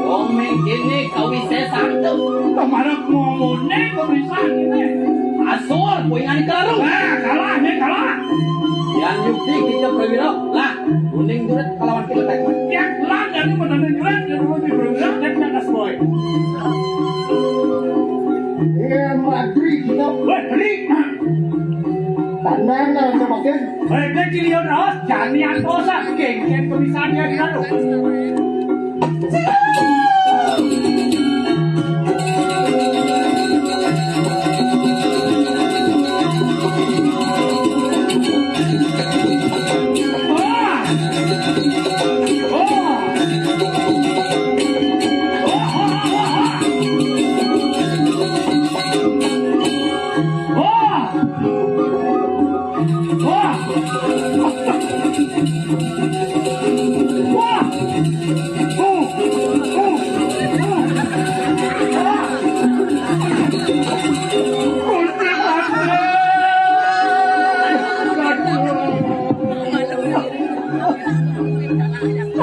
Wong mengkene kawisesan tuh. Kemarin ngomongnya kebisan ini. Asor, kuingan ke larung. Nah, kalah nih, kalah. Yang yukti kita perwira. Lah, kuning juret kelawan kita baik. Ya, lah, jadi benar juret, jadi lebih perwira, dan atas boy. Eh, Madri, kita. Weh, Madri. Tanang, nah, sama Ken. Baik, baik, Cilion, awas, jangan lihat dosa, geng, geng, tulisannya di lalu.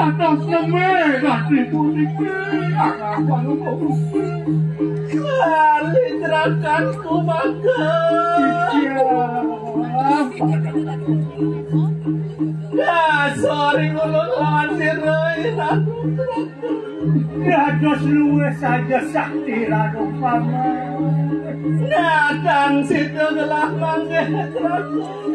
Atas neme rati puniki, anak panuwun. Kalitrakanku mangke. Iya. Kasor ing ulun lawan sira, Ratu. Dados luwih saja sakti Ratu Paman. Nadang sida gelah mangke, Ratu.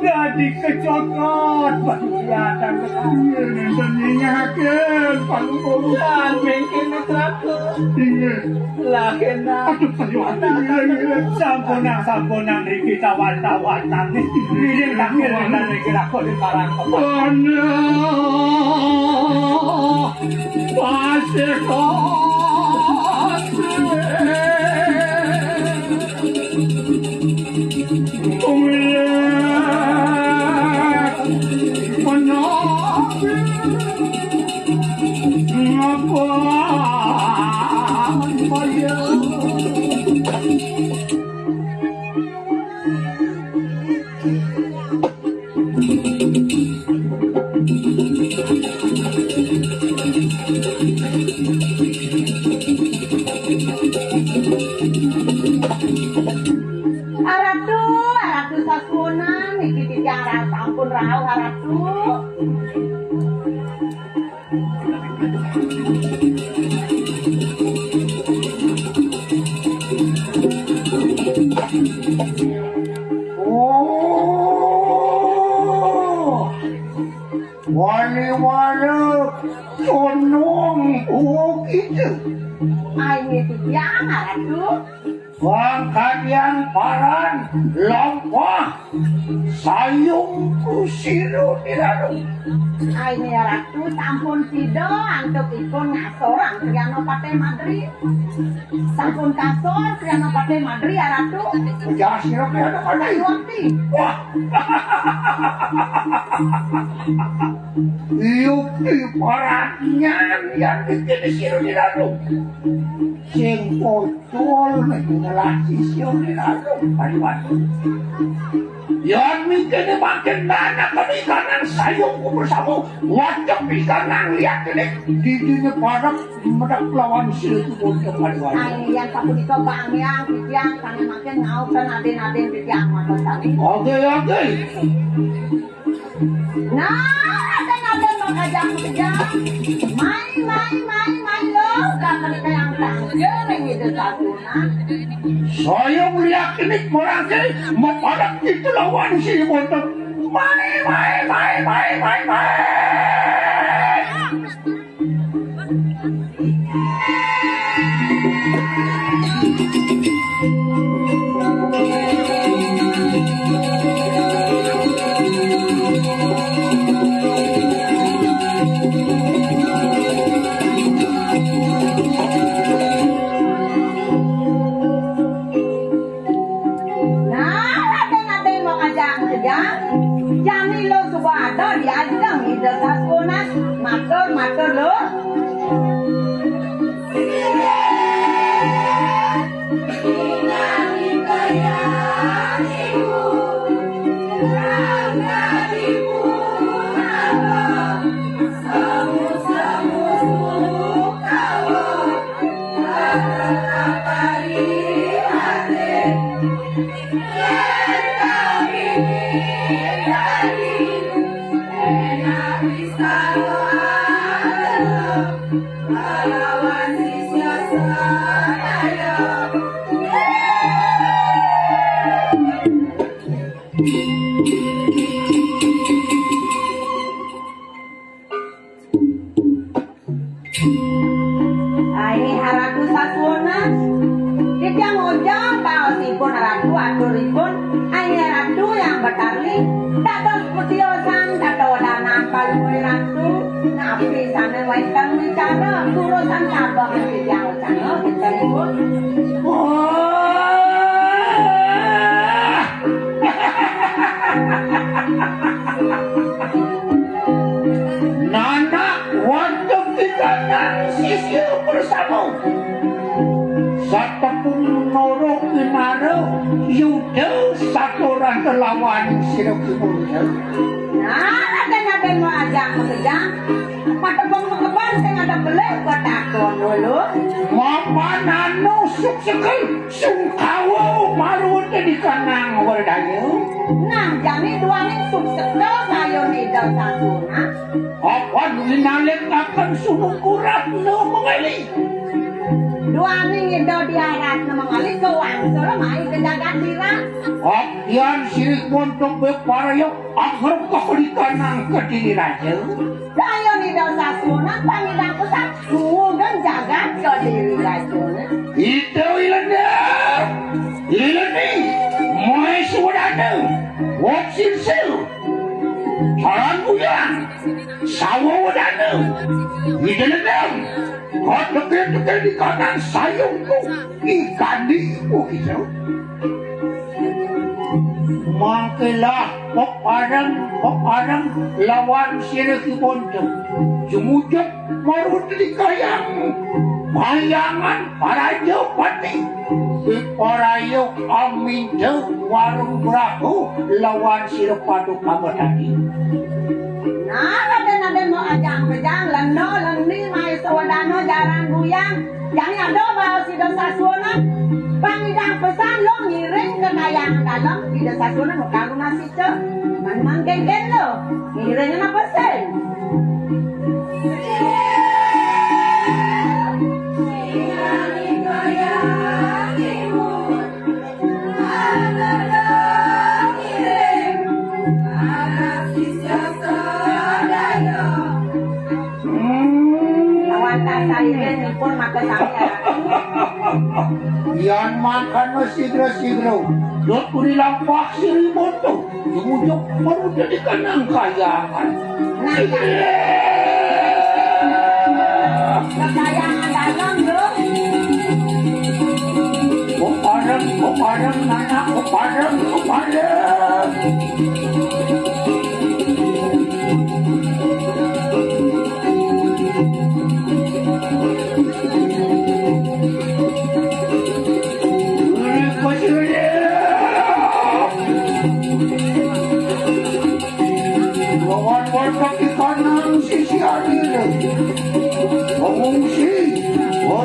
Dadi kecokot, panyatan ketahuan enten nyingahaken, Paluhur. Lan mengkene, Ratu. Inggih. Lah kena. Aduh, aduh, aduh, inggih, inggih. Sampunang, sampunang niki tawar-tawar niki. Bilih takil wonten niki lakon di parang. Aduh, pasih. Aratu, aratu sasuhunan, niki titiang ra-, sampun rauh, aratu. Oh, wali-wali condong, oh, gitu. Ai, niki titiang, aratu. Wangkadian paran lampah sayung kusiro diranu. Ai, aratu sampun sida antuk ipun ngasorang Kriana Patih Madri. Sampun kasor Kriana Patih Madri, aratu. Jas sira Kriana Patih. Ayo, Akti. Wah. Yukti paran nyan yang dikene sira diranu. Sing pocol ngelah sisya nirana pariwati. Yan mikene makin nanak kami kanang sayung kumpul samu, wajib ikanang liat ini didine parek medek lawan sira kumpul pariwati. Ay, yan sapunika bangyang titiang sane makin ngausan aden-aden titiang matos sami. Oke, oke. Nah, aden-aden makajang-kejang. Mai, mai, mai, mai lo, udah kena yang tangkil yang itu satu, nah. Saya melihat ini merangkai, meparak itu lawan si Bonten. Mai, mai, mai, mai, mai, mai. Nah, Raden-raden mau ngajak kerja. Jami lo suba ada di ajeng Ida Saswona. Matur, matur lo. Ai, Ratu Saswona, titiang ojang baosipun Ratu aturipun, ai, Ratu yang betarli, dados petiosan, dados wedanan paluhur Ratu, napi sane wenten wicara, kurusan sabeng titiang wacana, titiang ibu. Wah. Nanak wantep pikanang sisya bersama. Satepung noro kinara yuda saturan kelawan sira kumurda. Nah, raden-raden mau ajak makejang. Kebon-kebon sing ada belih, gua takon dulu. Mapan anu suksekel, sungkawa maruta di kanang werdaya. Nah, jani duaning suksekel kayun Ida Sasuna. Apan winalikaken sunungkuran nu mengali. Duaning Ida Diah Ratna mengali kawangsul mai ka jagat Dira. Apian sirih montok beparaya angrebah likanang kediri raja. Kaya Ida Sasuna pangidang pesan, suwugan jagat kediri rajane. Ida Ilendang, Ilendi, Maeswadana, Wot Silsil, Jalan Buyang, Sawawadana, Ida Lendang, Kot Dekir-dekir di kanan sayungku, ikandi ibu kita. Mangkelah pepareng, pepareng lawan sirihipun tu. Jumujug marutlikayang bayangan parajapati. Biparayuk aminta warung brahu lawan sira paduka betadi. Nah, raden-raden mau ajang bejang, leno, leni, maeswadana, jaran buyang. Jani ada baos Ida Saswana. Pangidang pesan lo ngiring ka kayangan dalem, Ida Saswana nukaru nasita. Man mangkengken lo, ngiring ana pesan. Hmm. Lawan tasa iring ipun maka sami aratu. Yan mangkana sigra-sigra, dot uri lampah sirih monto, jumujug marutlikanang kayangan. Nah, ya. Kekayangan dalem, Bro. Kepareng, kepareng, anak, kepareng, kepareng. Lawan warga di kanan sisi akhir. Pengungsi,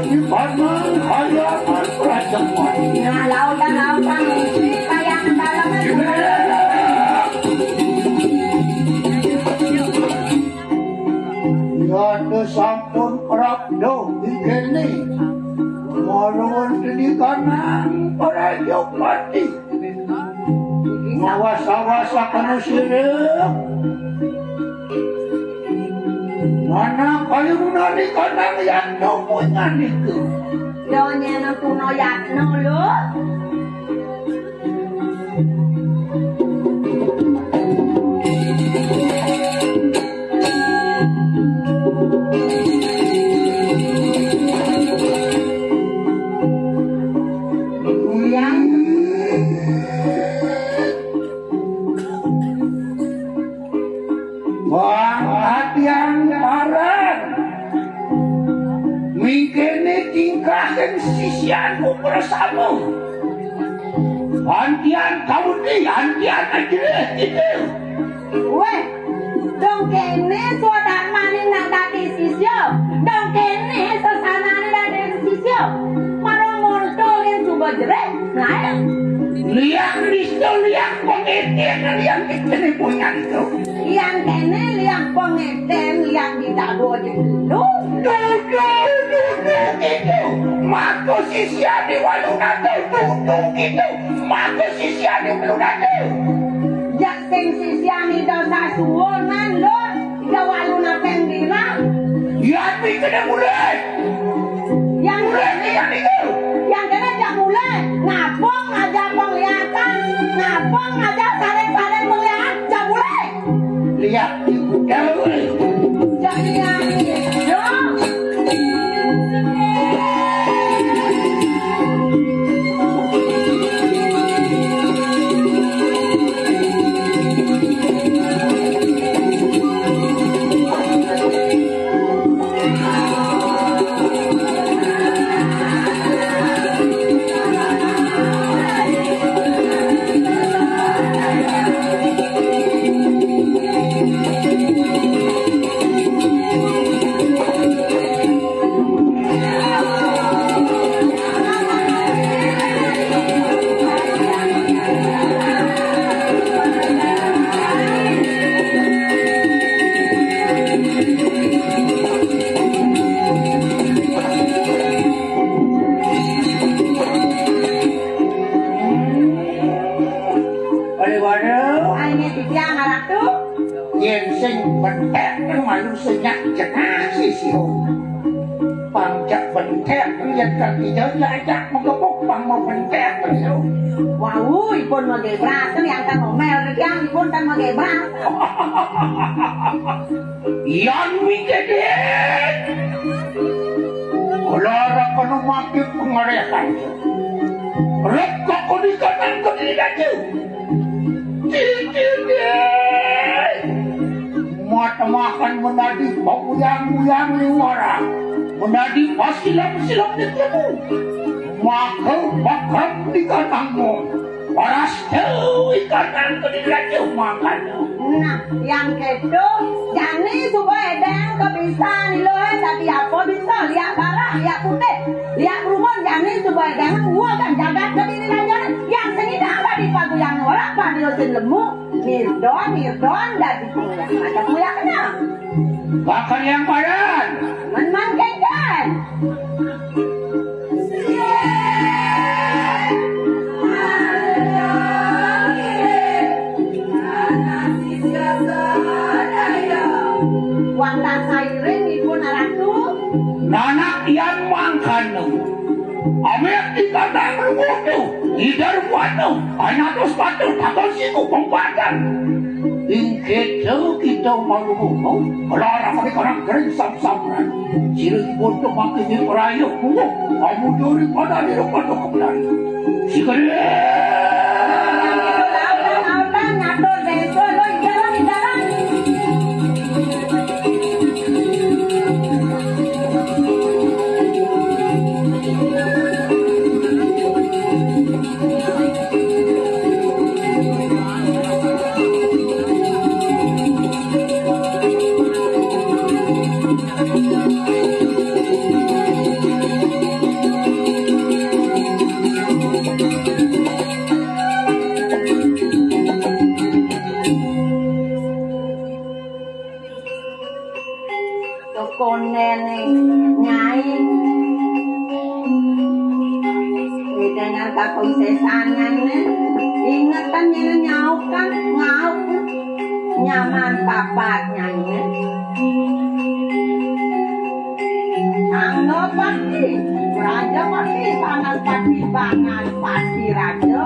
di kanan kayangan kerajaan. Nah, lautan, lautan, ngungsi, kayangan dalem. Yata sampun prapta ing kene. Maruan teni kanang prajapati. Mawas-awas sakana sira. Mana kayunane kanang yatna punyanika. Donyana tuna yatna, lho. Bang atian parang. Mingkene tingkahin sisianku bersama. Antian kawedi, antian ajereh gitu. Weh, dong kene swadarmane nak dadi sisya. Dong kene sesanane dadi sisya. Mara monto yen suba jereh, lae. Liang distu, liang pengeten, liang kene punyan tu. Liang kene, liang pengeten, liang didago aja dulu. Tutu, tutu, gitu. Maka sisiane walu nate, tutu, gitu. Maka sisiane walu nate. Jak sing sisiane dosa suwunan, Lur. Ida walu napeng dina. Yati kena mulai. Yang mulai kene, yang itu. Yang kene jak mulai. Ngapung aja penglihatan. Ngapung aja saling-saling melihat. Jak mulai. Lihat di budal. Jak lihat. Yo. Yén sing bentek nang manusia nyak jenah sisiun. Pang jak bentek yén kaki jajak mengkepuk pang mau bentek sisiun. Wau, ipun magebrak, yang kan ngomel, yang ipun kan magebrak. Yan mikir. Kelara kena mati pengerehan. Rek kok kau dikatakan ke diri aja. Cincin deh. Mata makan menadi pemuyang-muyang liwara. Menadi pasilam-silam di tubuh. Maka bakal dikatamu. Paras jauh ikatan ke diri aja makan. Nah, yang kedo, jani suba edeng kepisan iloh, tapi apa bisa liak barah, liak putih, liak berumun, jani suba edeng, gua kan jagat ke diri raja, yang seni dah di paguyang orang pada sin lemu, mirdon, mirdon, dan di paguyang, ada paguyang kena. Bakal yang padan. Man-man kengkan. Wantah sairing ipun aratu. Nanak yan mangkana. Amit dikandang luwuh tu, idar wanu, anatus patu, takon siku pempatan. Ingkit tu kita maluwuh, melarang mereka orang kering sam-samran. Sira ibu tu makin di perayuh kuwuh, kamu duri pada di rumah tu kembali. Sikere. Tokonene nyai. Wedangan kakung sesanane. Ingetan nyene nyaukan, ngauk. Nyaman papat nyaine. Anggo pati, raja pati, pangan pati, pangan pati raja.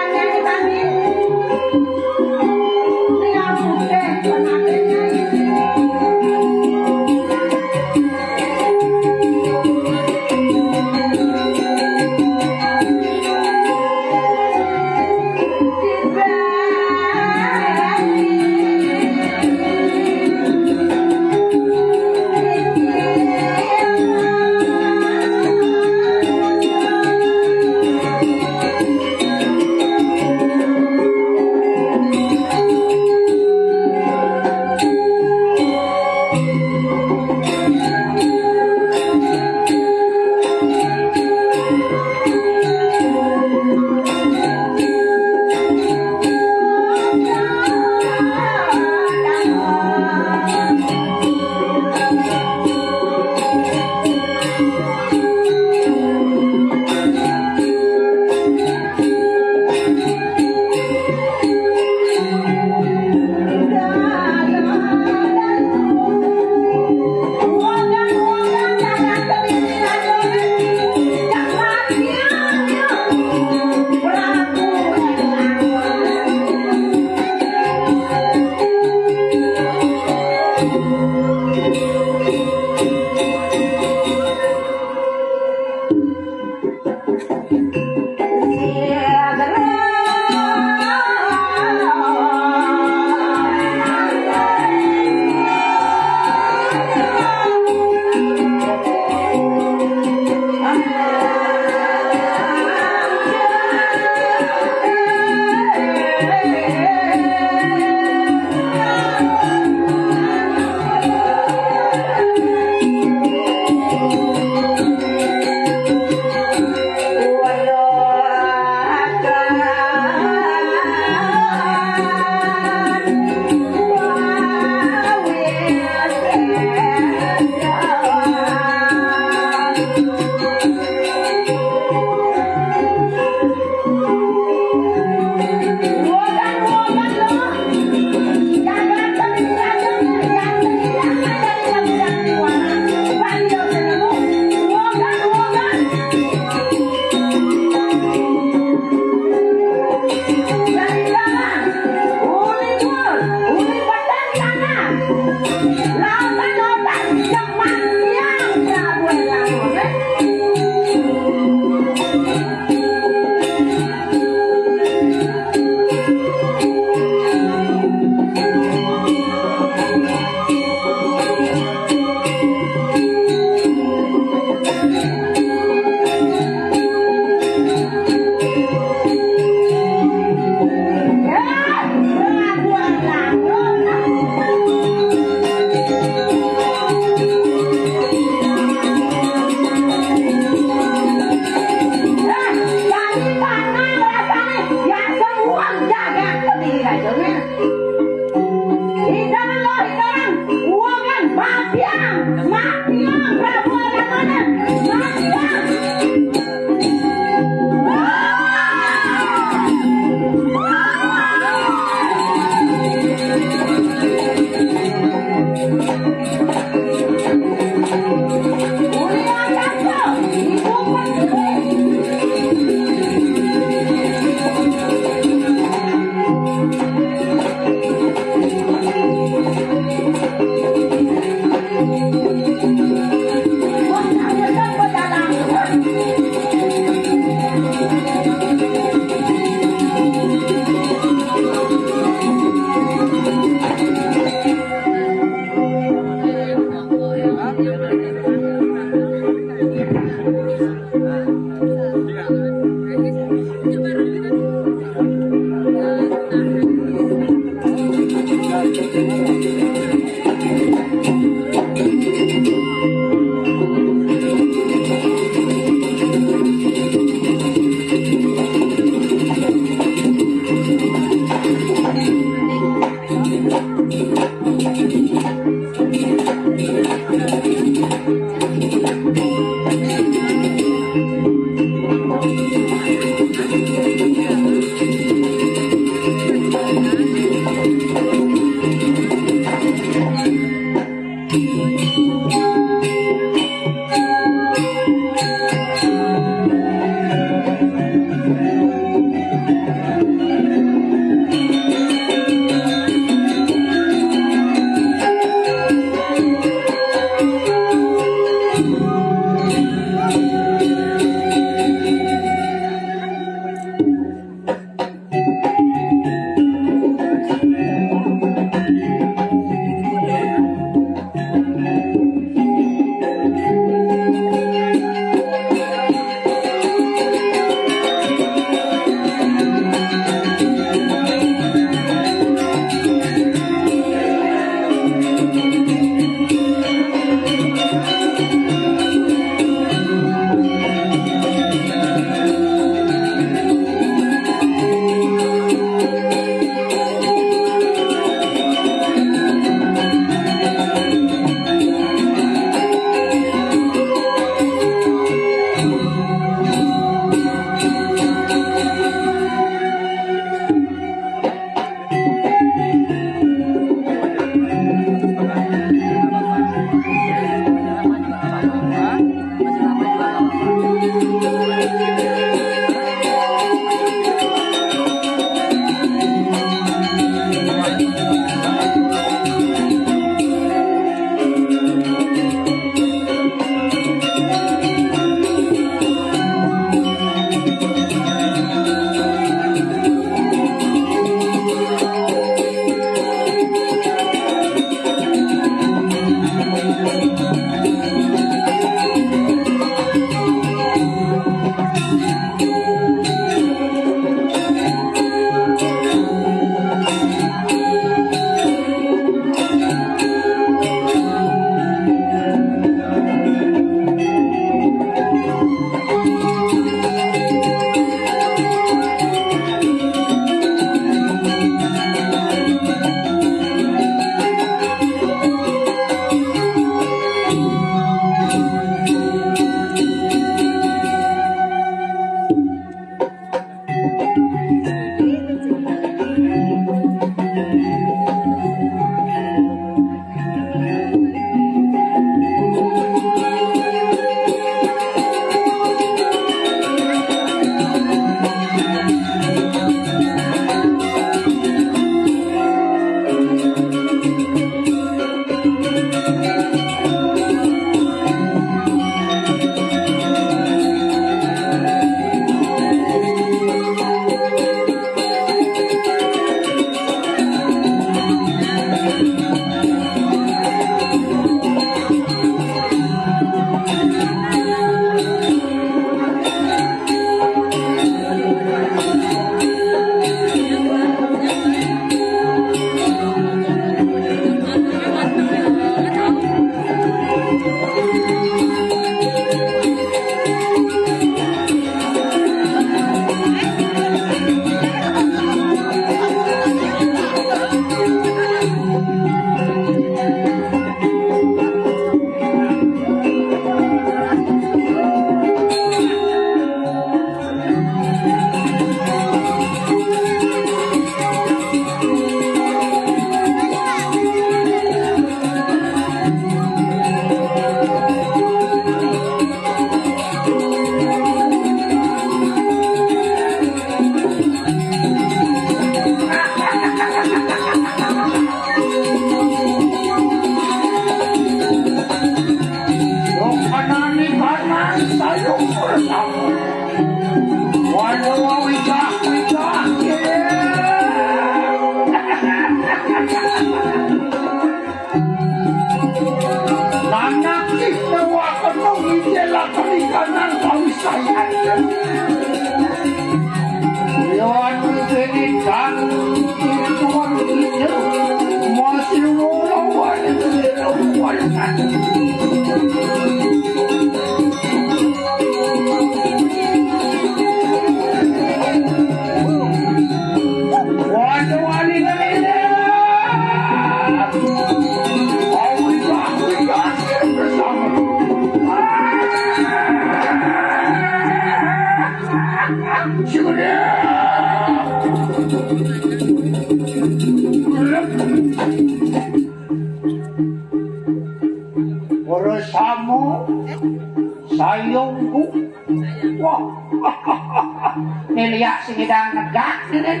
Niliak sing idang negak nini.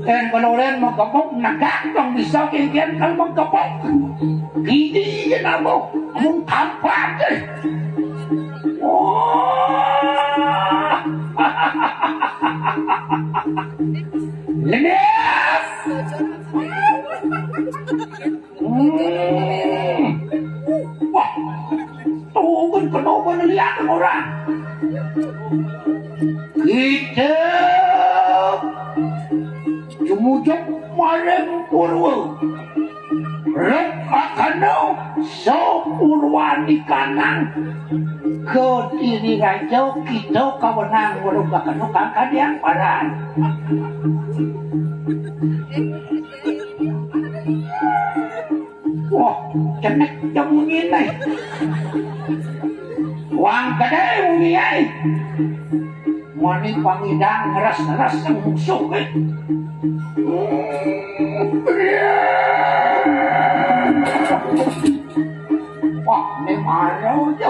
Ten kaloren magkapok negak tong bisa kengken kal magkapok. Gigi yan amo mung kampat eh. Wah. Ledes. Hmm. Wah, tugon kano ba naliakan orang? Kita jumujug maring purwa. Ruk akano sa purwanikanang Kadiri Raja kita kawenang ruk akano kang kadiang paran. Wah, cenik jamunyi ne. Wang gedé munyi ai. Mani pangidang ngeres-ngeres sing musuh eh. Wah, ini malu jo.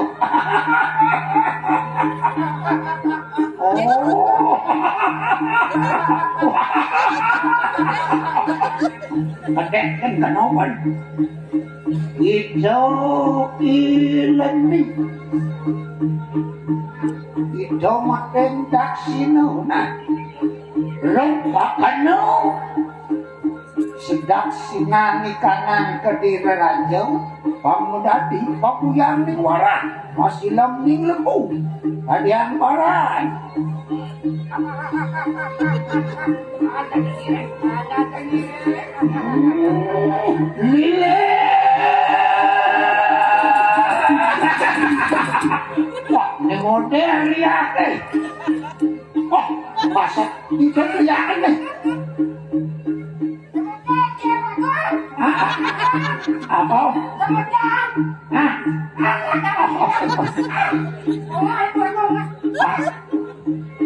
Oh. Kedek kan kenoman. Ijo ileni. Ijo maten daksina. Nah. Rung pakeno. Sedak sinanikanang Kadiri Raja, pang madadi pabuyaning warah, masilem ning lembu. Kadiang paran. Lile. Wah, ini model lihat eh. Wah, masa itu lihat eh. Ah, apa? Ah, ah,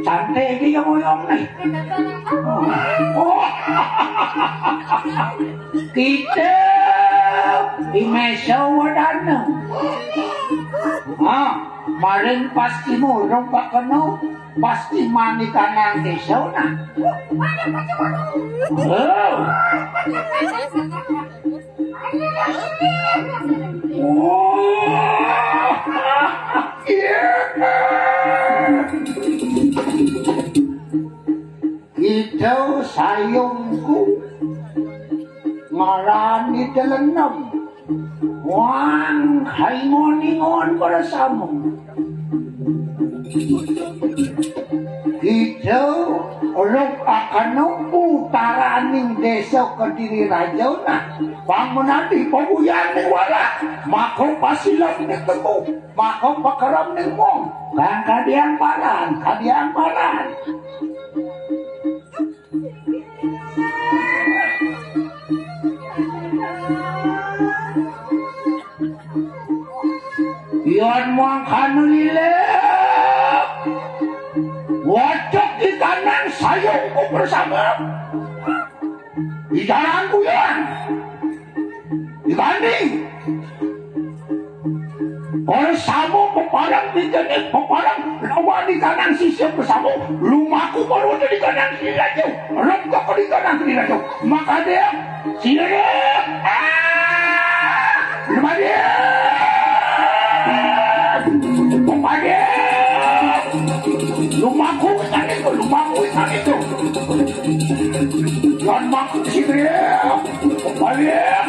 cantik iki ya ngoyong nih. Oh. Kita di mesa wadana. Ah, maring pasti murung pakeno. Pasti manikanang desa nah. Oh. Oh. Iya. Ida sayungku ngarani delenem. Wang haingon-ingon para samu. Ida ruk akana utaraning desa Kediri Raja nah. Pang menadi pabuyaning warah. Maka pasilem ning lembu. Maka pakerem ning mong. Kang kadiang paran, kadiang paran. Yan mangkana lilip. Wajak di kanan sayungku bersama. Di jalan bulan. Dibanding. Bersama peparang di jenis peparang lawan di kanan sisi bersama lumaku baru di kanan sisi raja. Rem kau di kanan sisi raja. Maka dia sini. Ah! Lumayan. Lumayan. Lumaku ikan itu, lumaku ikan itu. Tuan maku sini. Lumayan.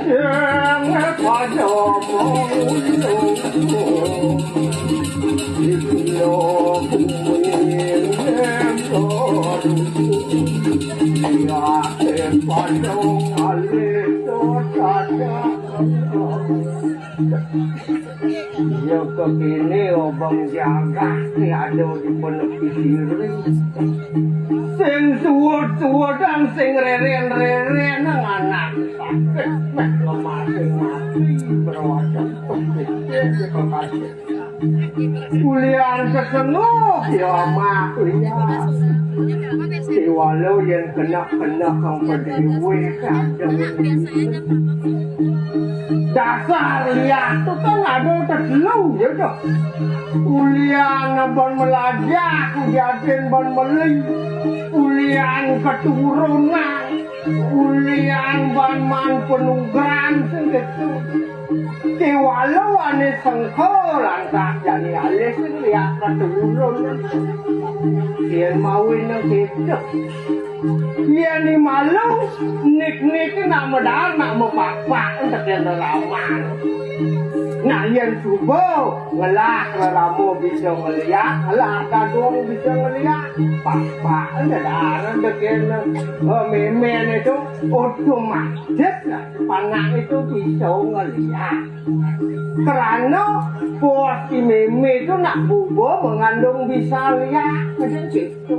Yang pada mengulung di pulau bumi yang baru. Ya, pada alih saja. Ya, kekini abang jaga ni ada di penepi diri. Sing suwud-suwudan, sing reren-reren, nang anak sakit, meh ngemati-mati, berwajah pemikir di kekasih. Kulian kesenguh, ya, mak, kulian. Siwalo yang kena-kena kang peduli, kadang. Dasar liat tu kan ada telu, ya, tu. Ulian ban melajah, ujatin ban meli. Ulian keturunan, ulian ban man penugran, sing gitu. Kewalo ane sengko lantak jani alis, liat keturunan. Yen mawin nang gitu. Yen ni malu, nik-nik nak medar, nak mepak-pak, entek yen lelaman. Nah, yen suba, ngelah lelamo bisa ngeliat, ngelah dadong bisa ngeliat. Pak-pak, entek darah, entek yen, eh, memen itu, otomatis lah, panak itu bisa ngeliat. Kerana bos si meme itu nak buba mengandung bisa liat, macam gitu.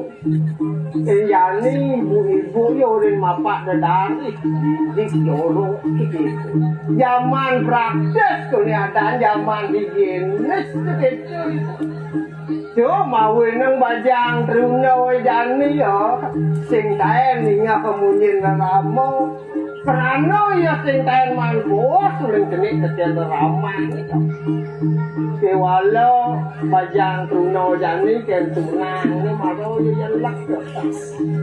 Jani ibu-ibu ya orang mapak dedari, didik jorok gitu. Zaman praktis tu ni ada zaman higienis gitu. Cuma weneng bajang truna we jani ya, sing taen ningeh kemunyin lelamo. Kerana iya sing taen man bos, ulun kene tetian lelaman. Kewala bajang truna jani ken tunang ni maro iya yelek.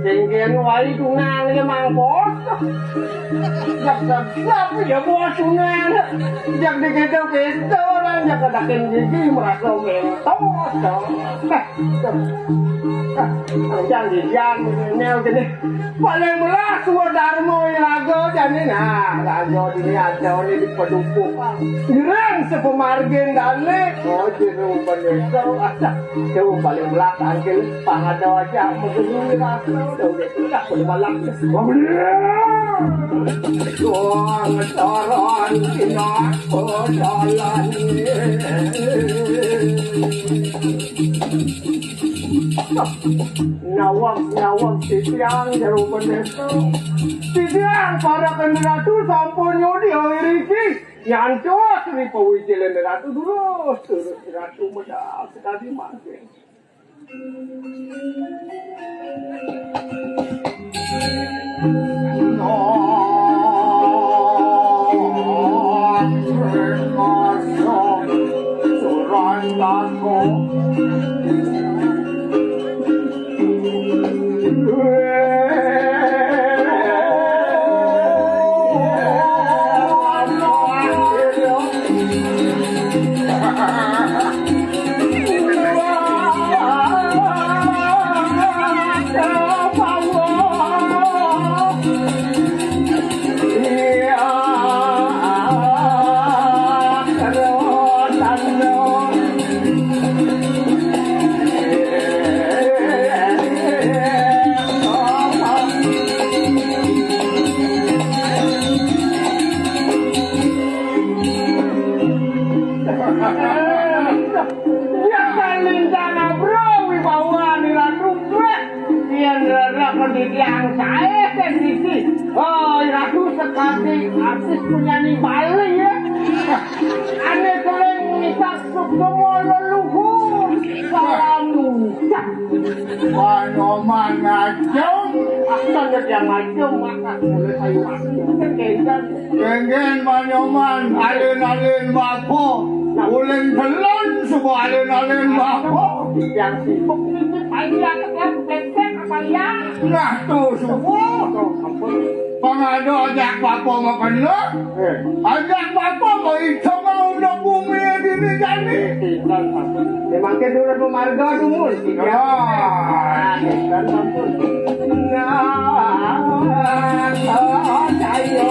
Kengken wai tunang ya mang bos. Jak sap ya bos tunang. Jak dikedo-kedo orang, jak kedakin gigi merasa mentos. Nah, tuh. Nah, jangan didian, nel gini. Paling melas suwa darmo ya raga jani. Nah, raga dini ada ni di pedukuh. Irang sepemargin dane. Oh, jeru beneso. Tuh, paling melas angkil. Pangada aja, megeni rasa, udah, udah, udah, udah malam. Wah, bener. Wah, ngetaran, sinak, pedalan. Nawang, nawang, titiang, jero bendesa. Titiang, para kenderatu, sampun nyodi, awiriki. Nyantos, ri pawijilan ratu, durus, durus, ratu, medal, sekali mangkin. Jangan lintang abro wibawa ni ratu. Yen rereh pendidikan sae sing ngisi. Oh, ratu sekali artis penyanyi Bali ya. Ane kering ngisak sugemo leluhur. Salam ucap. Wah, Noman ngajeng. Akan dia ngajeng, maka mulai ayu ngajeng. Kekencan. Kengken manyoman, alin-alin bapa. Ulun telon suba alin-alin bapa. Yang sibuk ini payah, kan, pesek apa ya? Nah, tu suba. Pangada ajak bapa makena. Eh. Ajak bapa maitung udah bumi dini jani. Tinggal satu. Memang ke dulu pemarga tu, Mun. Ya. Nah, tinggal satu. Nah, ayo.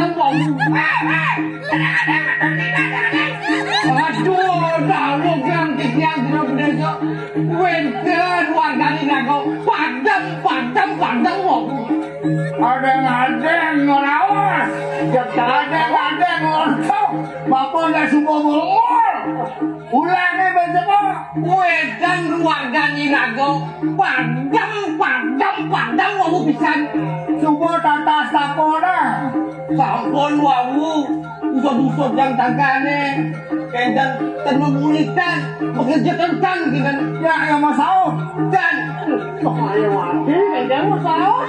padem wau. Aduh, dawuh kang titiang jero desa. Wénten wargane naga padem, padem, padem wau. Adeng-adeng ngeraos. Adeng-adeng ngontok. Bapak nggak suka ngomong. Ulange besok. Wédan ruwargan iraga padem, padem, padem wau pisan. Suba tatas tapona. Sampun wau usut-usut jang tangkane. Kénten tenung ulitan, pekerja tentang dengan ya yang mau saut. Dan ayo mati, kénten mau saut.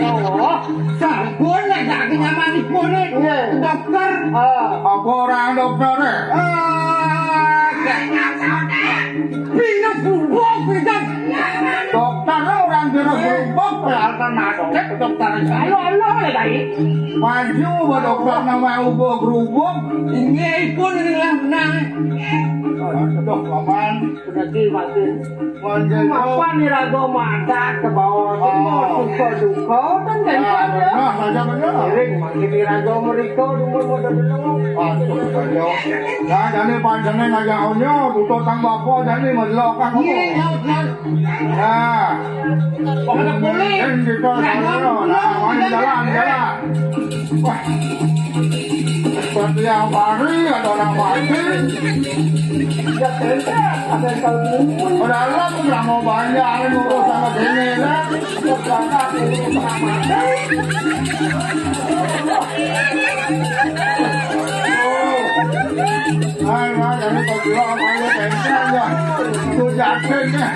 Oh. Sampun, nek gak nyaman ibu nih. Iya. Dokter. Ah. Apa orang dokter? Ah, kayaknya sana. Pindah bubuk, pindah. Dokter orang pindah bubuk, alternatif dokter. Halo, halo, ya, tadi. Maju, dokter nama ubuk-ubuk. Ini pun ini lah, nah. Aduh, paman. Berarti mati. Mapan iraga madat ke bawah semua suka duka dan tempat ya. Nah, saja bener. Iring mangkin iraga mereka dulu pada dulu. Aduh, ayo. Nah, jane panjenengan ngajak onyo, butuh tang bapa jane melok kan. Iya, iya, iya. Nah. Pokoknya boleh. Kan kita nah, jalan, nah, nah, jalan, jalan. Wah. Seperti yang pari ada orang mati. Ya, ada yang tahu. Padahal aku nggak mau banyak, ini ngurus sama gini, kan? Nah, nah, jadi kalau bilang, ayo, pensiun, ya. Itu yakin, ya.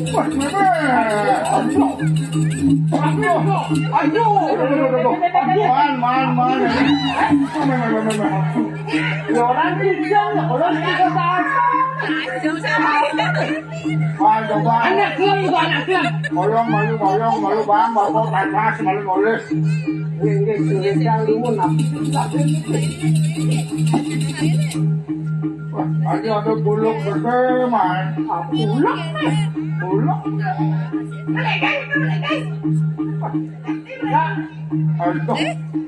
Wah, aduh. Aduh. Aduh. Aduh. Man, man, man. Ya, orang kijang, orang kijang apa? Aduh, Bang. Anak kilang itu, anak kilang. Tolong, malu, tolong, malu, Bang. Bapak panas, malu, malu. Nggih, nggih, kijang dulu, nah. Wah, ada, ada buluk bersama. Ah, buluk, eh. Buluk. Balik, guys, balik, guys. Aduh,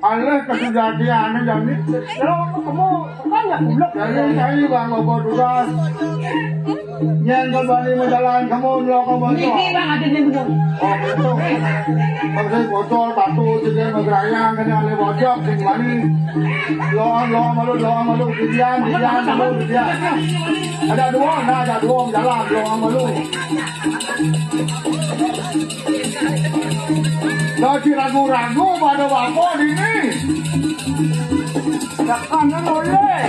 alih kesejatian ini jadi. Kalau ketemu, kan ya buluk. Jadi, saya bang, bapak tugas. Yang kembali menjalan, kamu lo kamu. Ini, ini, bang, ada di buluk. Oh, betul. Kalau saya bocor, satu, jadi, magerayang, kena alih bocor, kembali. Loam, loam malu, loam malu, bidian, bidian, malu, bidian. Ada dua, nah, ada dua jalan, loam malu. Lagi ragu-ragu pada bapa dini. Tekan oleh.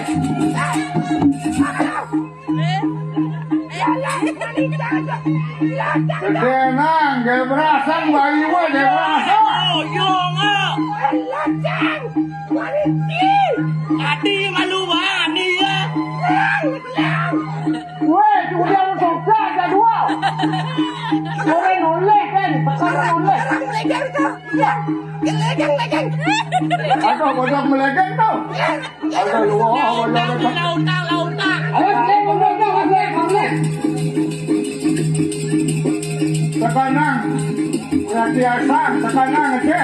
Gede nang, gede berasang, bayi wa, gede berasang. Oh, iya, enggak. Lacang, warisi. Ati malu wani ya. Weh, udah lu sobat, ada dua. Orang noleh kan, bukan noleh. Legang, legang. Atau bocah melegang tuh. Ada dua, ada dua. Lautang, lautang. Ayo, ayo, ayo, ayo, ayo. Sekarang, biasa, sekarang aja.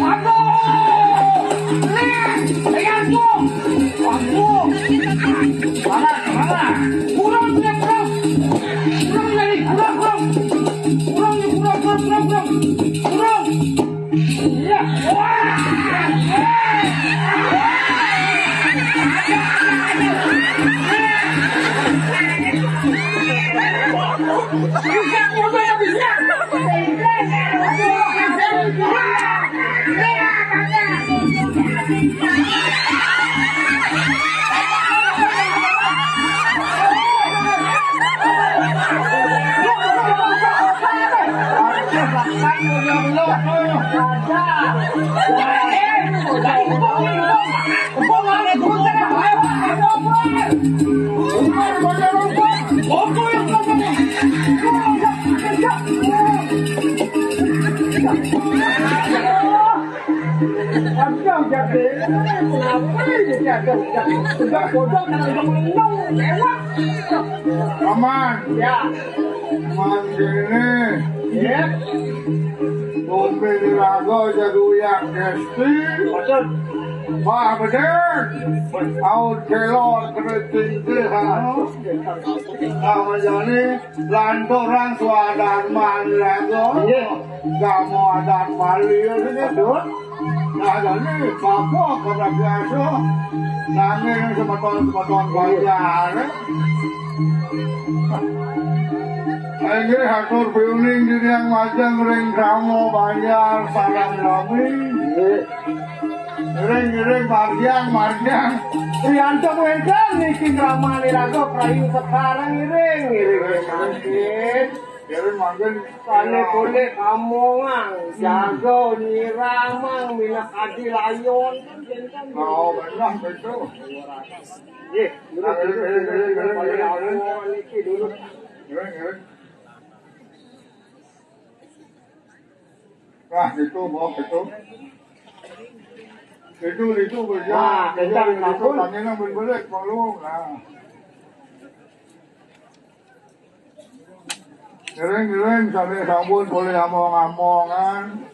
Aduh! Nih, lihat tuh! Waduh! Mana, mana? Kurang, kurang, kurang! Kurang, kurang, kurang! Kurang, kurang, kurang, kurang! Kurang! Aman. Ya. Aman kene. Ya. Kompe diraga jaduyak kesti. Betul. Wah, bener. Aun kelor kena tinggi, ha. Nah, jani lanturang suadarman raga. Iya. Kamu adat Bali ya, begitu. Nah, jani apa kata biasa? Nanging semeton-semeton Banjar. Inggih, hatur piuning diniang majeng ring krama Banjar sareng sami. Ngiring-ngiring margiang, margiang. Priyanto wénten niki kramane raga Prayu Sekar, ngiring, ngiring mangkin. Ngiring mangkin. Sane golek kamongan, jaga nyiramang, minakadi layon. Oh, bener betul. Nggih, ngiring, ngiring, ngiring, ngiring, ngiring. Niki dulu. Ngiring, ngiring. Nah, itu, Bos, itu. Itu, itu, kerja. Nah, kerja, itu, ampun. Tanyane ben belik, Bos, lu. Nah. Ngiring-ngiring, sami sampun boleh among-amongan.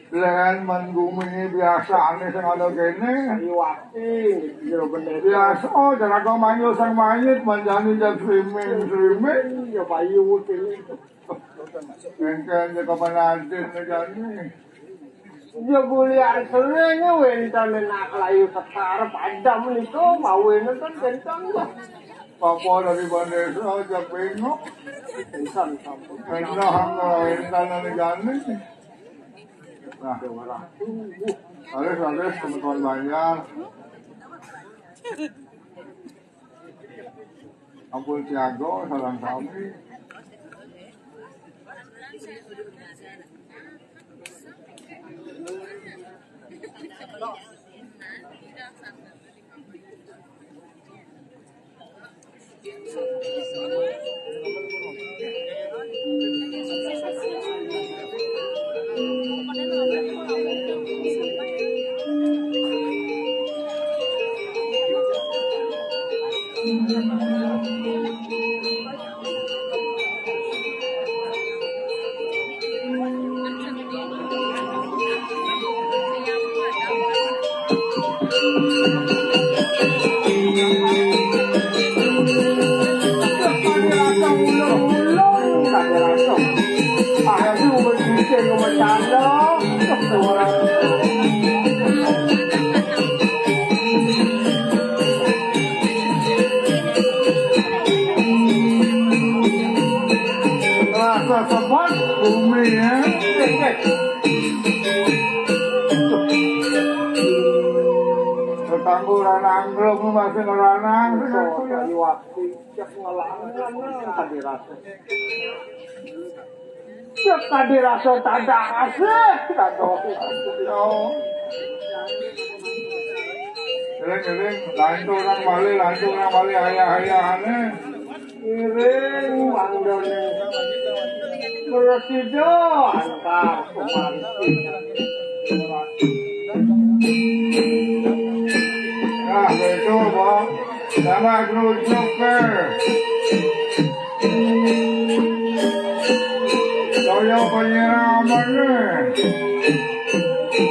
Lén men gumi biasane sing ana kene. Iwati, jero bener. Biasa, oh, cara kok manyo sang mayit, manjani jak swimming, swimming. Ya, payu kene. Engken ya kapan adit jane. Ya, kuliah sering wénten nak layu sekarep padam niku, mawene kan kenceng, Pak. Papa dari Bandesa aja bengok. Pisan sampun. Enak, enggak, ini tanah negara. Nah, harus, harus teman-teman banyak. Ampun siaga, salam sami. Rasa sebat bumi, ya. Tetangga ranang, belum masih ngeranang. Iwak cek ngelangan, tadi rasa. Cek tadi rasa, tak ada rasa, tak ada. Yo. Eling-eling, lantu nang malih, lantu nang malih, ayah-ayahane. Ngiring mangdane. Prasida antar pemargi. Nah, betul, Bang. Sama kerucuk ke. Saya penyiraman ni.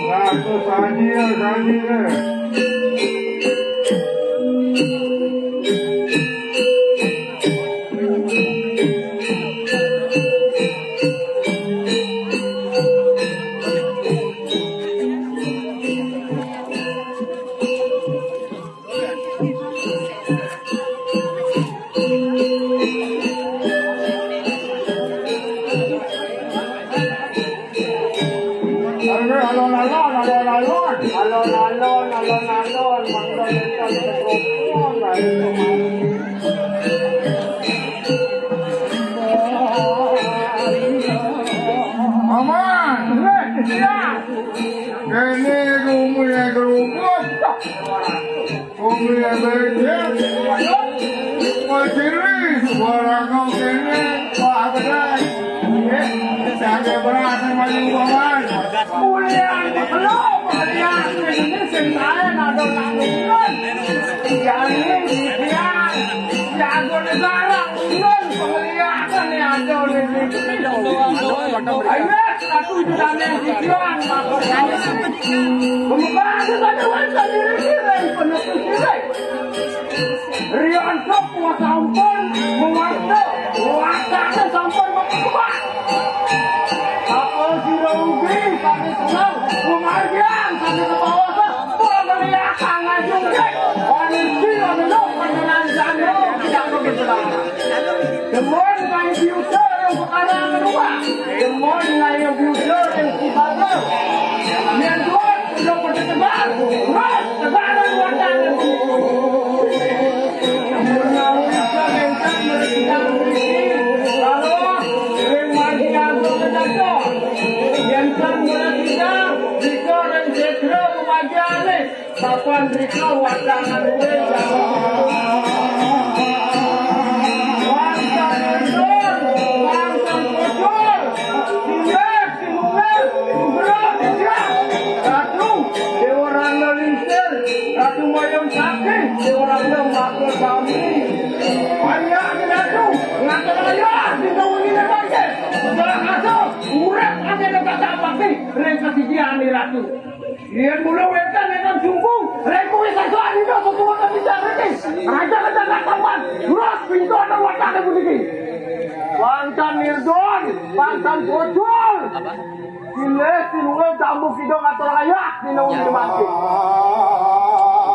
Nah, tu saji, saji ni. Alon-alon, alon-alon. Alon-alon, alon-alon. Mangga nonton keropon, ayo kemari. Aman. Weh, siap. Ini rumahnya kerupuk. Kuwi becik. Wajiri, suara kau kene, wah, bedai. Eh, saya berasa maju banget. Kuliah di Belum, kuliah di sini, saya nado nanggung. Jadi, dia, jago negara, ulun, penglihatan nih, ada di sini. Ayo, satu juta yang dijual, Pembukaan itu ada wajah diri-diri, penuh diri. Rianto kuat ampun, mewarta, kuatnya sampun memperkuat. Apa sira ugi, kami senang, kemargian, kami kebawasan, pura meriakan, ngajung, wanita, menuk, pengenan, janda, tidak begitu lama. Demen, main future, Perkara kedua, demen ngayuh bujur dan si bagel. Yen duit, udah pada tebar, terus tebaran watangan. Menawi serentak meresida mriki, lalu ring margi Agung Kedaton. Yen sang meresida, dika ring setra pemajane. Papan rika watangan uwing. Wangsan endur, wangsan pujur, singgih sinunggil, nugrah titiang. Ratu, Dewa Rangga Lingsir, Ratu Mayang Sakti, Dewa Rangga Maka Sami. Panjak Ratu, ngatur ayah, dina wengi bangkit. Setelah asuh, urip ati tetap bakti, ring kasidian Ratu. Yen mula wetan ingkang jumpu, ring kuwi sasuan ida sesuwun bicara iki. Raja Raja Katamban, terus pintu ana watane puniki. Wangsan nirdon, wangsan bocor. Silih sinunggil tambu kidung atur ayah dina wengi mangke.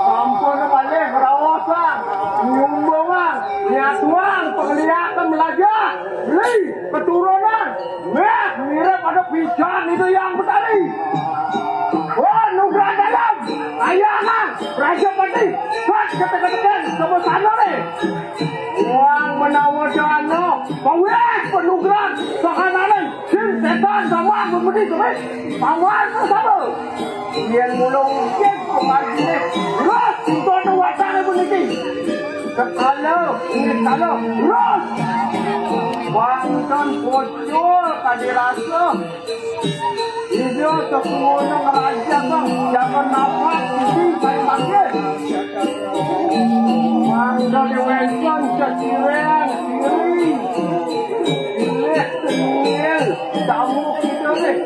Sampun malih raosan, nyumbungan, nyatuan, penglihakan melajah, beli, keturunan, Wah, mirip ada bijan itu yang Betari. Wah, nugrah dalam, ayanan, Raja Pati, buat ketek-ketekan, sama sana deh. Wang menawa dana, paweh penugrah, sahanane, jin setan sama pemedi, sama, pawan sama. Yen mula mungkin pemargine, terus untuk watane puniki. Kekala, ini kala, terus. Wangsan bocor tadi rasa. Ida sesuwono raja kang jangan nafas, sisi saya panggil. Wangsan wangsan ceciren, kiri. Pilih, pilih, tamu kita nih.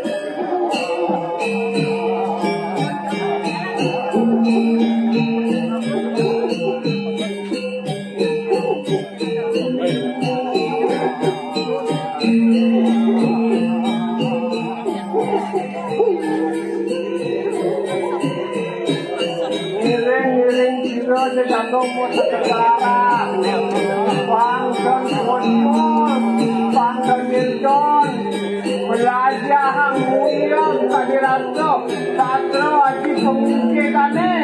Ngiring-ngiring sira sedaya mutus kekarang. Pangken mutus, pangken nilton. Belajar hang muyang tadi rasa. Sastra aji pemungkitane.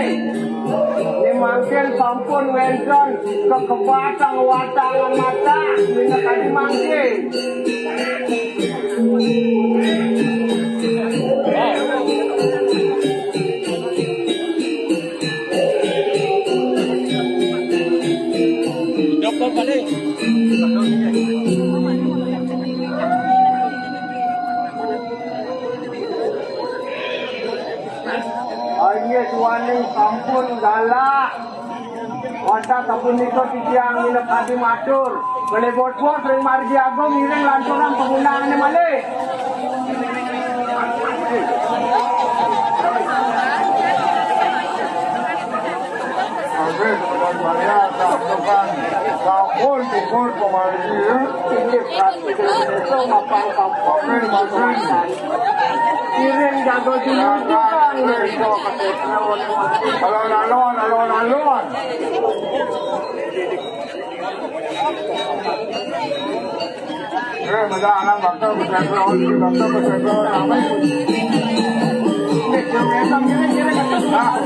Ini mangkin sampun wenten kekebatang watangan mata. Ini tadi mangkin. Aye suwaning sampun galak. Wantah sapunika titiang minangka matur. Kalebet bos ring margi agung ngiring lanturang pangundangane malih. Oke, teman saya, sampun, sampun, pamargi, ya. Inggih, Ratu. Oke, matur. Kirim jago dulu, Kang. Alon-alon, alon-alon. Eh, mula anak bakal bersegel, bakal bersegel, ramai. Ini, yang enak, ini, ini, ini. Ah.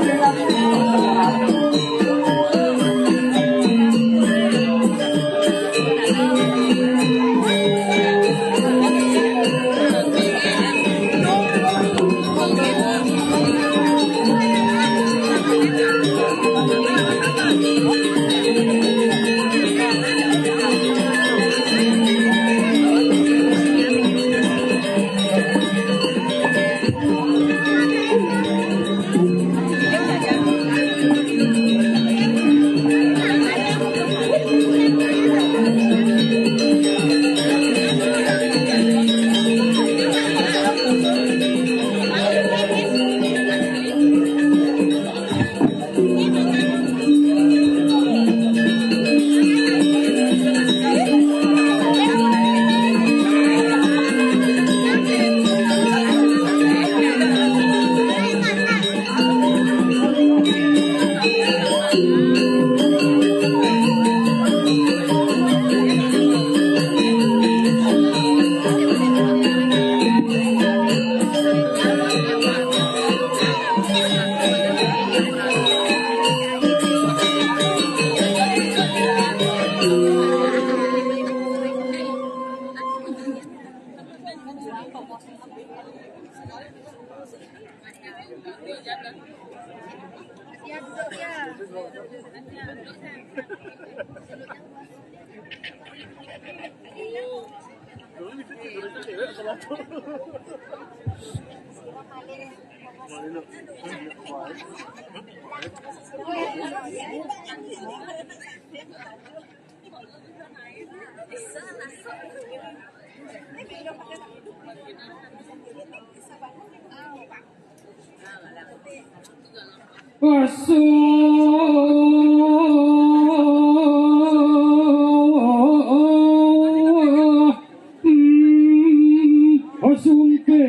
Kosong. Hmm, kosong ke.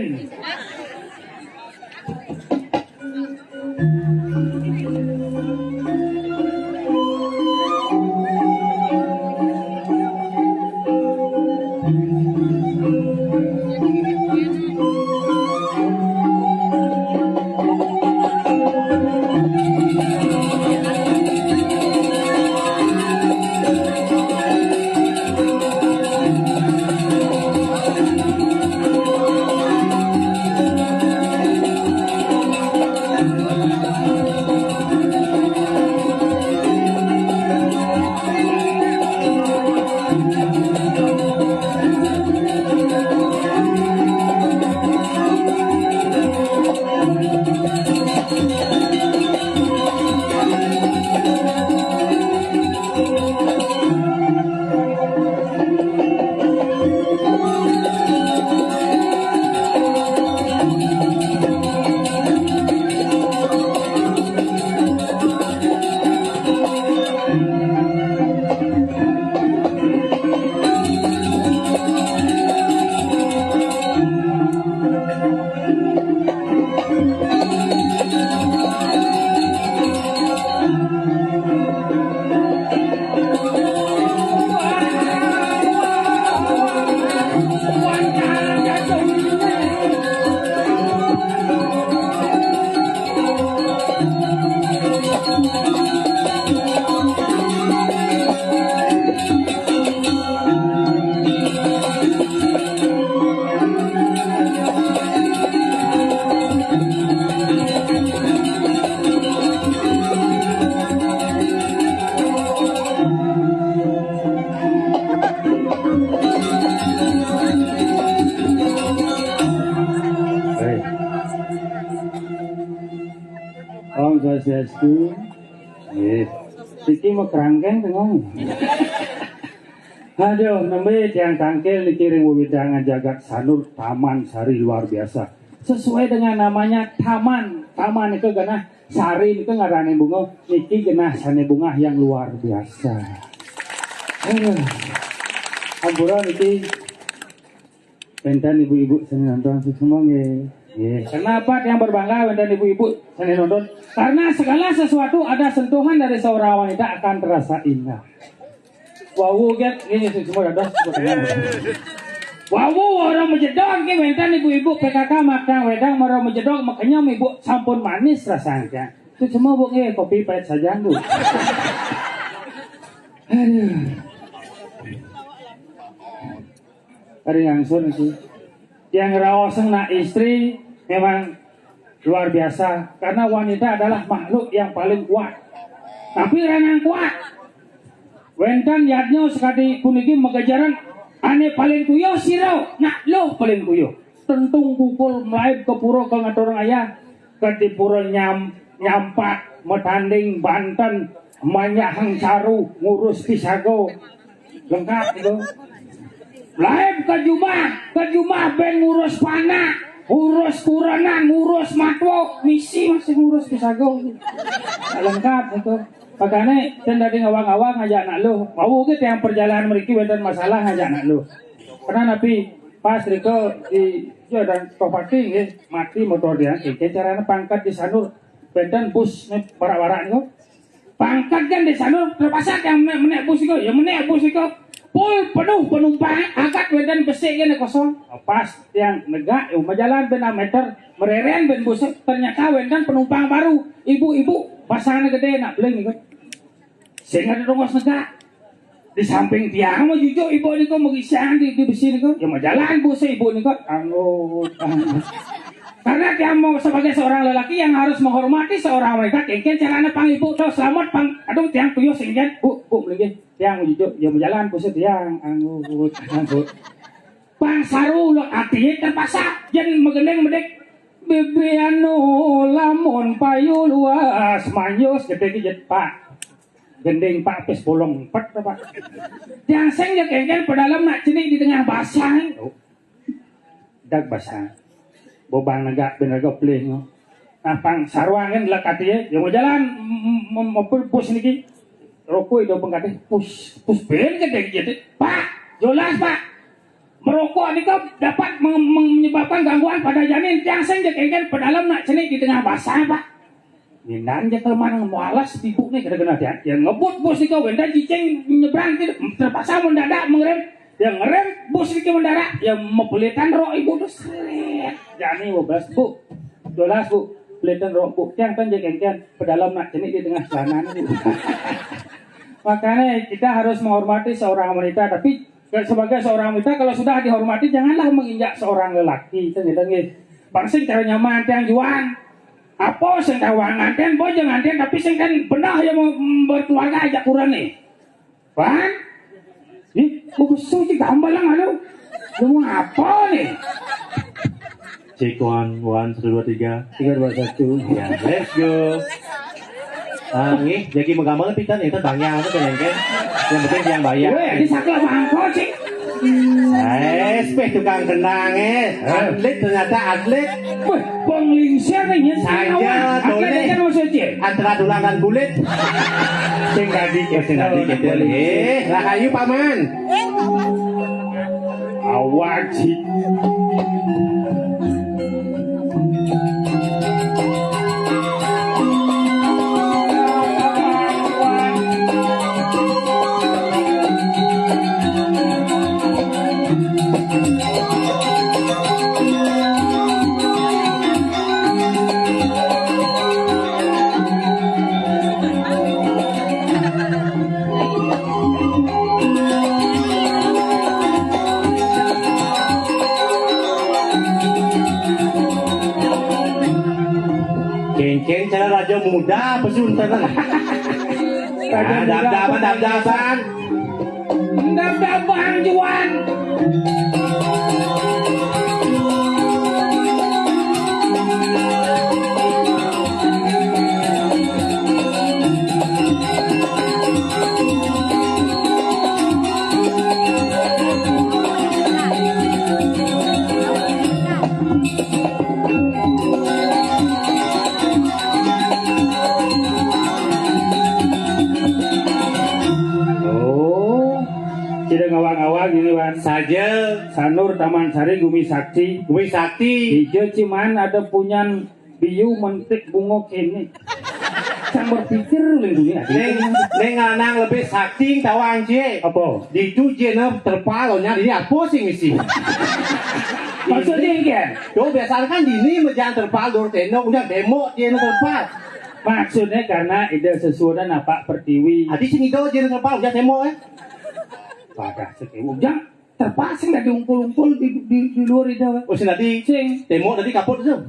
Baik. Om Swastiastu. Nggih. Iki mau kerangkeng tengok. Aduh, nembe tiang tangkil niki ring wewidangan jagat Sanur, Taman Sari luar biasa. Sesuai dengan namanya taman. Taman itu genah, sari itu ngarane bunga, niki genah sane bungah yang luar biasa. Aduh. Ampura niki. Wenten ibu-ibu sane nonton semua nggih. Nggih. Kenapa yang berbangga wenten ibu-ibu sane nonton? Karena segala sesuatu ada sentuhan dari seorang wanita akan terasa indah. Wau get nggih, nggih, semua dados, semua dados. Wau orang majedok nggih wenten ibu-ibu P K K makan wedang mara majedok makenyem ibu sampun manis rasanya. Itu semua bu nggih kopi pahit saja bu. Aduh. Ari ngangsun itu. Yang raoseng nak istri memang luar biasa karena wanita adalah makhluk yang paling kuat. Tapi renang kuat. Wenten yadnya sekadi puniki megejaran ane paling kuyuh sira, nak luh paling kuyuh. Tentung kukul mlaib ke pura ke ngatur ayah, ke di pura nyam, nyampat, metanding banten, manyahang caru, ngurus pisago. Lengkap itu. Lain ke jumah, ke jumah ben ngurus panak, ngurus kurenan, ngurus matwa, misi masih ngurus pisago. Lengkap itu. Makanya dan dari ngawang-ngawang aja anak lu. Mau gitu yang perjalanan mereka wenten masalah aja anak lu. Karena nabi pas riko di ya dan toh pati nggih, mati motor dia. Oke, caranya pangkat di Sanur. Wenten bus nih warak-warak niku. Pangkat kan di Sanur terpaksa yang menek, menek bus niku, ya menek bus niku. Full penuh penumpang, angkat wenten besik kene kosong. Pas yang negak, ya, jalan benar meter, mereren ben bus, ternyata wenten penumpang baru, ibu-ibu, pasangan gede nak beli niku. Sing ada rongos negak. Di samping tiang mah jujuk ibu niku mau isian di, di besi niku. Ya mau jalan bus ibu niku. Anggut, anggut. Karena tiang mau sebagai seorang lelaki yang harus menghormati seorang wanita, kéngkén carané pang ibu, to, selamat pang. Aduh, tiang tuyuh sing kén. Bu, bu, mlinggih. Tiang mau jujur, ya mau jalan, pusut tiang. Anggut, anggut. Pang saru lo ati terpaksa. Jén magending medik. Bibi anu lamun payu luas, manjus gedé jet, Pak. Gending, Pak, pis bolong empet, Pak. Tiang sing ya kéngkén pedalem nak cenik di tengah basah. Oh. Dag basah. Bobang negak bener geplih, no. Nah, pang saruang kan lekati ya, ya mau jalan, m- m- m- bus niki. Rokok itu pengkatih, pus, pus ben gedé jet. Pak, jelas, Pak. Merokok nika dapat meng- meng- menyebabkan gangguan pada janin. Tiang sing ya kéngkén pedalem nak cenik di tengah basah, Pak. Mindan ja kelemahan mualas ibu nih, kena-kena dia. Ya ngebut bus nika, wénten cicing nyebrang, terpaksa mendadak mengerem. Ya ngerem bus nika mendadak, ya mepelitan rok ibu tuh, sret. Jani dua belas, Bu. Dua belas, Bu. Pelitan rok, Bu. Tiang kan ja kéngkén pedalem nak cenik di tengah celana nih, Bu. Makanya kita harus menghormati seorang wanita, tapi sebagai seorang wanita, kalau sudah dihormati, janganlah menginjak seorang lelaki. Itu gitu, nggih. Pang sing cara nyaman tiang juang. Apa sing tawang nganten, boy jangan nganten, tapi sing kan benar ya mau berkeluarga aja kurang nih. Pan? Ih, kok besar sih gambalang, halo? Lu mau apa nih? Check one, one, satu, dua, tiga. Tiga, dua, satu. Ya, let's go. Ah, nggih, jadi mau gambar pitan itu tanya apa tuh, kan? Yang penting yang bayar. Weh, ini sakla bangko sih. Eh, speh tukang kenang, eh. Atlet, ternyata atlet. Weh, penglingsir nih, ya. Saya, Atlet boleh. Aja mau suci. Antara tulang dan kulit. Sing tadi, sing tadi, gitu. Eh, rahayu, Paman. Awak, sih. Kéngkén cara raja muda pesuntenan. Raja muda. Dab-daban, dab-daban. Dab-daban juan. Oh, sida ngawag-ngawag ini, Wan. Saja. Sanur Taman Sari, Gumi Sakti. Gumi Sakti. Ija ciman ada punyan biu mentik bunga kene. Sang berpikir lagi dunia. Neng, neng lanang lebih sakti tawang, Cik. Apa? Ditu jena terpal, nya dini apa sih ngisi? Maksudnya, kan? Yo, biasanya kan dini mejan terpal, dor tendok, udah tembok jena terpal. Maksudnya karena ida sesuai dan apa pertiwi. Adi sing ida jena terpal, udah tembok, eh. Pada sekewu, udah. Terpal sing dadi umpul-umpul di, di, di luar ida, wé. Oh, sing dadi. Sing. Tembok tadi kaput tuh.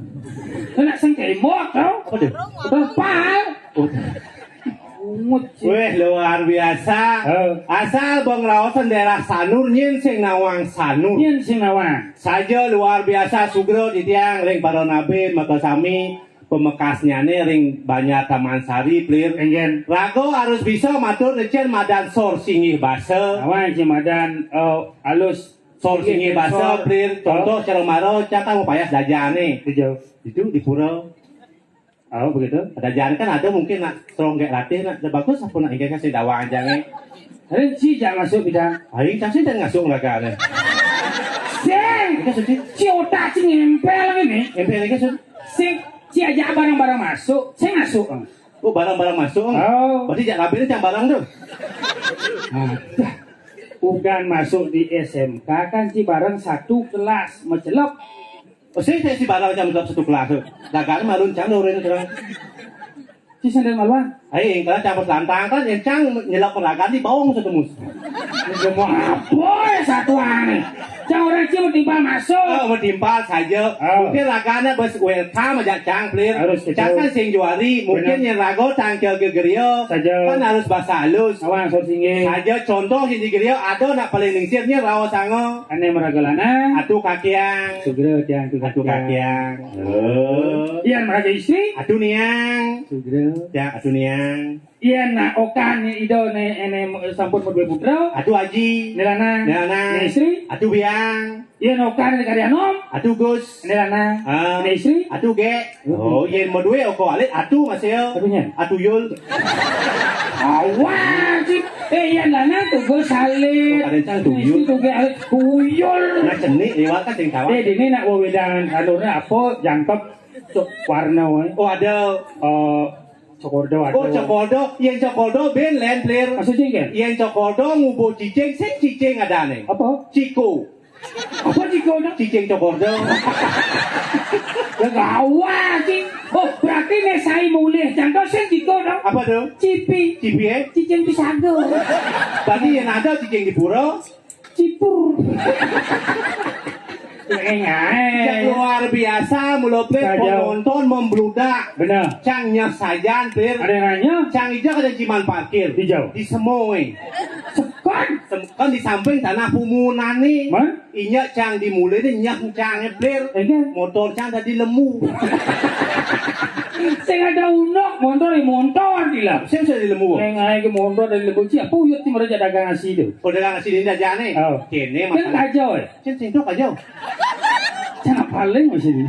Kena sing tembok, tau? Apa tuh? Terpal. Oh. Ungut, sing. Wéh, luar biasa. Heeh. Asal bang raosan daerah Sanur, nyin sing nawang Sanur. Nyin sing nawang. Saja luar biasa, sugra titiang ring para nabi, maka sami pemekasnyane ring Banjar Taman Sari, Plir. Enggih. Raga harus bisa matur nucun madan sor singgih basa. Awan, sing madan, eh, alus. Sor singgih basa, sor. Plir. Contoh, oh. Cara mara, cakang mapayas dajane. Itu jauh. Itu di pura. Oh, begitu? Dajane kan ada mungkin nak serongkek latih, nak bagus apa nak inggih kasih dawang aja nih. Rinci jangan masuk bidang. Ayo, kasih dan ngasuh lagane. Sing! Itu sedih. Si otak sing ngempel ini. Ngempel ini, Sun. Sing, si aja barang-barang masuk, sing masuk. Oh, barang-barang masuk. Oh. Berarti jak kabin cang barang tuh. Nah, dah. Bukan masuk di S M K kan si barang satu kelas, macelep. Oh, sing, sing si barang cang macelep satu kelas tuh. Lagane malun cang lho rene terang. Si sandal maluan. Ai, kalau cang pas lantang kan, yang cang nyelak peragan di bawang setemus. Mau apa ya satuan? Cang orang cing mau timpal masuk. Oh, mau timpal saja. Oh. Mungkin ragana bes welcome aja cang, Plir. Harus gitu. Cang kan sing juari, mungkin benar. Yang rago tangkel gegerio. Saja. Kan harus bahasa halus. Awan, harus singgih. Saja contoh sing gegerio, ada nak paling lingsirnya rawa sango. Ane meraga lanang. Atu kakiang. Sugra tiang tu atu kakiang. Kakiang. Oh. Iya, meraga istri. Atu niang. Sugra. Ya, atu niang. Iya, nak okan ni ido ne ene sampun modue putra. Atu aji. Nelana. Nelana. Ne istri. Atu biang. Iya, nak okan ni karya nom. Atu gus. Nelana. Ah. Ne istri. Atu ge. Oh, iya modue oko alit atu masih. Atunya. Atu yul. Awak sih. Eh, iya lana tu gus alit. Oh, ada cang tuyul. Istri tu ge alit tuyul. Nah, cenik liwat kan sing kawan. Eh, ini nak wewedangan alurnya apa? Jangkep. Cok warna wae. Oh, ada. Eh, Cokordo ada. Oh, Cokordo. Yang Cokordo ben lain, Plir. Maksudnya kan? Yang Cokordo ngubuh cicing, sing cicing ada nih. Apa? Ciko. Apa Ciko, nak? Cicing Cokordo. Ya gawat, Cing. Oh, berarti nek saya mulih contoh sing Ciko dong. Apa tuh? Cipi. Cipi, eh? Cicing pisago. Tadi yang ada cicing di pura. Cipur. Yang luar biasa, mula Plir penonton membludak. Benar. Cang nyah sajan, Plir. Ada yang nanya? Cang ijak ada jiman parkir. Hijau. Di semoi. Sekan. Sem- kan di samping tanah pumunan nih. Man? Inya cang dimulai nih nyah cang, Plir. Iya. Motor cang tadi lemu. Sing ada unok, motor ya motor, gila. Sing sudah lemu. Yang naik motor dari lemu, siapa uyut sih mereka dagang nasi itu? Oh, dagang nasi ini aja nih. Oh. Kene kan makan. Kacau ya? Cing, cing, tuh kacau. Cang paling masih ini.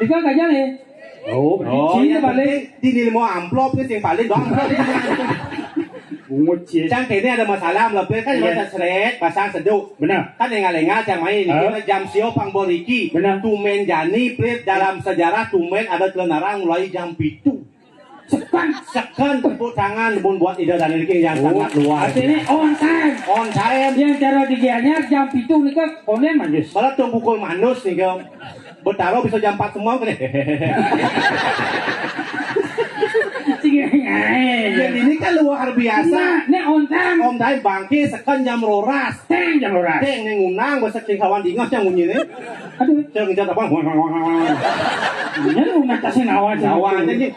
Ika kacau ya? Oh, oh, sini yang paling. Penting di nilai mau amplop nih, yang paling dong. Bungut sih. Cang kene ada masalah, melebih kan. Iya. Baca seret, pasang seduk. Benar. Kan engal-engal cang main. Hah? Kita jam sio pang boriki. Benar. Tumen jani, Plir, dalam sejarah tumen ada kelenarang mulai jam pitu. Sekan. Sekan tepuk tangan pun buat Ida dan Riki yang sangat luar biasa. Artinya on time. On time. Yang cara digianya jam pitu nih kan konen manjus. Malah tuh pukul manus nih kan. Betaro bisa jam empat semua kan. Cing, eh. Jadi ini kan luar biasa. Nah, nek on time. On time bangke sekan jam roras. Teng jam roras. Teng ning ngundang bahasa cing kawan dingos yang bunyi nih. Aduh. Cang ngejar apa? Ini lu ngatasin awan. Awan ini.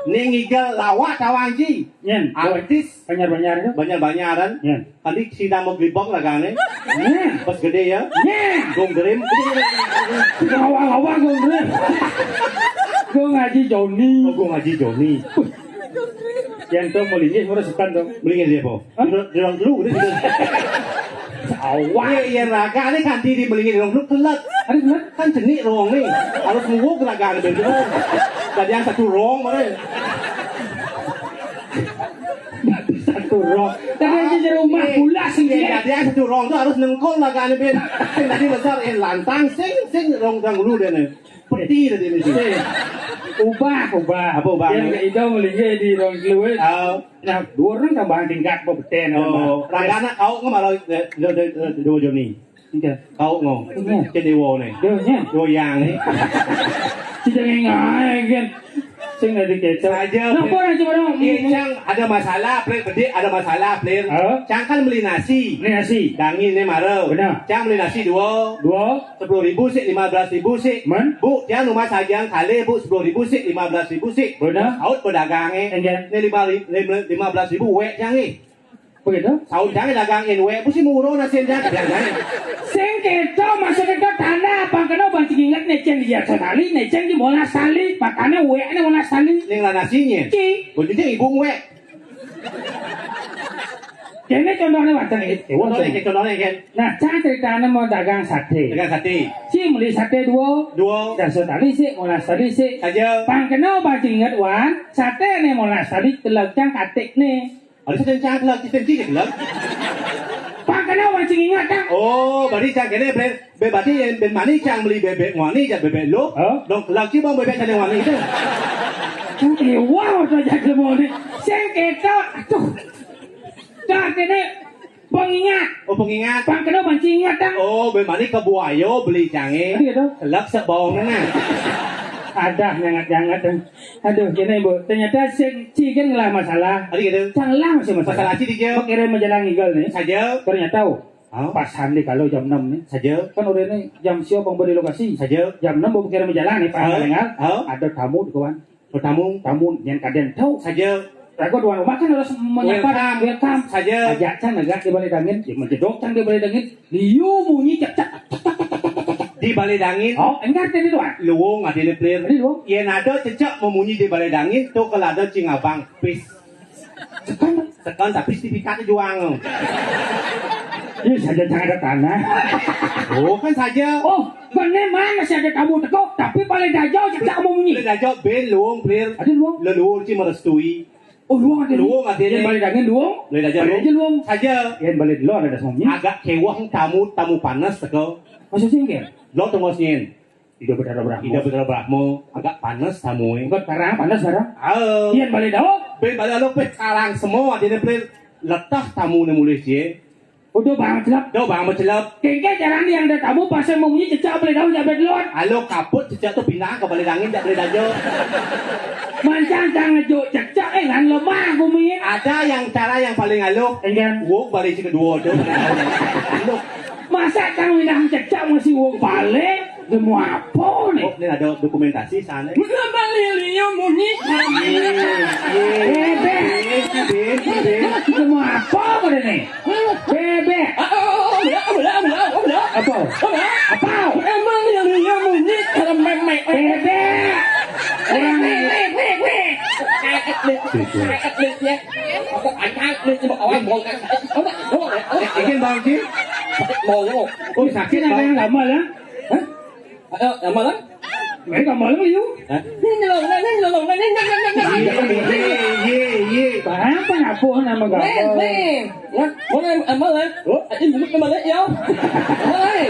Ning ngigel lawak kawan ji. Nyen. Artis. Banyak-banyak itu. Banyak-banyaran. Nyen. Tadi si nama gelibong lah kan, eh? Nyen. Pas gede ya. Nyen. Gong gerim. Lawa-lawa gong gerim. Gong Haji Joni. Oh, gong Haji Joni. Yang tu melinggih, murah sekan tu. Melinggih dia, po. Hah? Di, di ruang guru, dia gitu. Awak. Iya, iya, raga, ini kan di, di melinggih di ruang guru, kelet. Ada kelet? Kan jenik ruang ni. Harus munggu gerakan, betul. Tadi yang satu ruang, mana? Satu ruang. Tadi aja di rumah, iya, pula sih, iya, dia. Tadi yang satu ruang tu harus nengkong lah, kan, Ben. Sing tadi besar, eh, lantang, sing, sing, ruang, ruang guru dia ni. Peti tadi ni. Eh, ubah, ubah. Apa ubah? Yang ni? Itu melinggih di ruang guru, eh. Oh. Nah, dua orang tambahan tingkat apa beten, oh, tambah. Raga anak kau ke malah, eh, dua, dua, dua, dua Joni. Iya. Kau ngong. Iya. Ke dewa ni. Dia nya. Dua yang ni. Tidak ngai kan. Sing ada kecap. Saja, kenapa Plir? Orang cuma orang? Iya, Cang, ada masalah, Plir. Bedik, ada masalah, Plir. Hah? Cang kan beli nasi. Beli nasi. Dangin ni mara. Benar. Cang beli nasi dua. Dua. Sepuluh ribu sik, lima belas ribu sik. Man? Bu, tiang rumah sajian kali, Bu, sepuluh ribu sik, lima belas ribu sik. Benar. Saut pedagang, eh. Enggak. Ni lima, lima, lima belas ribu, wek, Cang, eh. Begitu? Saut, Cang, eh, dagang, eh, wek. Bu, si murah nasi, Cang. Biar, Cang, eh. Sing keto, maksudnya ke tanah, apa kena banting ingat, neceng di jasa tali, neceng di monas tali. Makanya wek ni monas tali. Ning lah nasinya. Ci. Bunyinya ibu wek. Kene contohnya macam ni. Eh, contohnya, contohnya, kan. Nah, Cang ceritanya mau dagang sate. Dagang sate. Si beli sate dua. Dua. Dasar tali sik, molas tali sik. Saja. Pang kena banting ingat, wan. Sate ni molas tali, telag Cang katik ni. Ada sate Cang telag, sate Cang telag. Pang kena banting ingat, Cang. Oh, berarti Cang kene, Plir. Be, berarti yang ben mani Cang beli bebek wani, jak bebek lu. Hah? Dong, lagi bang bebek cang wani tu. Cang, eh, wow, tu jak lemoni. Sing keto, aduh. Cang kene pengingat. Oh, pengingat. Pang kena banting ingat, Cang. Oh, ben mani ke buaya beli Cang, eh. Ada tu. Kelak sebawang ni. Adah nyangat-nyangat. Aduh, kéné, Bu. Ternyata sing ci kan ngelah masalah. Adi gitu. Cang lah masih masalah. Masalah ci dija. Kira majalah ngigel nih. Saja. Ternyata, oh, hah? Pas handi kalau jam enam nih. Saja. Kan udah nih jam siapa yang beri lokasi. Saja. Jam enam Bu kira majalah nih, Pak. Hah? Ada tamu di kawan. Tamu, tamu yang kadén tahu. Saja. Raga tuan rumah kan harus menyapa, welcome. Welcome. Saja. Ajak cang negak di balé dangin, ya, menjedok cang di balé dangin. Liu munyi cek cek. Di balé dangin. Oh, enggak tadi tuan. Luung adéné plir. Tadi luung. Yén ada cecek memunyi di balé dangin, tuh kalau ada cing abang pis. Tekan, tekan tapi sertifikat juang. Ini saja cang ada tanah. Oh, kan saja. Oh, bener mah masih ada tamu teko, tapi paling dajal cecek memunyi. Paling dajal ben luung plir. Ada luung. Leluhur ci merestui. Oh, luung ada. Luung ada. Yang balik daging luung. Balik daging luung. Saja. Yang balik luung ada semuanya. Agak kewah tamu, tamu panas teko. Maksudnya enggak? Lo tunggu sini. Ida Betara Brahma. Ida Betara Brahma, agak panas tamu. Enggak sekarang, panas sekarang. Oh. Yang balik dawuh. Ben balik lo peh karang semua ada plir letah tamu ne mulih cie. Udah bang celap. Udah bang celap. Kengke jarang yang ada tamu pasal memunyi cecak balik dawuh jak balik luar. Alo kaput cecak tuh pindah ke balik dangin jak balik dajal. Mancang cang ngejuk cecak, eh, kan lemah bumi. Ada yang cara yang paling aluh. Enggak. Wong balik si kedua tuh. Aluh. Masa cang pindah cecak masih wong balik? Demi apa nih? Oh, ini ada dokumentasi sana. Bébék. Bébék. Demi apa pada nih? Bébék. Apa? Apa? Emang yang dia munyi kalau memek. Bébék. Orang Ikan bangkit. Oh, sakit ada yang lama lah. Hah? Ayo, lama lah. Eh, lama lah yuk. Hah? Ini lo, ini lo, ini lo. Iya, iya, iya. Paham apa apa nama gampang? Nih, nih. Ya, mau yang amal ya? Oh, ini bukan amal ya. Amal ya.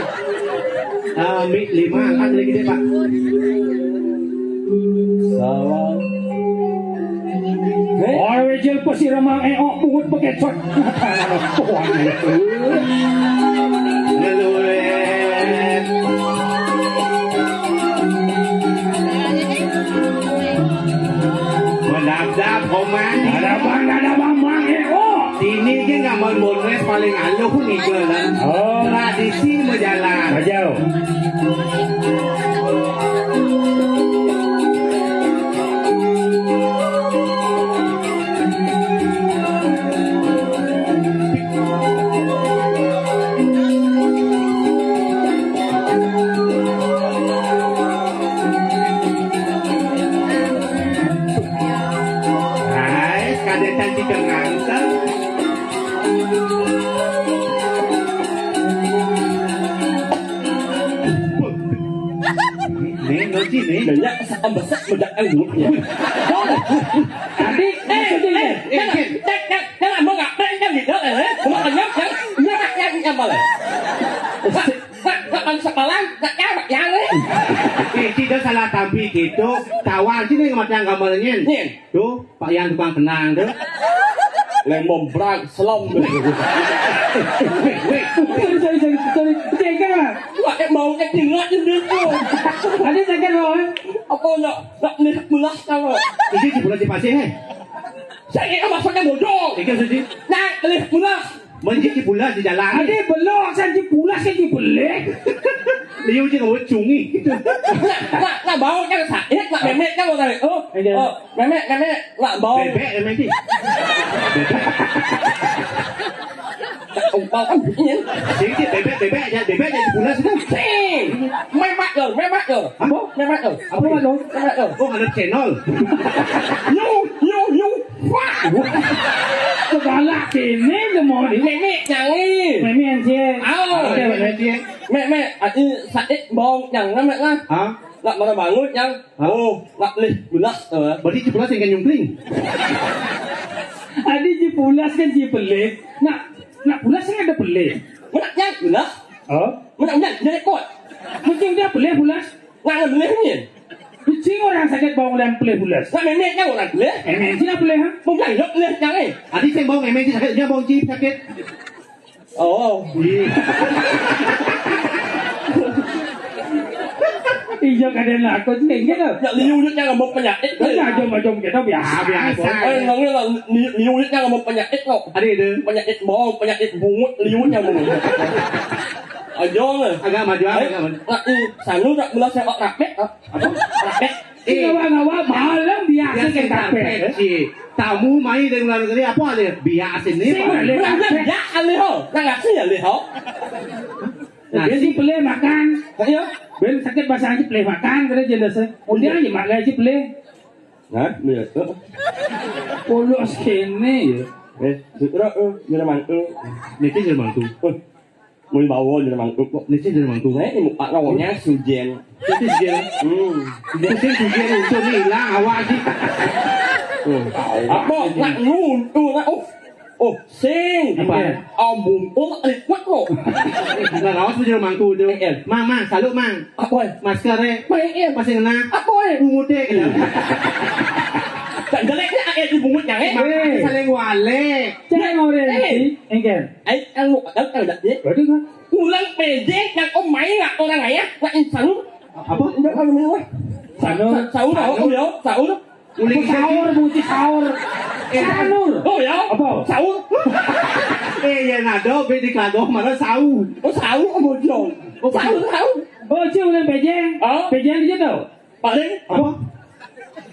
Kami lima angkat lagi deh, Pak. Salam. Ora wejel pesi remang eok pungut pekecot. Tuhan itu. Leluhur. Mendap-dap, Komang. Ada bang, ada bang, bang, eh, oh. Sini ki nggak mau bonres paling aluh nih, jalan. Oh. Tradisi berjalan. Aja. Hai, kadétan kita nganter. Nih, lo sini. Banyak seambesek bedak air mulutnya. Tadi, eh, eh, eh, eh, eh, eh, mau nggak? Eh, yang tidak, eh, mau kenyang, yang, yang, yang, yang, yang, Nak, nak, nak, sekolah, nak, ya, nak, ya, eh. Iki do salah tampi gitu. Tawang sini mati yang gambarnya. Nih. Tuh, Pak Yang tukang kenang tuh. Lembong brang, selom. Wait, wait. Sorry, sorry, sorry, sorry. Tega. Wah, eh, mau ke tinggal di situ. Ada tega loh. Apa nak, nak nih pulas kalau. Ini di bulan di pasir, eh. Saya ini maksudnya bodoh. Tega, Suci. Nak nih pulas. Menji cipulas di jalan. Ade belok san cipulas kan cipelek. Liu cing awet cungi. Nak, nak, nak bau kan sakit, nak memek kan mau tarik. Oh, iya. Oh, memek, memek, nak bau. Bebek, memek, sih. Bebek. Nak umpal kan bunyi. Sing, sing, bebek, bebek, aja, bebek, aja cipulas, kan? Sing. Memek lo, memek lo. Apa? Memek lo. Apa lo? Memek lo. Oh, ada channel. Yu, yu, yu. Wah. Segala sini semua ni. Memek nyang ni. Memek yang cie. Oh. Oke, memek cie. Mek, mek, ati sakit bong nyang, mek lah. Hah? Nak mana bangun nyang. Hah? Oh, nak lih pulas, eh. Berarti cipulas yang nyungkling. Adi cipulas kan cipelek. Nak, nak pulas kan ada pelek. Mana nyang pulas? Oh? Mana nyang jadi kuat? Mungkin dia pelek pulas. Nak lih ni. Kucing orang sakit bawang dan pelih bulas. Nak memek kan orang pelih. Memek sih nak pelih, ha? Bukan, nak pelih kan, eh? Adi sing bawang memek sih sakit, dia bawang cip sakit. Oh. Iya. Iya, kadang aku sih gitu. Ya, liu nya ngomong penyakit. Kan aja macam kita biasa. Ah, biasa. Eh, ngomongnya lah, liu nya ngomong penyakit kok. Ada itu. Penyakit bau, penyakit bungut, liu nya ngomong. Aja lah. Agak maju, eh, agak maju. Nah, ih, sanu tak belas sepak rapet, ah. Apa? Rapet. Eh, ngawa-ngawa malam biasa kayak tapet. Tamu mai dari luar negeri apa ada? Biasa ni. Sing, Pak. Biasa alih ho. Nang asli alih ho. Nah, dia si pelih makan. Iya. Ben sakit basah aja pelih makan, kata jelas. Kemudian aja makan aja pelih. Nah, iya. Polos kene ya. Eh, sutra, eh, nyerang mantu. Niki nyerang mantu. Oh, mau bawa nyerang mantu kok. Niki nyerang mantu. Nah, ini muka kawannya Sujen. Itu Sujen. Hmm. Sujen, Sujen, itu nih hilang awak aja. Oh, apa? Nak nguntu, nak. Oh. Oh, sing. Apa? Om bungkul, eh, kuat lo. Nah, rawas punya mangku tu. Eh, eh. Mang, mang, salut, mang. Apa? Masker, eh. Main, eh. Masih ngena. Apa, eh? Bungut, eh. Tak jelek ni, eh, di bungut yang, eh. Makan saling walek. Jangan orang ni, engkel. Eh, yang lu kata tak ada, eh. Berarti kan? Ulang pejek yang om main nak orang ayah, nak insan. Apa? Jangan main, weh. Sanu. Sa-, sahur, sahur, ya, sahur. Uling sahur, bunyi sahur. Eh, sanur. Oh, ya? Apa? Sahur. Eh, ya, nado, be di kado, mana sahur? Oh, sahur, oh, bojong. Oh, sahur, sahur. Oh, cik, ulang pejeng. Hah? Pejeng dia tahu? Paling. Apa?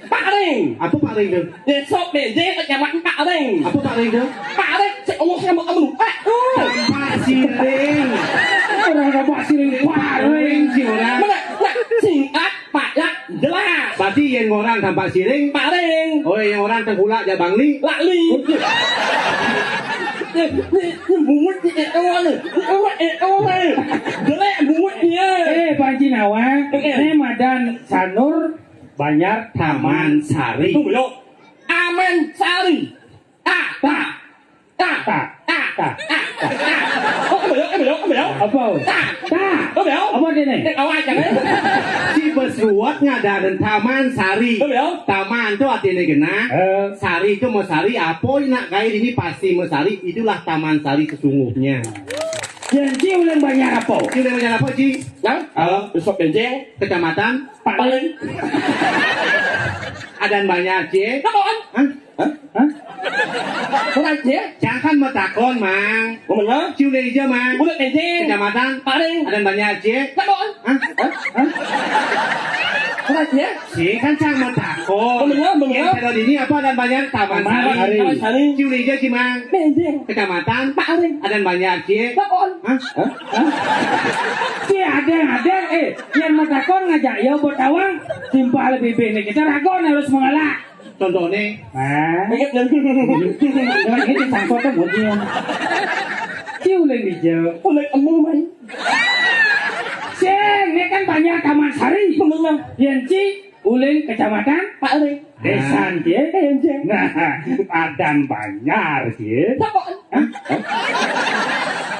Paling. Apa paling tu? Besok pejeng, kecamatan paling. Apa paling tu? Paling, si Allah sama kamu. Ah, uh. Tampak siring. Orang tampak siring, paling si orang. Mana? Nak, singkat. Payak jelas. Berarti yang orang tampak siring. Paring. Oh, yang orang tengkulak jak bangli. Lakli. Ni, ni, ni bungut ni, eh, orang ni. Ni orang, eh, orang ni. Jelek bungut ni, eh. Eh, Panji Nawang, eh, ni madan Sanur Banjar Taman Sari. Tu, belok. Aman Sari. Ta, ta, ta, ta, ta, ta, ta, ta. Oh, apa ya? Apa ya? Apa ya? Apa? Ta. Ta. Apa ya? Apa dia ni? Eh, awak jangan. Si Besuat ngadain Taman Sari. Apa ya? Taman tu artinya genah. Eh. Sari tu mesari. Apa nak kaya ini pasti mesari. Itulah Taman Sari sesungguhnya. Janji ulang banyak apa? Ulang banyak apa, Ji? Nah, halo, besok benjeng. Kecamatan? Paling. Adan Banjar, Ji. Apa, An? Hah? Hah? Hah? Kurang, Ji? Jangan metakon, Mang. Ngomongnya? Ciu Leja, Mang. Udah, Ji. Kecamatan? Paling. Adan Banjar, Ji. Apa, An? Hah? Hah? Hah? Kurang, Ji? Si kan cang metakon. Ngomongnya, ngomongnya? Yang kalau ini apa Adan Banjar? Taman Sari. Taman Sari. Ciu Leja, Ji, Mang. Benjeng. Kecamatan? Paling. Adan Banjar, Ji. Apa, An? Hah? Hah? Hah? Si ada, ada, eh, yang metakon ngajak ya buat tawang, timpal bibir ni kita ragon harus mengalah. Contohnya? Hah? Ingat dan ini sangkut tu buat dia. Ciu uling hijau. Uling emu, man. Sing, ni kan banyak Taman Sari. Benar. Yang ci uling kecamatan? Paling. Desan, Ji. Enjeng. Nah, Adan Banjar, Ji. Apa? Hah?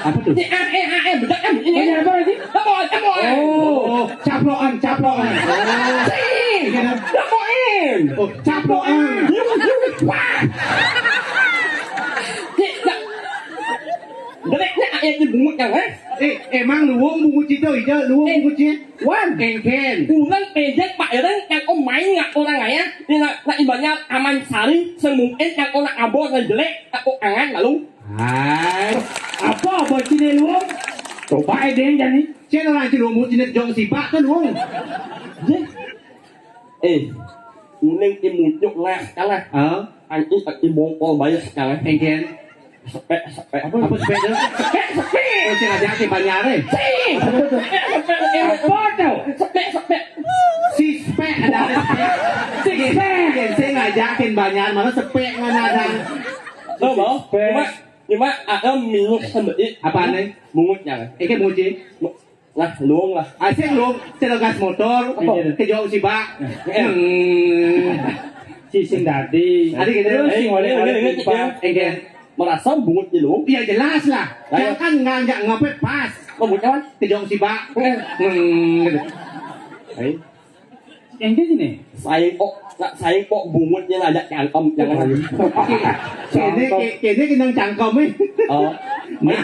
Apa tu? Ini, ah, eh, ah, eh, bedak kan? Ini. Ini apa lagi? Apa? Apa? Oh, caplokan, caplokan. Oh. Sing. Iya, dah. Capoin. Oh, caplokan. Yuk, yuk, wah. Cik, dah. Jeleknya ayah ni bungut yang, eh? Eh, emang luwung bungut itu, ija luwung bungut itu. Wan. Engken. Ulang pejek Pak Ereng yang om main ngak orang ayah. Ni nak, nak ibaratnya Taman Sari, semungkin yang orang abor dan jelek, tak kok angan lalu. Hai. Apa abang sini lu? Coba edeng jani. Cen orang sini lu sini jong sibak kan lu. Eh, uning imunyuk lah kalah. Ah. Anjing tak ibongkol bayar kalah. Engken. Sepek, sepek. Apa? Apa sepek tu? Sepek, sepek. Oh, saya ngajakin banyak eh. Sepek, sepek. Apa tu? Sepek, sepek. Si sepek ada ada sepek. Si sepek. Saya ngajakin banyak, malah sepek mana ada. Tahu, Bang? Sepek. Cuma Cuma ada minum sendiri. Apa nih? Mungutnya. Ini kan muji. Nah, luang lah. Asing lu, celogas motor, apa? Kejauh si bak. Eh. Hmm. Si sing dadi. Tadi gitu. Terus eh, sing oleh eh, oleh eh, tiba. Eh, eh. Merasa bungut di lu? Iya jelas lah. Ayo. Jangan ngajak ngape pas. Kok bocor? Kejauh si bak. Eh. Hmm, gitu. Ayo. Yang di sini? Saya kok, nak saya kok bungutnya ngajak cangkem, jangan. Oke. Kene, ke-, kene kenang cangkem, eh. Oh. Nah.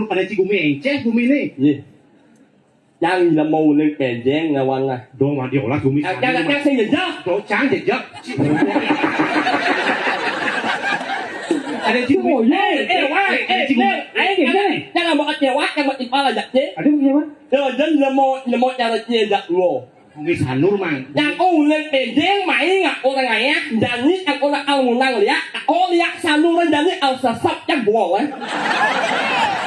Sanur pada ci gumi enceh gumi ni. Nih. Yang lemo uling pendeng ngawang ah. Dong mah diolah gumi. Yang, yang, yang sing jejak. Dong cang jejak. Ada ci gumi. Oh, iya. Eh, eh, wah, eh, eh, ci gumi. Eh, eh, yang mau kecewa, yang mau timpal aja, nih. Ada mau kecewa? Yo, jan lemo, lemo cara cie jak lo. Nggih Sanur, Mang. Yang uling pendeng main ngak orang ayah, jani yang orang almunang liak, oh liak Sanur jani al sesat yang boleh.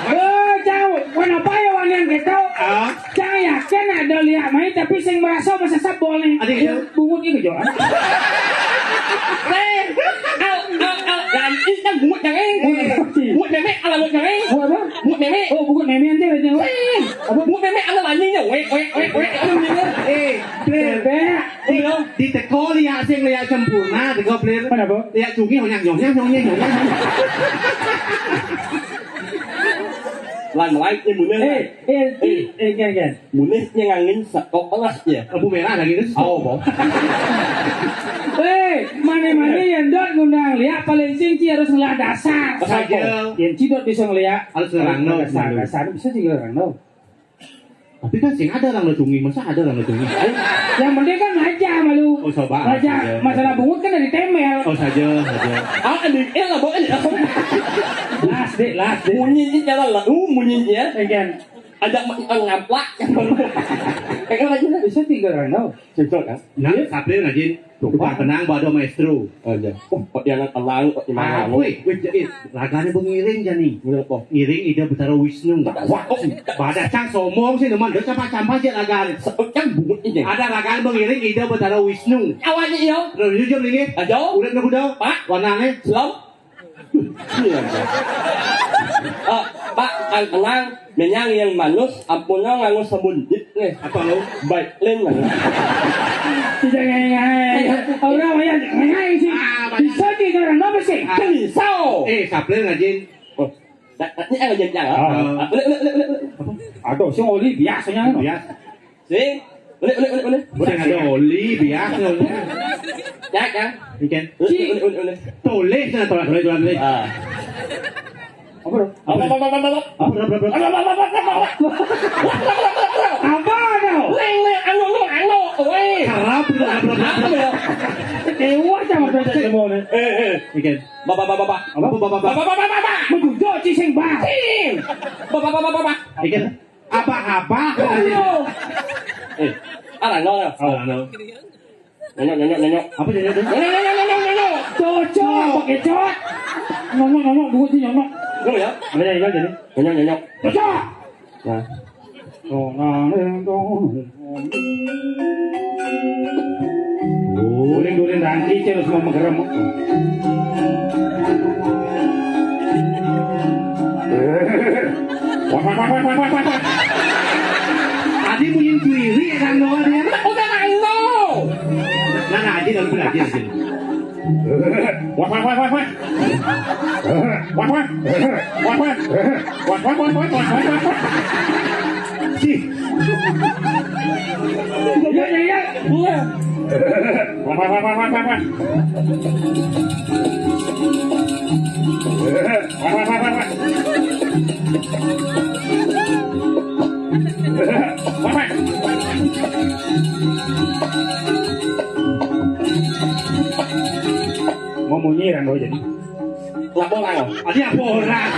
Oh, jauh. Kenapa ya wan yang gitu? Ah. Cang yakin ada liak main, tapi sing merasa mah sesat boleh. Ada gitu? Bungut gitu, Jo. Eh, al, al, al, dan ini kan bungut yang eh. Bungut memek, ala bungut yang eh. Bungut apa? Bungut memek. Oh, bungut memek aja, aja. Eh, apa? Bungut memek ala lanyingnya, wek, wek, wek, wek. Eh, Bler. Bebek. Iya. Di teko liak sing liak sempurna, teko Bler. Kenapa? Liak cungi honyang honyang honyang honyang. Lan lain ini bener. Eh, eh, eh, eh, kan, kan. Muneh nyengangin sekok pelas ya. Lampu merah lagi terus. Oh, boh. Eh, Mari yén dot ngundang liak, paling sing ci harus ngeliak dasar. Saja. Yén ci dot bisa ngeliak. Harus ngerang no, dasar, malu. Dasar bisa juga ngerang no. Tapi kan sing ada orang lo cungi, masa ada orang lo cungi? Yang penting kan ngajak malu. Oh, coba. Ngajak, saja. Masalah bungut kan dari temel. Oh, saja, saja. Ah, ini, eh, lah, bawa ini. Las, Dek, las, Dek. Bunyi ini jalan lah. Uh, bunyi ya. Iya. Ada ma-, ngaplak. Kayak apa aja? Bisa tiga orang no. Cocok kan? Nah, iya. Sapir ngajin. Tukang benang bado maestro. Aja. Oh, kok dia anak elang, kok gimana? Ah, wih, wih, jadi ragane bengiring jani. Ngiring apa? Ngiring Ida Betara Wisnu. Wah, kok pada cang somong sih, teman. Dia campak-campak aja ragane. Sebutkan bungut ini. Ada ragane bengiring Ida Betara Wisnu. Awalnya iya. Terus jujur nih. Aja. Udah nunggu dong. Pak. Warnanya. Belum. Iya, Pak. Eh, Pak, ang tenang, menyang yang manus, ampunnya nganggo sabun dit nih. Apa lo? Baik, Lin, lah. Tidak ngai-ngai. Orang yang ngai sih. Ah, banyak. Bisa di orang apa sih? Ah. Kan bisa. Eh, sableng aja. Oh, ini aja jangan. Ah. Ah, boleh, boleh, boleh, boleh. Aduh, sing oli biasanya. Biasa. Sing. Boleh, boleh, boleh, boleh. Udah ada oli, biasa. Ya, ya. Ikan. Boleh, boleh, boleh, boleh. Tulis, nah, tulis, tulis, tulis, tulis. Ah. Apa, bro? Apa, apa, apa, apa, apa? Apa, bro, bro, bro? Apa, apa, apa, apa? Apa, bro? Leng, leng, anu, anu, anu, weh. Kerap, gitu, kerap, kerap, kerap. Apa, ya? Dewa sama dosa semua, nih. Eh, eh. Ikan. Bapak, bapak, bapak. Apa, bapak, bapak? Bapak, bapak, bapak, bapak. Menjujur, cising, bah. Sing. Bapak, bapak, bapak, bapak. Ikan. Abah-abah. Aduh. Eh, arah nol ya? Oh, nol. Nyonyok, nyonyok, nyonyok. Apa nyonyok, nyonyok? Nyonyok, nyonyok, nyonyok, nyonyok. Cocok, pakai cok. Nyonyok, nyonyok, dua sih nyonyok. Dulu ya? Nyonyok, nyonyok, jadi. Nyonyok, nyonyok. Cocok. Nah. Guling-guling rangki, terus mau menggerem. Wah, wah, wah. Tadi bunyi cuiri ya kan, Noah, dia? Udah, kan, lo. Nah, nah, aja, udah, aja, aja. Wah, wah, wah, wah, wah. Wah, wah. Wah, wah. Wah, wah, wah, wah, wah, wah, wah. Sih. Iya, iya, iya. Iya. Wah, wah, wah, wah, wah, wah. Wah, wah, wah, wah, wah. Wah, wah. Mau munyi kan, oh, jadi. Laporan. Ada laporan.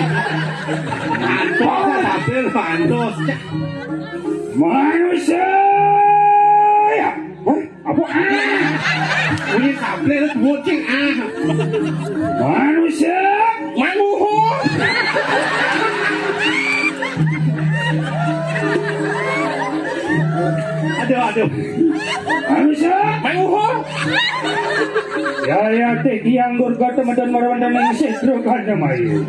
Pantos, tampil, pantos. Manusia. Hah? Apa? Ah. Bunyi tampil, bocing, ah. Manusia. Manguhung. Aduh, aduh. Manusia. Manguhung. Ya, ya, teh, Ki Anggur Gata Medan Marwandana ing Sedro Gandamayu.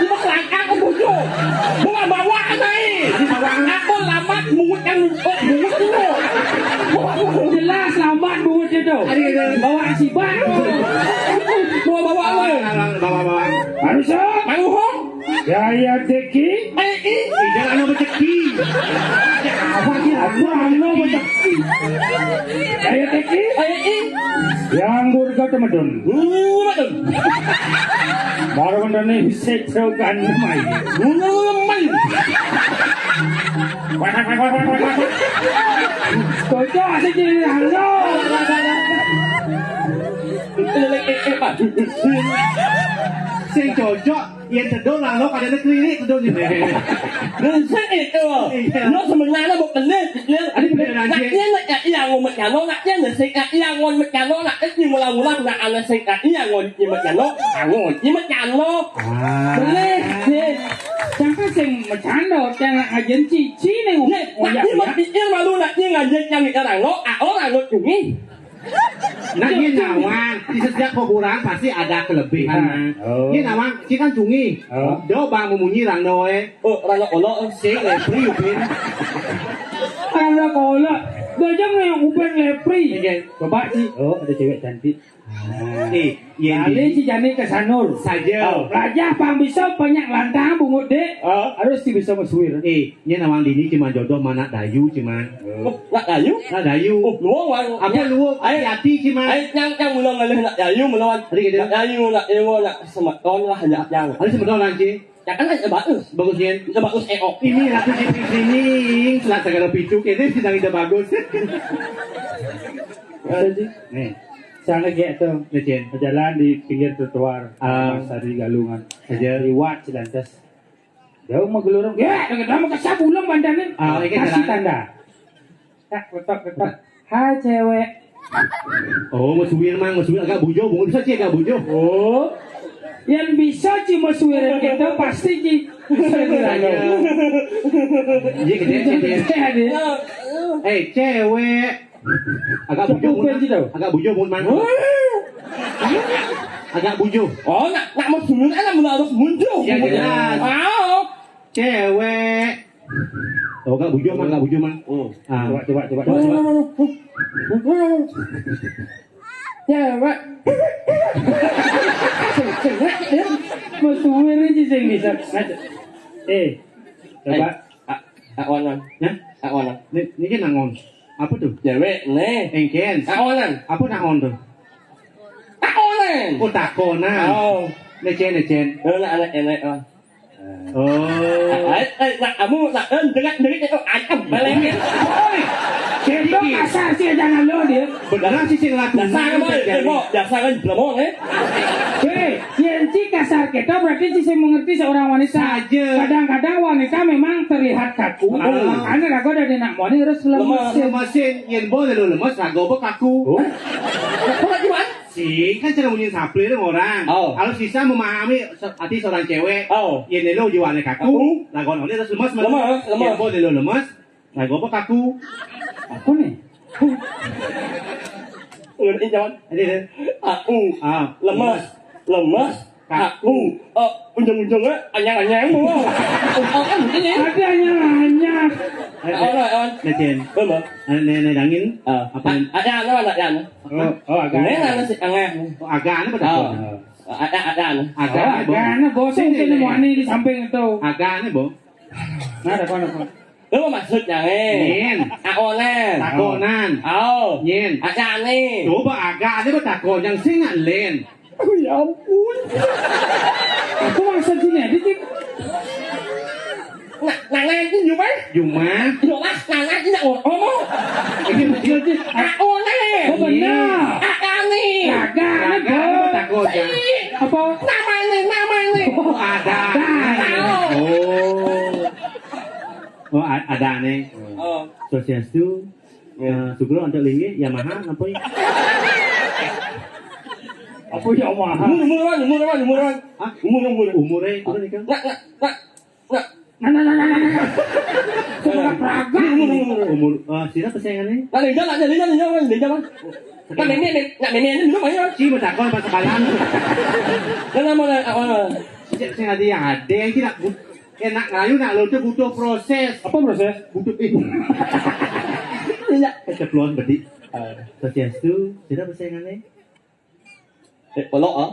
Bukan langkah ke bojo. Bukan bawa, Nay. Aku lamat mungut kan, oh, mungut dulu. Jelas lamat mungut itu. Aduh, aduh. Bawa sibat. Bawa, bawa, bawa. Bawa, bawa. Manusia. Manguhung. Yaya Teki. Eh, eh. Tidak ada rezeki. Apa sih? Aku anu rezeki. Yaya Teki. Eh, eh. Yang Durga Temedun. Uh, betul. Baru bener nih, bisa coba nih, Mai. Uh, Mai. Wah, wah, wah. Kocok aja jadi anu. Sing cocok. Yén tedun lah lo kadane klirik tedun. Lha sing itu. Iya. Lo sebenarnya mau bener, bener. Adi bener aja. Nak iya, nak iya, iya, ngomet nyano, nak iya, nak sing, nak iya, ngomet nyano, nak iya, mula-mula, nak ana sing, nak iya, ngomet nyano, angon, nyemet nyano. Ah. Bener, sih. Siapa sing mecando, yang ngajen cici nih. Nih, oh, nak iya, iya, iya. Mikir malu, nak iya, ngajen yang orang lo, ah, orang lo cumi. Nah, dia nawang, di setiap kuburan pasti ada kelebihan, ah, Mang. Oh. Dia nawang, dia kan cungi. Oh. Do bang memunyi rang doe. Oh, rang olo. Sing, eh, pri, upin. Rang olo. Gajah yang ubeng lepri. Iya. Coba sih. Oh, ada cewek cantik. Ah. Eh, iya, Kali iya. Si Jani ke Sanur. Saja. Oh, Raja pang bisa banyak lantang bungut dek. Oh. Harus si bisa mesuir. Eh, ini nawang dini cuma jodoh mana dayu cuma. Oh, nak dayu? Nak dayu. Oh, luang, Wan. Apa Ya. luang? Ayo. Hati-hati cuma. Ayo, yang, yang belum ngalih nak dayu, belum. Tadi gitu. Nak dayu, nak dewa, nak semeton lah, nak yang. Ada semeton lagi. Ya kan ada bagus. Bagusnya. Ada bagus, eh, oh. Ini aku di sini, selat segala pintu, ini sedang tidak bagus. Nih. Sana kayak tuh. Lecen. Jalan di pinggir trotoar. Ah. Mas Sari Galungan. Aja. Liwat si lantas. Jauh mau gelorong. Ya, dengan lama kesab ulang bandangnya. Ah, ini Kasih jalan. tanda. Tak, ketok, ketok. Hai, cewek. Oh, mesuir, Mang. Mesuir agak bujo. Bungut bisa, Ci, agak bujo. Oh. Yang bisa, Ci, mesuir kita pasti, Ci. Iya, gede, gede. Gede, deh. Eh, cewek. Agak bujo, Cukup, Mang. Ci, tau. Agak bujo, Mang. Wah. Agak bujo. Oh, nak, nak mesuir, anak harus muncul. Ya, jelas. Wow. Cewek. Oh, gak bujur, Mang, gak bujur, Mang. Hmm. Ah. Coba, coba, coba, coba, coba. Cewek. Cewek, ya. Mau suwe ini sih bisa. Eh, coba. Eh, a-, awan, Mang. Hah? Awan, Mang. Ini, ini kan nangon. Apa tuh? Cewek, nih. Engken. Awanan. Apa nangon tuh? Takonan. Oh, takonan. Oh. Lecen, lecen. Lo nak anak enak, oh. Oh. Ai, ai, nak kamu, nak, eh, dengar, dengar, eh, oh, ai, em, balekin. Oi, cendok kasar sih, jangan lo dia. Beneran sih, sing laku. Dasar kamu, eh, kok, dasar kan blemong, eh. Hei, yang ci kasar kita berarti ci sing mengerti seorang wanita. Saja. Kadang-kadang wanita memang terlihat kaku. Ah. Makanya ragu ada di nak moni harus Lemes. lemes. Lemesin, yang boleh lo lemes, ragu apa kaku. Oh. Kok gimana? Sing, kan cara munyi saplir orang. Oh. Harus bisa memahami se-, hati seorang cewek. Oh. Yen lelo jiwane kaku, Kaku. Lagon oleh terus lemes, Mas. Lemes, lemes. Yen lelo lemes, lagu apa kaku? Aku nih. Ngerti, Jon? Ini deh. Aku. Ah, Lemes. Lemes. Lemes. Kaku. Oh, ujung-ujungnya anyang-anyang, Bu. Oh, kan ini. Ada anyang-anyang. Eh, Oh, eh, oh. Lecen. Apa? Eh, Nenek Dangin. Ah. Apa? Ah, ada anu, ada anu. Oh, oh, agak. Ini anu sih, angah. Oh, agak anu apa Oh. takut? Ada, ada anu. Agak Oh, anu, Bu. agak anu, bosan Sini, sini nih. Wani di samping itu. Agak anu, Bu. Nah, ada apa, apa? Lu maksudnya, eh? Nin. Aonan. Takonan. Oh. Nin. Ada nih. Coba agak anu apa takut? Yang sing nggak Len. Oh, ya ampun. Aku maksud sini aja, Cip. Nah, nah, nah, ini Juma. Juma. Juma, nah, nah, ini ngomong. Ini betul, Cip. Ah, oh, nih. Oh, benar. Ah, ah, nih. Gagal, Gagal, betul. Takut, ya. Si. Apa? Namanya, namanya. Oh, ada. Ada. Oh. Oh, a-, ada nih. Oh. Swastiastu. Ya. Eh, Sugro untuk linggih, Yamaha, apa ya? Apa ya, Yamaha? Umur, umur, Wan, umur, Wan, umur, Wan. Hah? Umur, umur. Umurnya itu kan, Ika? Nak, nak, nak, nak. Nah, nah, nah, nah, nah, nah. Semangat praga. Umur, umur, umur. Umur, eh, sira pesengannya? Nak, Linda, nak, Linda, Linda, Wan, Linda, Wan. Nak, Mimi, Mimi, nak, Mimi, ini minum aja. Si, bertakon pas sebalan. Nah, nah, mau, nak, apa? Sejak saya ada, ada yang tidak bu-, eh, nak ngelayu, nak lo itu butuh proses. Apa proses? Butuh, eh. Iya. Keceplosan berarti. Eh. Swastiastu, sira pesengannya? Eh, pelok, ah.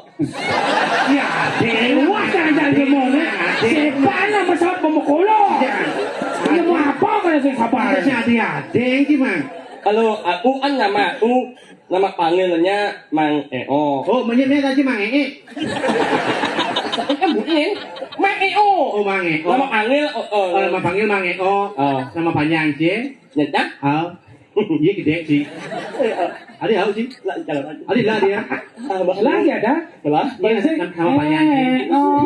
Ya, dewa saja dia mau, nih. Sepan lah, masa mau kolok. Ya. Ya, mau apa kalau saya sabar? Ada, ada, ada, gimana? Kalau aku kan nama aku, nama panggilnya Mang Eo. Oh, menyebutnya tadi Mang Ee. Tapi kan bukan. Mang Eo. Oh, Mang Eo. Nama panggil, oh, oh. Oh, nama panggil Mang Eo. Oh. Nama panjang, Cing? Nyata? Oh. Iya, gede, sih. Ada tahu, sih? Lah, kalau aja. Ada lah dia. Ah, Mbak. Lagi ada? Lah? Iya, nama, nama panjang, sih. Eh, oh.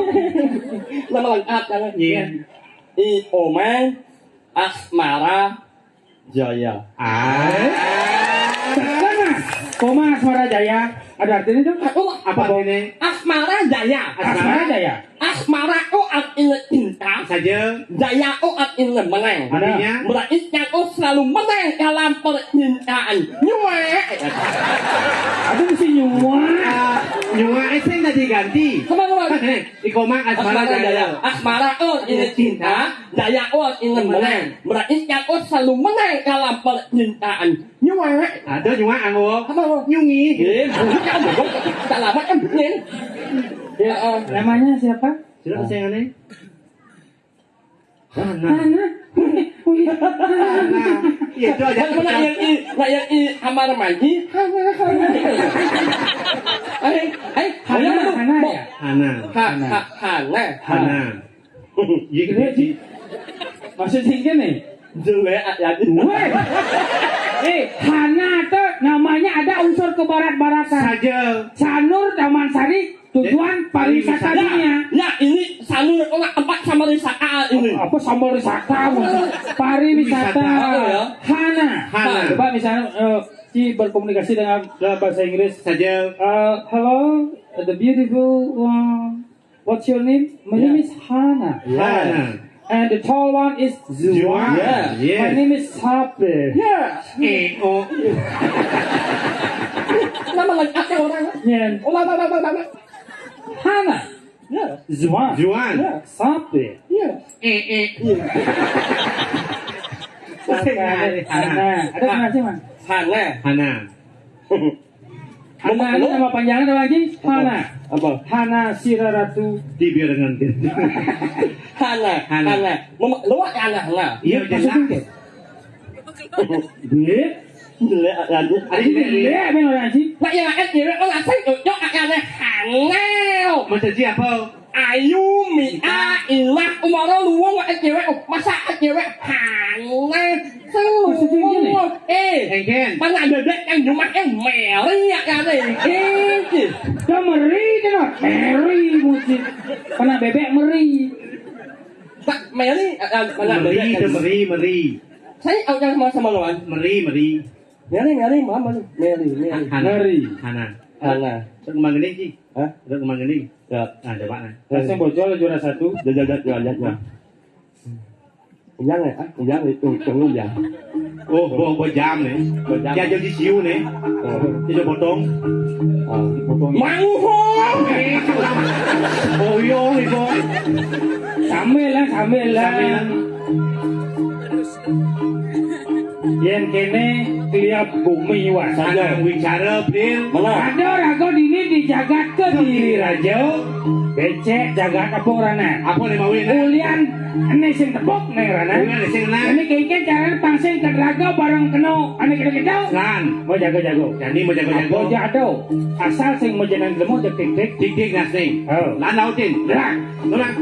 Nama lengkap, kan? Iya. I Omang Asmara Jaya. Ah. Betul, Mas. Koma Asmara Jaya. Ada artinya itu? Aku Apa Apa? artinya? Asmara Jaya. Asmara Jaya. Asmara itu artinya cinta. Saja. Jaya itu artinya menang. Artinya? Berarti yang itu selalu menang dalam percintaan. Nyuek. Aduh, mesti nyuek. Ah. Nyuwak, eh, sing dadi ganti. Kemana, Mas? Iko mang Asmara Asmara Jaya. Jaya. Asmara, oh, ini cinta. Jaya, oh, ini menang. Berarti yang, oh, selalu menang dalam percintaan. Nyuwak. Ada nyuwak, anggo. Apa, anggo? Nyungi. Eh, bukan, bukan. Tak lama kan, bukan. Ya, eh. Namanya siapa? Siapa sing ngene? Hana. Hana. Wih, wih. Hana. Iya, itu aja. Yang mana yang i, nah, yang i kamar mandi? Hana, Hana. Ayo, ayo, Hana, ayo, Hana, mau. Ya? Hana. Ha, Hana. Ha, Hana. Hana. Iya, gitu sih. Maksud sing kene? Jelek, ya. Weh. Eh, Hana tuh namanya ada unsur kebarat-baratan. Saja. Sanur, Taman Sari, tujuan pariwisata dunia. Ya, ini Sanur, oh, tempat sama wisata ini. Apa sama wisata? Pariwisata. Wisata. Oh, ya. Hana. Hana. Coba misalnya, eh, si berkomunikasi dengan dalam bahasa Inggris. Saja. Eh, hello, the beautiful one. What's your name? My name is Hana. Yeah. Hana. And the tall one is Zuan. Zuan. Yeah. Yes. My name is Sape. Yeah. Eh, oh. Nama lengkapnya orang. Yeah. Oh, nama, nama, nama. Hana. Yeah. Zuan. Zuan. Yeah. Sape. Yeah. Eh, eh. Yeah. Hana. Hana. Ada Hana sih, Mas? Hana. Hana. Hana, ini nama panjangnya apa lagi? Hana. Apa? Hana Siraratu. Di biar dengan Hana, Hana. Hana. Mama, lu Hana, Hana. Iya, maksudnya jelas. Dia? Jelek, aduh. Ada jelek, jelek, men, orang sih. Lah, ya, kan, jelek, kan, asal cocok, ada Hana. Maksudnya apa? Ayu, Mia, Ilah, Umaro, Luwung, cewek, masa cewek Hana. Maksudnya gini? Eh, Engken. Mana ada dek yang cuma yang Mary ya, kan, eh. Eh, dah Mary, dah Mary, musik. Pernah bebek Mary. Tak, Mary, eh, eh, mana ada Mary, dek dah yang Mary, Mary. Saya, oh, yang sama, sama lawan. Mary, Mary. Mary, Mary, mama nih. Mary, Mary. Hana. Mary. Hana. Hana. Terus kembang gini, Ki. Hah? Udah kembang gini. Ya. Nah, coba, nah. Langsung bocor juara satu. Jajak, jajak, jajak, jajak. Uyang ya? Ah, uyang itu, itu uyang. Oh, bo, bo jam nih. Bo jam. Dia jadi siu nih. Oh. Dia potong. Ah, dipotong. Mangho. Oh, iya, itu. Sambil lah, sambil lah. Sambil. Yen kene kliap bumi, Wan. Saja wicara, Bril. Mana? Ada raga dini di jagat Kediri Raja. Becek jagat apa rana? Apa nih, Mawin? Ulian ene sing tepuk nih rana. Ulian sing nang. Ini kengken carane pang sing ke raga bareng kena ane kita-kita. Lan. Mau jago-jago. Jani mau jago-jago. Apa aja ada. Asal sing mau jeneng jelema, jeg tik-tik. Tik-tik nas nih. Oh. Lan lautin. Gerak. Gerak.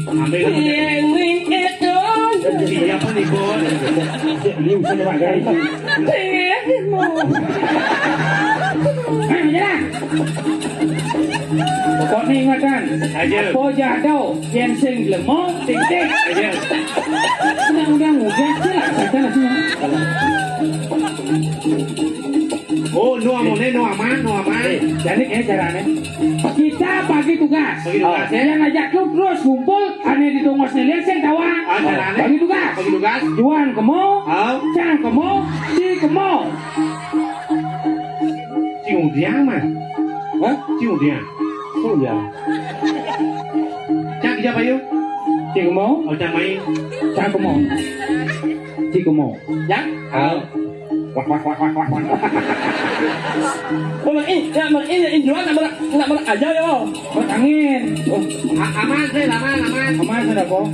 Ambil. Ini itu. Siapa nih, Bos? Ini urusan Pak Gai. Ini mau. Ayo, menyerah. Pokoknya ingatan. Aja. Apa aja ada, yen sing jelema, tik-tik. Aja. Undang-undang udah jelas, jelas semua. Oh, no amone, no aman, no aman. Eh, jadi kayak caranya. Kita bagi tugas. Bagi tugas, ya. Yang ngajak lu terus ngumpul, ane di tongos nih, lihat sing tawa. Ah, caranya. Bagi tugas. Bagi tugas. Juan kemo, ah. Cang kemo, si kemo. Cium dia mah. Hah? Cium dia. Cium dia. Cang siapa yuk? Cing kemo. Oh, cang main. Cang kemo. Cing kemo. Ya? Ah. Wah, wah, wah, wah, wah, wah. Oh, Mang I, ya, Mang I, ya, Injuan, nak ber-, nak ber-, aja, yo. Buat angin. Oh, a-, aman, sih, aman, aman. Aman, sudah, kok.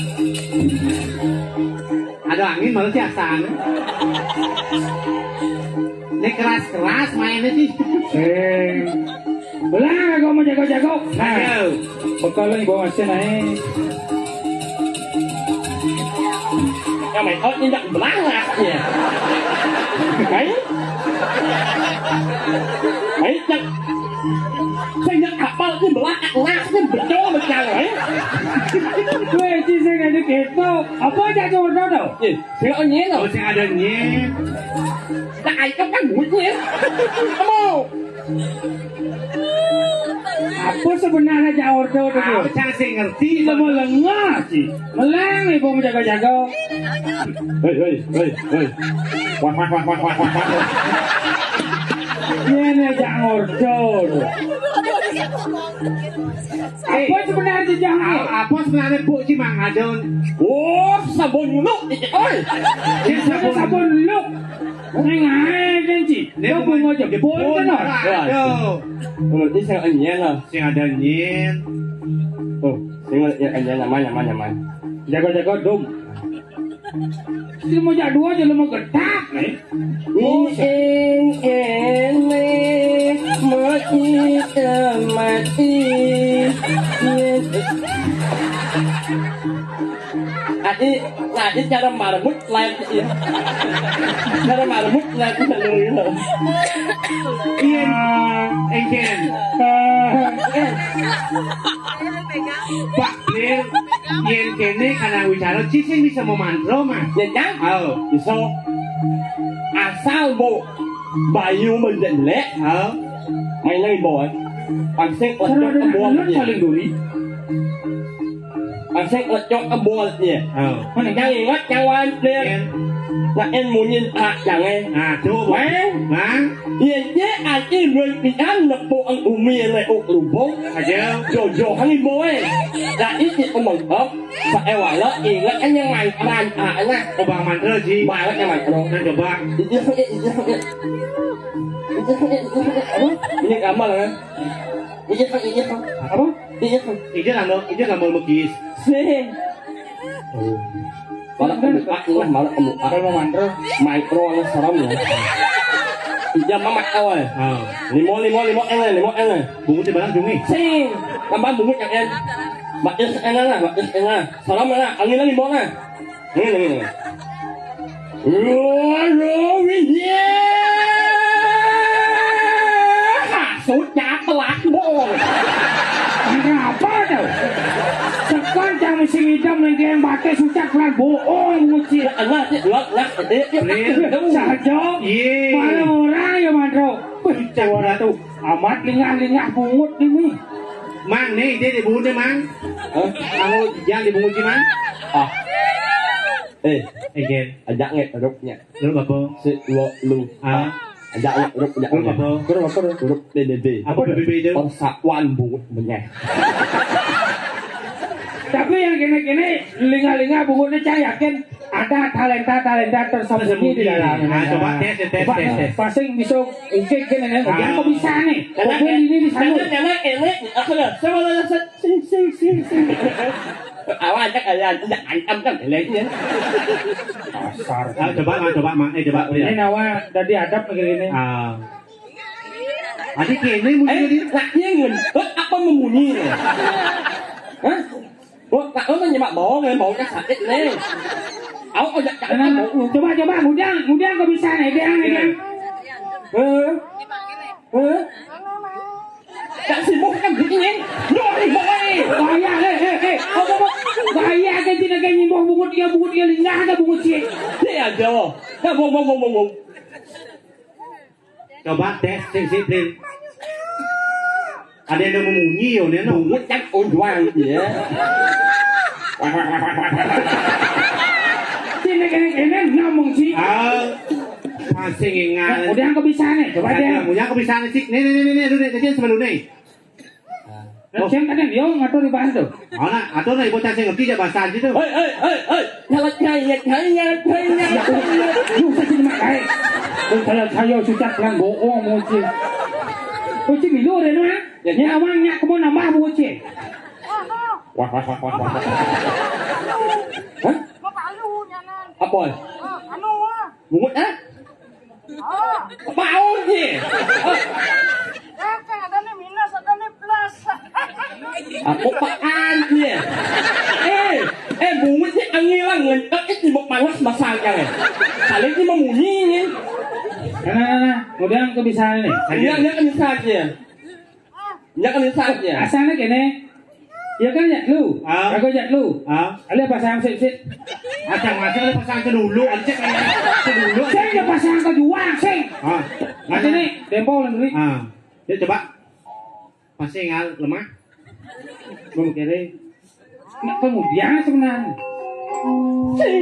Ada angin, malah sih asal. Ini keras-keras mainnya sih. Eh. Belah, aku mau jago-jago. Nah. Ayo. Bekal lagi bawa mesin aja. Ya, main out injak belanga ya. Main. Main jak. Saya injak kapal ni belanga, nah, ni betul macam, eh. Weh, ci sing ada keto. Apa aja tu, Dodo? Eh, sing ada nyel. Oh, sing ada nyel. Nah, itu kan butuh ya. Kamu. Apa sebenarnya cak ordo tu? Aku cak sing ngerti. Lama lengah sih. Meleng ibu menjaga-jaga. Hei, hei, hei, hei. Wah, wah, wah, wah, wah, wah, wah. Yen ajak ngordo. Apa sebenarnya, Jang? A-, apa sebenarnya, Bu, sih, Mang Adon? Oh, sabun luk iki, oi. Sing sabun, sabun luk. Ning ae, Ci. Nek bunga jebol, jebol kan, ora? Aduh. Ngono iki sing enyen lho. Sing ada enyen. Oh, sing enyen, aman, aman, aman. Jago-jago, Dum. Sing mau jak dua aja lu mau gedak, nih. Ning ene mati mati. Ati, ati cara marmut lain, iya. Cara marmut lain, iya. Iya, engken. Pak Lir, yen kene kana wicara, ci sing bisa memantra, Mas. Ya, Cang? Ayo. Bisa. Asal, Bu, bayu menjelek, ha? Main lagi, boy. Pangsing lecok kebon, ya. Pangsing lecok kebon, ya. Ha. Mana? Yang ingat, yang wantir. Yen. Nak en munyin tak jangan. Nah, tuh, Bu. Mang? Mang? Iya, iya, aki belum pian nepuk ang umi lek uk lubung. Aja. Jojo hangi boy. Lah iki kemengkep. Saewala ingat kan yang main, main, ah, nah. Coba mantra, Ji. Balik yang main. Nah, coba. Iya, iya, iya, iya. Iya, iya, iya, iya. Apa? Ini kamar, kan? Iya, Kang, iya, Kang. Apa? Iya, Kang. Iya, Kang, iya, Kang, mau melukis. Sing. Oh. Malah kemuka, iya, malah kemuka. Kalau mau mantra. Micro, lah, serem, ya. Iya, Mamat, awal. Ah. Limo, limo, limo, ele, limo, ele. Bungut di barang, Jumi. Sing. Tambah bungut, ya, kan? Mbak Is, ele, lah, Mbak Is, ele. Serem, lah. Angin lagi, mau, lah. Ini, ini, ini. Loro wingi. Sucak telat, bohong. Kenapa tuh? Sekarang jangan sing idam lagi yang pakai sucak telat, bohong, nguci. Enak, enak, enak. Saja. Iya. Malah orang ya, Mandro. Wih, suara tuh. Amat lingah-lingah bungut ini. Mang, nih, dia di bungut, Mang. Hah? Kamu jangan di bungut, Mang. Ah. Eh, eh, Gen. Ajak nggak, duduknya. Lu apa? Si lo lu. Ah. Ajak lu, lu, ajak lu. Lu apa? Lu apa? Lu P B B. Apa P B B itu? Persatuan bungut benyeh. Tapi yang kene-kene, linga-linga bungutnya, cah yakin ada talenta-talenta tersembunyi di dalamnya. Ah, coba tes, tes, tes, tes. Pasing bisa ungkit kene, nih. Ah. Yang kok bisa nih? Karena ini di sana. Karena, karena ini, aku lah, sama lah, sing, sing, sing, sing. Awak aja kayak tidak ancam kan, lainnya. Kasar. Ah, coba, Mak, coba, Mak. Eh, coba, ini ya. Nawa tadi adab negeri ini. Ah. Adik ini mungkin. Eh, ini. Lah, iya, Ngun. Lo apa membunyi? Hah? Lo, tak lo nyemak bawang, ya, bawangnya sakit, nih. Aku kok jak. Coba, coba, mudang, mudang kok bisa, nih, dia, nih, dia. Hah? Hah? Gak sibuk kan begini. Nyori boy. Bahaya, eh, eh, eh. Apa, apa? Bahaya, kan tidak kayak nyimbang bungut dia, bungut dia linggah ada bungut sih. Ini aja, loh. Nah, bong, bong, bong, bong, bong. Coba tes, sing, sing, Prin. Ada yang mau munyi, yo, Neno. Bungut kan onduan, ya. Sini, kene, kene, ngomong sih. Ah, masih ingat. Udah, aku bisa nih, coba deh. Udah, aku bisa nih, sih. Nih, nih, nih, nih, nih, dulu nih, kecil sebelum nih. Lah, jen kadang dia ngatur di bahan tuh. Ana, atur nih bocah sing ngerti ya bahasa Anji tuh. Hei, hei, hei, hei. Nyala nyayat, nyayat, nyayat, nyayat. Lu sing sini mak kae. Lu saya, saya sucak bilang bohong, moci. Moci milu, Reno, ha? Ya, ya. Awang nyak kemo nambah, moci. Wah, wah, wah, wah, wah. Hah? Apa? Bungut, ha? Oh. Paun sih. Eh, kan ada nih minus, ada nih plus. Aku pakan sih. Eh, eh, bungut sih angilang ngentek itu mau panas masangnya. Kali ini mau munyi nih. Nah, nah, nah, nah. Udah yang kebiasaan nih. Iya, iya, kebiasaan sih. Nya kan saatnya. Asalnya gini. Ya kan, ya lu. Ah. Aku, ya lu. Ah. Ada pasang sip sip. Ada masih ada pasang ke dulu, ada cek ya. Ke dulu. Saya ada pasang kedua, sing. Ah. Nanti nih, tempo dulu. Ah. Ya coba. Masih ngal lemah. Belum kiri. Nah, kemudian sebenarnya. Sing.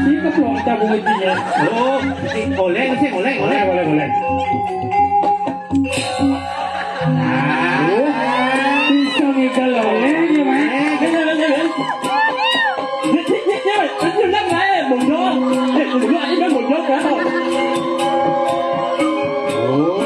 Iki keplok ta bungut iki ya. Oh, eh, oleh sih, oleh, oleh, oleh, oleh. Ah, bisa ngigal oleh ya, Mas. Eh, jangan, jangan, jangan. Nyek, nyek, nyek, nyek, Mas. Nyek, nyek, nyek, Mas. Monggo. Eh, monggo, ayo, Mas, monggo, Mas. Oh.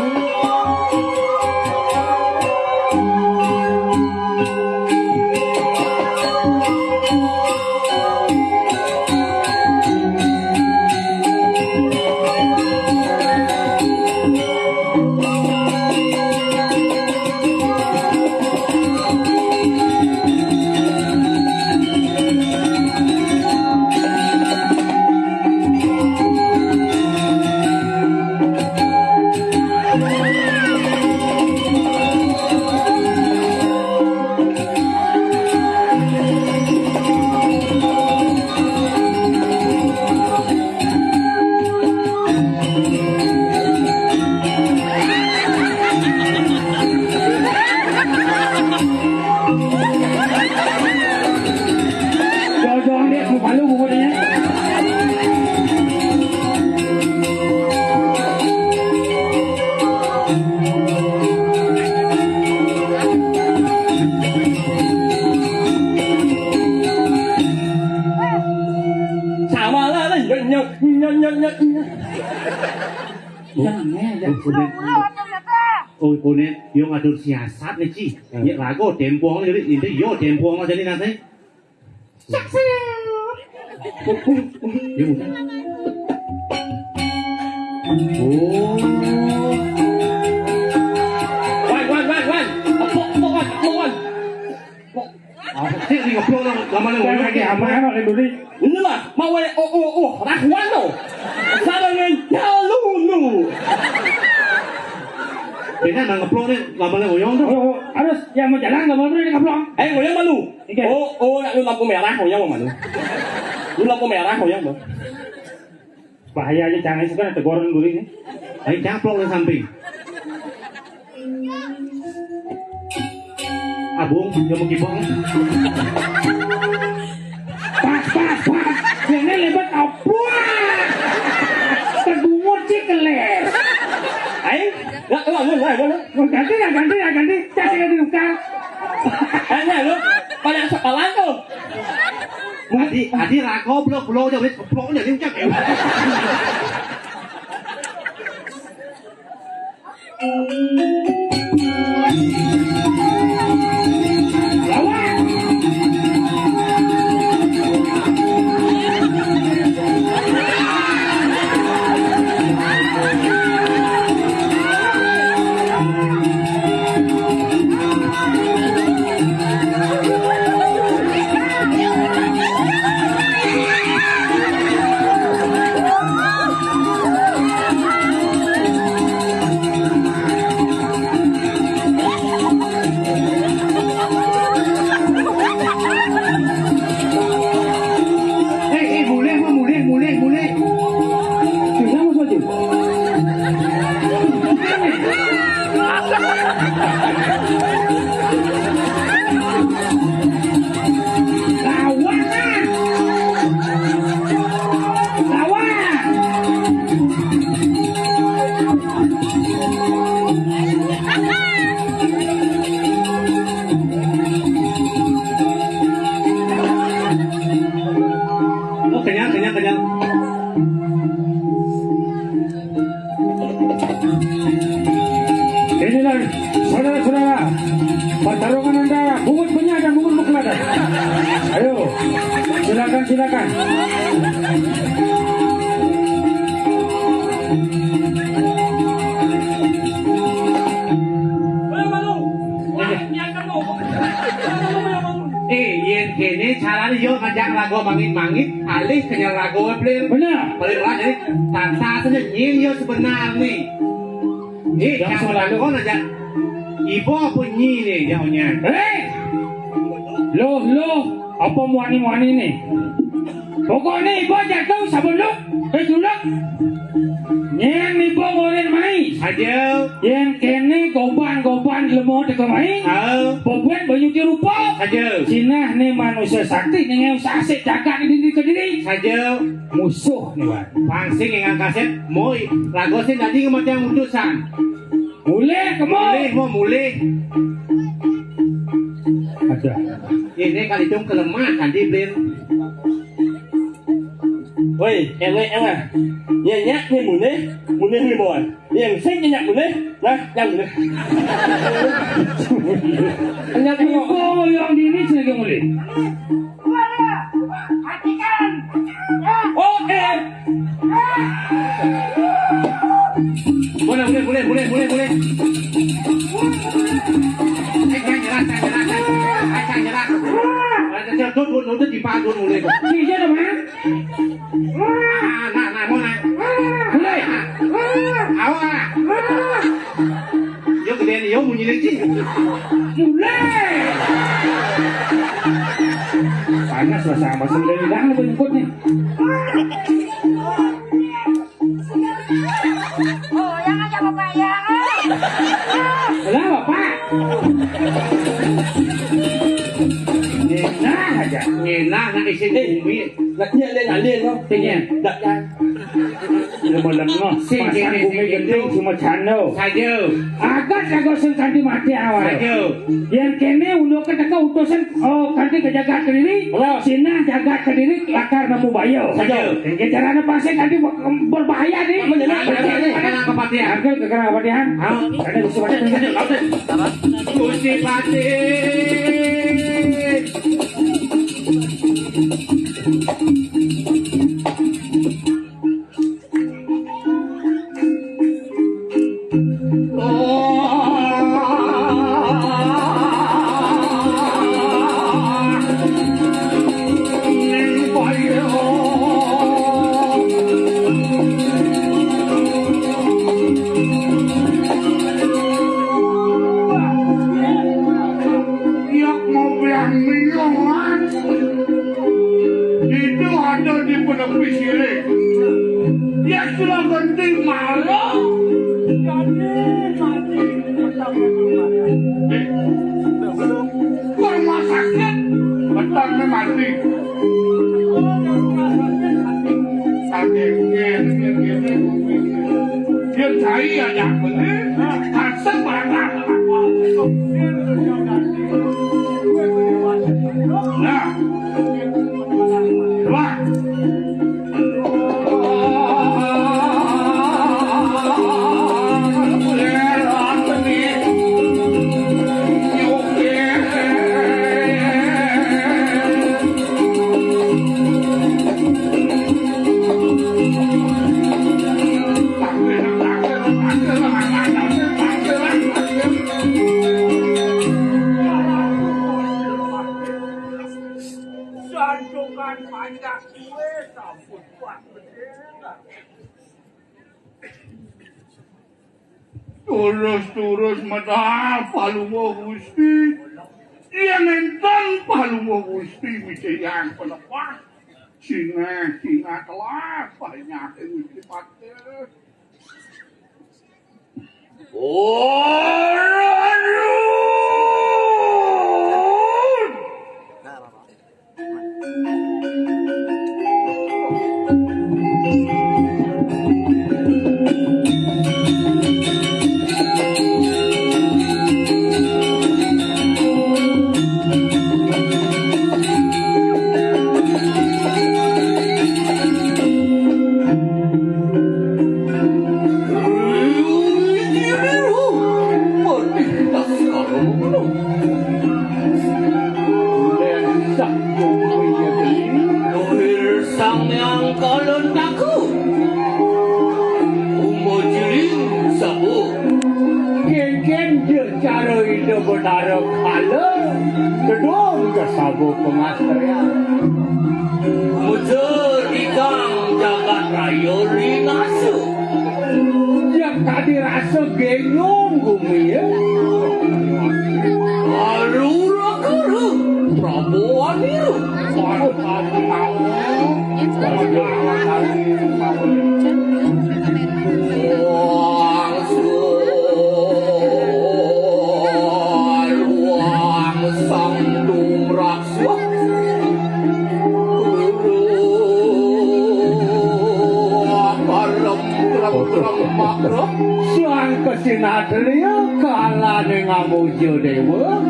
Jangan-jangan dia mau malu pokoknya. Sama lah, lah, nyok, nyok, nyok, nyok, nyok, nyok. Jangan, ya. Kuning, oh, kuning, yo ngatur siasat nih, Ci. Hmm. Ya, lagu tempong jadi, ini yo tempong jadi nanti. Saksir. Yo. Oh. Wan, wan, wan, wan. Tepuk, tepuk, wan, tepuk, wan. Apa sih di ngeplok dong? Lama nih. Jangan lagi apa ya, Pak Dudi? Inilah, mau, eh, oh, oh, oh, rahwan lo. Sarangan jalulu. Ini nang ngeplok nih, lama nih oyong tuh. Oh, oh, harus yang mau jalan nggak mau nih ngeplok. Eh, oyong malu. Oke. Oh, oh, nak lu lampu merah, oyong malu. Lu lampu merah, oyong, Bang. Bahaya aja, jangan suka teguran dulu ini. Ayo caplok di samping. Abung, dia mau kibong. Pas, pas, pas. Ini lebat, apuah. Tegungut sih keler. Ayo, nggak, nggak, nggak, nggak, nggak. Mau ganti, nggak ganti, nggak ganti. Cari lagi tukang. Hanya lu, pada sekolah tuh. Adi, Adi lah goblok, belum aja, wis goblok aja, dia ucap ya. Eh, eh, mulai, mulai, mulai, mulai. Sudah mau tujuh. Lawan, ah. Lawan. Oh, kenyang, kenyang, kenyang. Inilah, saudara-saudara, pertarungan antara Bungut Benya dan Bungut Mukladar. Ayo, silakan, silakan. Eh, yen kene carane yo ngajak lagu mangit-mangit, alih kenyang lagu, Plin. Bener. Paling ora jadi tata saja nyin yo sebenarne. Eh, yang selalu kon aja. Ibu apa nyi ne jauhnya? Eh! Loh, loh, apa muani-muani ne? Pokoknya ibu jatuh sabun lu, eh, julek. Nyen ibu ngoren mai. Yo. Yén kéné goban-goban lemo teka mai. Ah. Bobén banyu ti rupa. Saja. Sinah né manusia sakti ning sasik jagat diri kediri. Saja. Musuh né, Wan. Pangsing yang kasep, moi. Lagu sing tadi ngematian utusan. Mulih, kemo. Mulih, mau mulih. Ada. Ini kali dong kelemah tadi, Blin. Woi, ewe, ewe. Nyenyak nih mulih, mulih nih, Wan. Yang sing nyenyak mulih, nah, yang mulih. Nyenyak mulih. Oh, yang ini sing mulih. Oke. Boleh, boleh, boleh, boleh, boleh, boleh. Eh, jangan nyerah, jangan nyerah, jangan nyerah, jangan nyerah. Ada cedot, dua, dua, di patung, boleh. Iya, dong, Mas. Nah, nah, nah, mau, nah. Boleh. Awas. Yo gedé nih, yo munyi lagi. Mulai. Panas lah sama sendiri dah lu jemput nih. Oh, yang aja Bapak ya. Lah, Bapak. Nah aja. Ngenah nak isi bumi. Lah, iya, iya, iya, iya. Tinggi. Dah, ya. Lemo-lemo, sing pasang kéné, bumi sing gending, kéné. Cuma cando. Saja. Agat jago sing kanti mati awal. Saja. Yang kéné uluk ke teka utusan, oh, kanti ke jagat kediri. Betul. Sinah jagat kediri, lakar nemu bayo. Saja. Yang caranya pasang kanti ber-, berbahaya nih. Apa jadi? Apa jadi? Kena kepatihan. Ambil ke kena kepatihan. Ah. Ada di suatu. Gusti Patih. Yak mau bilang minum, Wan. Itu ada di penepi sirik. Ya sudah ganti malu. Ganti mati. Eh, ke rumah sakit, petangnya mati. Sakit, ngene, ngene, ngene. Dia cai aja beli, kasar barang. Nah, wah. Sanjungan panjang kue sampun kuat bendera. Terus-terus medal Palungguh Gusti. Yang enten Palungguh Gusti wijian penepak. Singa-singa telah banyak Gusti Patih. Sang Hyang Kalon Taku. Umbo jiling sabu. Kénkén ja cara Ida Betara Kala, tedun ka sabu pangastrian. Mujur ikang jagat raya rinasa. Ya kadi rasa genyong gumi ya. Arura kuru, Prabu Aniru. Wah, Makro. Sang kasinatria kalané ngamuja déwa,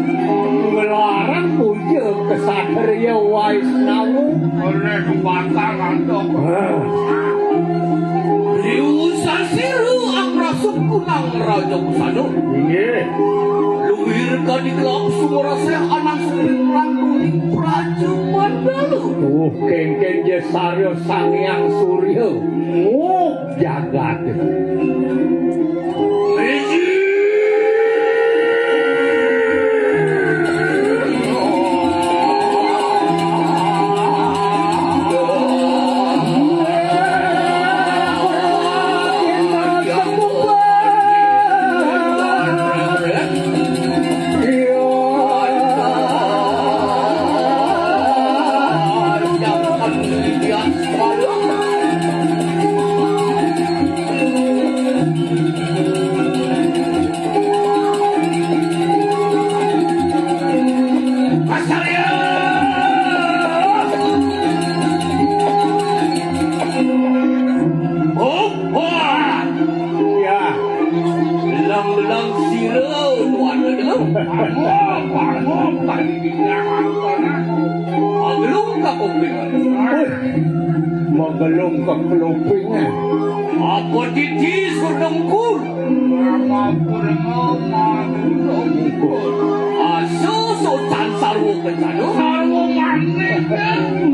nglarang puja kasatriya Waisnawa. Oleh kekuatan lantok. Hah. Liu sasiru amrasuk kunang raja busana. Inggih. Luwir kadiklap sumurasih anang sumring rangkuning praja mandalu. Tuh, kéngkén ja sarya Sang Hyang Surya. Ngup jagat. Hop, wah. Ya. Belang-belang sira, tuan dulu. Pangop, pangop, tadi dibilang apa, nah? Magelung ka kuping. Wih, magelung ka kuping. Apa titi sedengkur? Apa purna magelung? Asa socan sarwa kencana. Sarwa manik.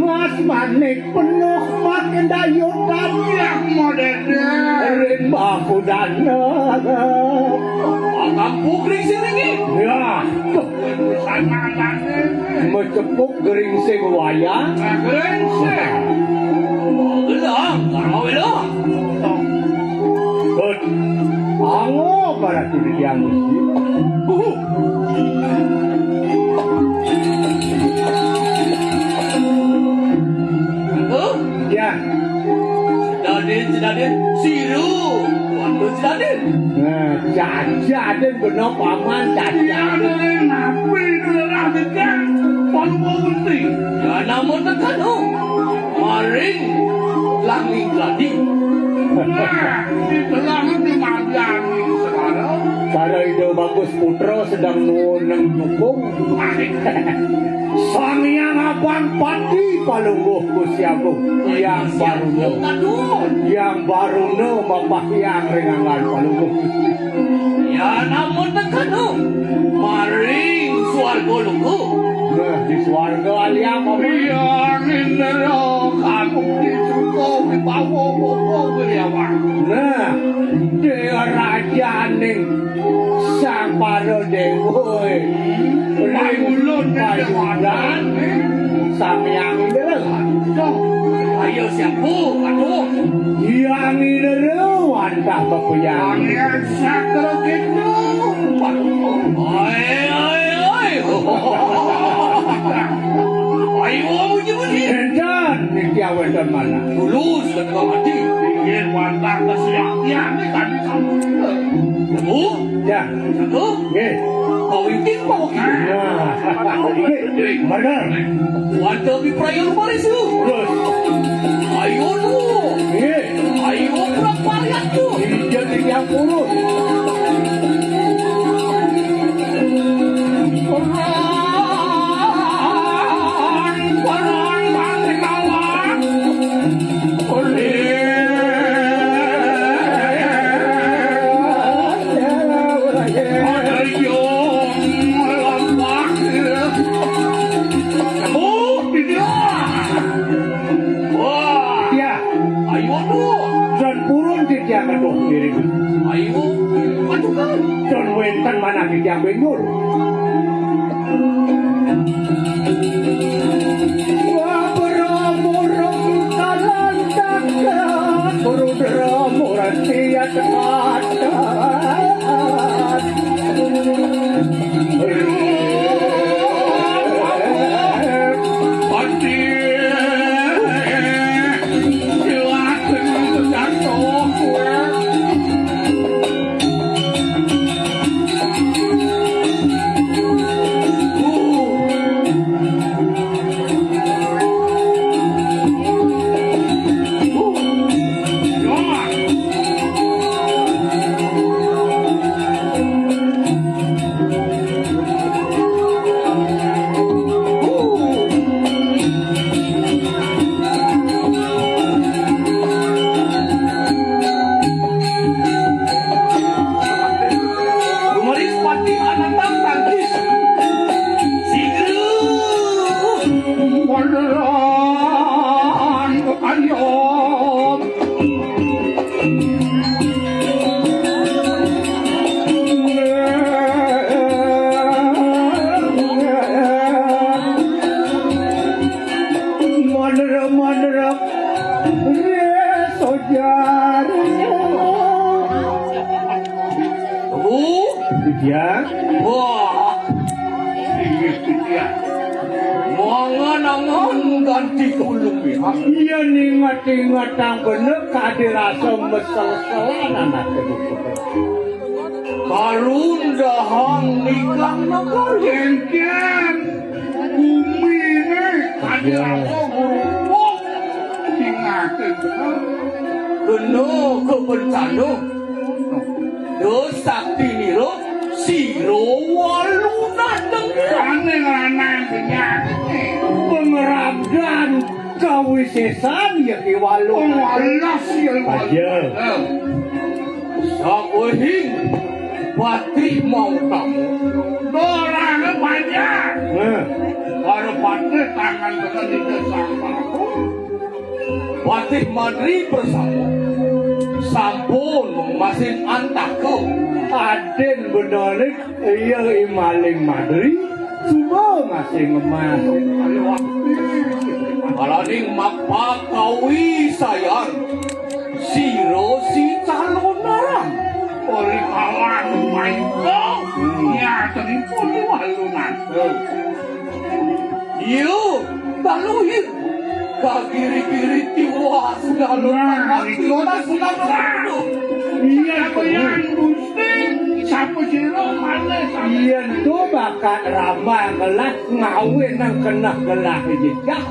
Mas manik. Penuh makendayutan. Yang modern. Rimba kudana. Kampung Gringsing ini. Ya. Sana, sana. Mecepuk Gringsing wayang. Nah, Gringsing. Gelang, karawilang. Tut. Ango para titiang Gusti. Uh. Huh? Ya. Sedadin, sedadin, siru. Waduh, sedadin. Nah, jaja adin bener paman, jaja. Iya, adin. Adin, apa itu lah, adin, kan? Palu mau penting. Ya, namun tekan, oh. Maring langing gladi. Nah, di tengah di mandian sekarang. Para Ida Bagus Putra sedang nuwun jukung. Sang Hyang Abang Pati Palungguh Gusti Agung. Yang Baruna. Aduh. Yang Baruna mapahyang ring anggan Palungguh Gusti. Ya, namun tekana. Maring swarga loka. Nah, di swarga aliang apa? Yang indra kamu di surga wibawa bapa wiryawan. Nah, dia rajaning sang para dewa. Payulun payunan. Sang Hyang Indra. Ayo siapa? Aduh. Hyang Indra wantah bapa Hyang. Sakra Kidul. Oi, oi, oi. Ayo, muji-muji. Énten, niki awénten manah. Tulus, tegal ati. Inggih, wantah kasiaktian, kami sampun. Temu? Ya. Satu. Nggih. Kawitin, Pak Wakil. Ya. Nggih, bener. Wantah bipraya lumaris, lu. Terus. Ayo, lu. Nggih. Ayo, pura pariat, lu. Inggih, tiga puluh. Perang, perang, mati kawan. Ya. Ayo, aduh. Dan purun titiang aduh ngiring. Ayo, aduh kan. Dan wénten manah titiang benjur. Ya. Wah. Iya, iya. Mangan-angan ganti tulung ya. Iya, inget-inget bener kade rasa mesel-selan anak kedua. Karundahang nikang negara. Jengken. Bumi ini kade rasa berubah. Ingat. Kena kebencana. Duh sakti nira sira walu nateng. Ane lanang penyakit. Pengerabdan kawisesan ya ki walu. Walas ya walu. Aja. Sakwehing patih mau tamu. Dorane panjang. Nah. Para patih tangan tekan di desa. Patih Madri bersama sampun masing antaka. Aden benane iya I Maling Madri suba masing emas. Alaning mapakawi sayan sira si calon aran. Ori kawan maiko. Hmm. Ya, teripun di walunan. Iya, kaluhir. Kagiri-giri tiwas lalu. Nah, itu kita sudah tahu. Iya, siapa yang Gusti? Siapa sira mana? Iya, itu bakat rambang gelah ngawin nang kena gelah jejak.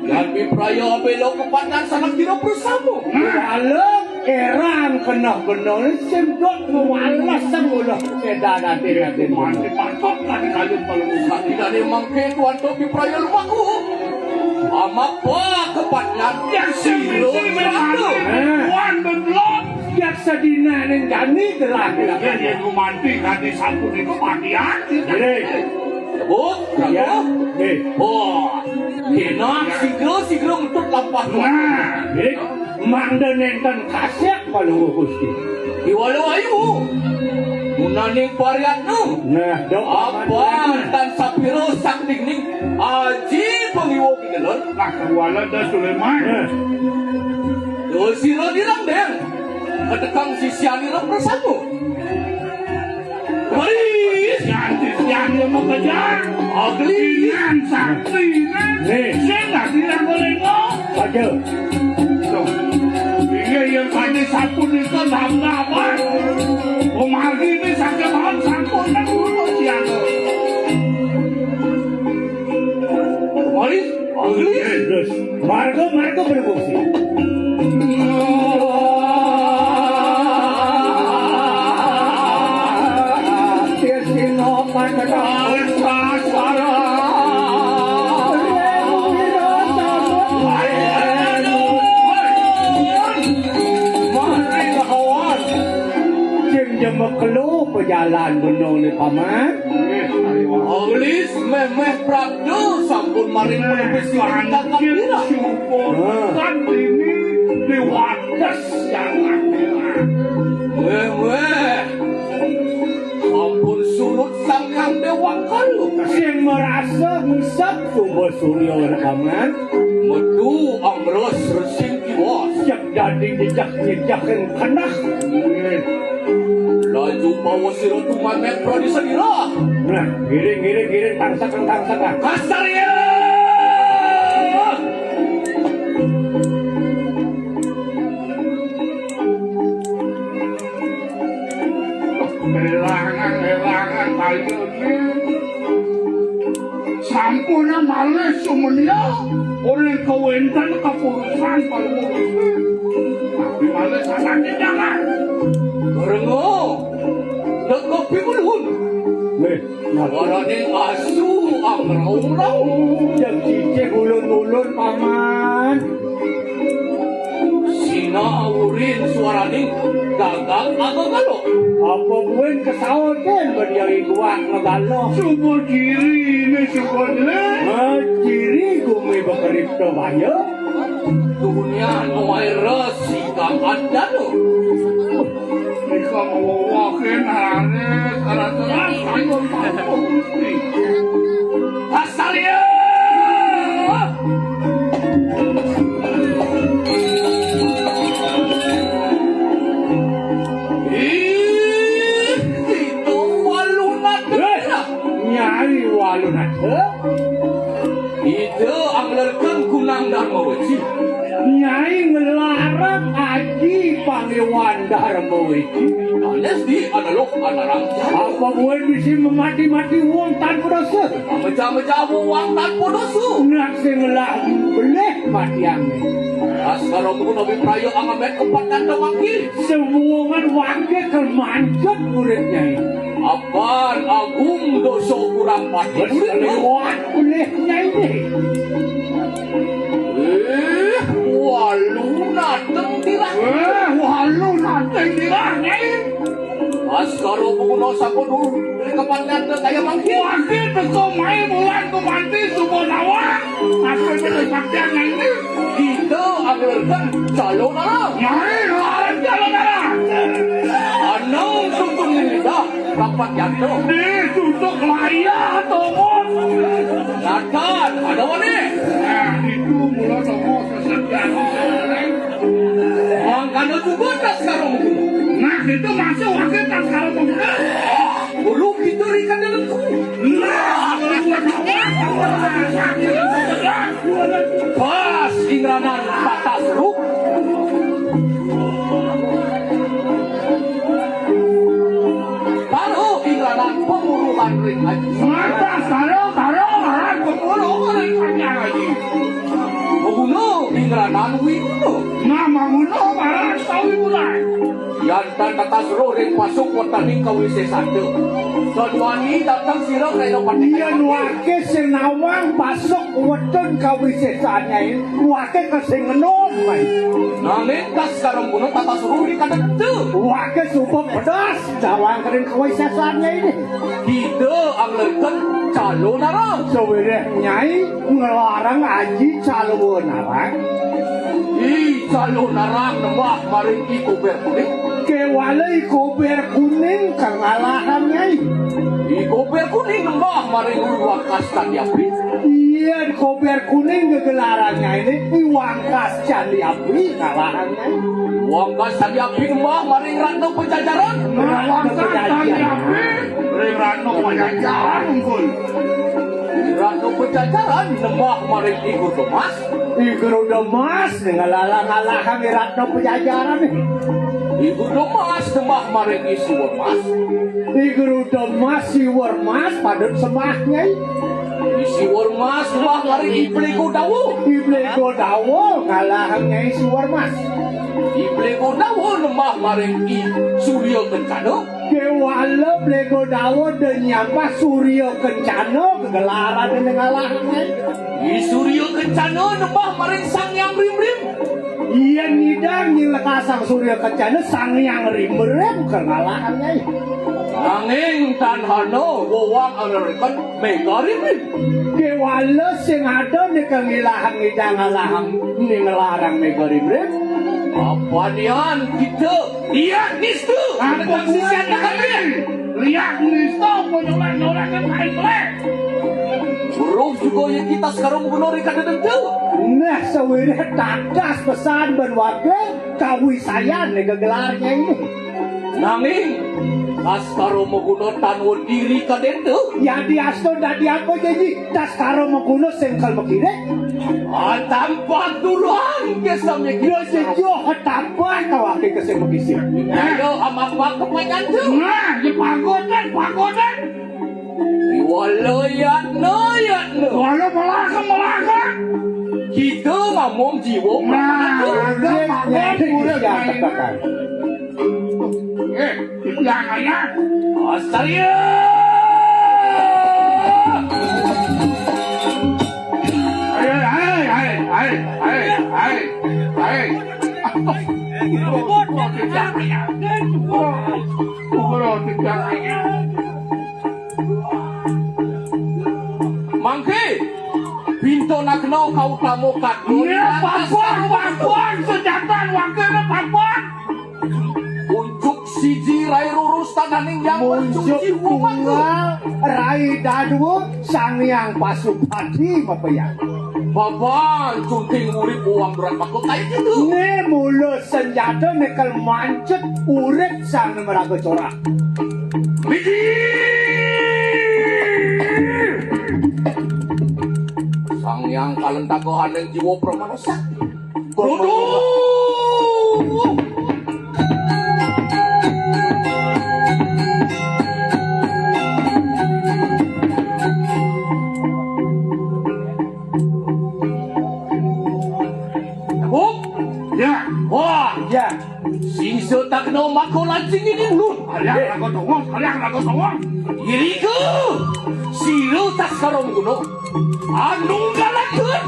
Dan Bipraya bela kepatan sanak kira bersama. Nah. Alam Erang keneh beneh sing dot ngwales sing ulah sedan ati-ati. Mati patut tadi kayun pelungguh. Sakti dadi mangke tuan topi praya lumaku. Amapa kepatnyan yang silo siratu. Tuan bendelok. Yak sedina ning jani gelah. Yen gumanti kadi sampun iku matian. Sebut, ya. Eh. Wah, kena sigra-sigra ngetut lampah tuan. Nah. Eh. Mangda nenten kasek Palungguh Gusti. Diwala ayu. Munaning pariatna. Nah, dok. Apa tan sapira saktining aji pangiwa kidelon. Nah, wala da Sulaiman. Nah. Dosira dirang, Deng. Ketekang sisianira prasanggup. Wih, ganti tiang yang mau kejar. Agli. Dengan sakti, kan? Nih. Saya nggak bilang boleh kok. Aja. Tuh. Iya, yang tadi sapu itu nambah apa? Kemari ini sakit banget, sapu kan dulu tiang. Wali, wali. Terus, marga, marga berfungsi. Sesino pandekan. Sing jemek kelu pejalan gunung ni, Paman. Aulis memeh prabdo sampun maring penepis kakang ira. Syukur kan ini diwates yang akhirat. Weh, weh. Sampun surut Sang Hyang Dewa Kalu. Sing merasa ngisap sumber surya rekaman. Metu amres resing kiwas. Siap dadi jejak-jejakan kenah. Laju bawa sira tuman metro di sedira. Nah, giring, giring, giring, tangsakan, tangsakan. Kasar ya! Elangan, elangan, ayo, nih. Sampun malih sumenia, ora kawénten kapurusan paluwung. Tapi malih sanget jalan. Rengo, teka pikulun. Wéh, waraning asu amraung-raung. Jam cicing ulun-ulun, Paman. Sina urin suaraning gagak agak galok. Apa buin kesaotin badiari guak ngegalok. Suba ciri ini suba jelek. Ciri gumi bekeripto baya. Dunia nuai resi gak ada lo. Nika mawawakin haris, teras-teras, ayo, Pak Gusti. Astalia! Ih, itu Nyai nglarang aji pangéwan Darma Wiji. Alias di analog alarang. Apa buin bisa mamati-mati wong tanpa dosa? Mamecah-mecah wong tanpa dosa. Nak sing ngelah belih matiannya. Askara mung nabi praya angamén kepat nanda mangki. Sembuwungan wangké kemancut urip Nyai. Apan agung dosa kurang pati. Wis urip. Lewat belih Nyai. Eh, walu nateng tirah. Eh, walu nateng tirah, Nyai. Askara mung sampun ur-, ring kepat nanda kaya mangkin. Wagé teka mai bulan kemanti suba nawang. Apa itu saktian Nyai? Kita anglerkan calonarang. Nyai, lawan calonarang. Anang tuntun lidah dapat jatuh. Di tutuk layah, Tomon. Natan, ada wané. Nah, itu mula Tomon sesat jatuh. Mangkana juga tas karung. Nah, itu masuk wakil tas karung. Bulu kita ikan dalam. Nah, bulu Pas ingranan patah seru. Taruh ingranan pemuruhan ring aji. Mata karo, karo, aran pemuruhan ring aji. Maguno ingranan wiguna. Nah, maguno marang sawi bulan. Yan tan tatas roh ring pasuk wetaning kawisesata. Tan wani dateng sira kaya pati. Yan wake sing nawang pasuk wetun kawisesannya, wake kesing ngenom, mai. Nanging kas karem guna tatas roh ring kadekta. Wake suba pedas, jawang kering kawisesannya ini. Kita anglerken calonarang. Sawireh Nyai nglarang aji calonarang. I calonarang nembah maring I Kober Kuning. Kewala I Kober Kuning kang ngalahang, Nyai. I Kober Kuning nembah maring I Wangkas Candi Api. Iya, Kober Kuning gegelaran Nyai ini I Wangkas Candi Api ngalahang, Nyai. Wangkas Candi Api nembah maring Ratna Pajajaran. Nah, Wangkas Candi Api ring Ratna Pajajaran, Ungkul. Ratna Pajajaran nembah maring I Guru Domas. I Guru Domas ning ngalalang-alahang I Ratna Pajajaran nih. I Guru Domas nembah maring I Siwermas. I Guru Domas Siwermas padut sembah, Nyai. I Siwermas nembah maring I Plego Dawa. I Plego Dawa ngalahang Nyai Siwermas. I Plego Dawa nembah maring I Surya Kencana. Kewala Plego Dawa da nyambah Surya Kencana gegelaran ning ngalahang. I Surya Kencana nembah maring Sang Hyang Rimrim. Yen nyidang nyilekasang Surya Kencana, Sang Hyang Rimrim kang ngalahang, Nyai. Nanging tan hana wong anglerken Mega Rimrim. Kewala sing ada nika ngilahang ngidang ngalahang ning nglarang Mega Rimrim. Apanian kita Liak nista. Apa sisian tak kabeh? Liak nista apa nyolak-nyolakan kain pelek? Weruh juga ya kita sekarang gubernur ikan dedengkel. Nah, sawireh tadas pesan ban wage kawisayan nih gegelarnya ini. Nanging, Askara Maguna tan wedi ri kadenda. Yadi asta dadi apa janji? Taskara Maguna sengkel makirik. Ah, tampak duluan ke samya kita. Yo, sejo tampak kawake ke sing makisik. Ayo, amang bak kepanjang tu. Nah, di pagodan, pagodan. Wala yatna, yatna. Wala melaka, melaka. Kita ngomong jiwa. Nah, ada pagodan. Eh, Yang ayah. Astaria. Hai, hai, hai, hai, hai, hai, hai. Ribut, ribut, ribut, ribut. Mangke, pinto nagna kautama kadun. Iya, papan, papan, sejatan wakil papan. Unjuk siji rai rurus tananing yang munjuk jiwa tunggal, rai dadua, Sang Hyang Pasupati mapayang. Baban cunting urip uang berat makhluk kayak gitu. Ne mula senjata nekel mancet urip sang meraga corak. Miji! Sang Yang kalentakohaning jiwa pramana sakti. Waduh. Oh, ya. Wah, ya. Sing setakno mako lancing ini ulun. Aliang raga songo, aliang raga songo. Iriku, sira tak sarong gunung. Anung galakan.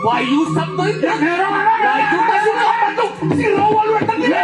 Bayu sampai. Ya, merah, merah, merah. Laju kasih apa tuh? Sira walu datang ini.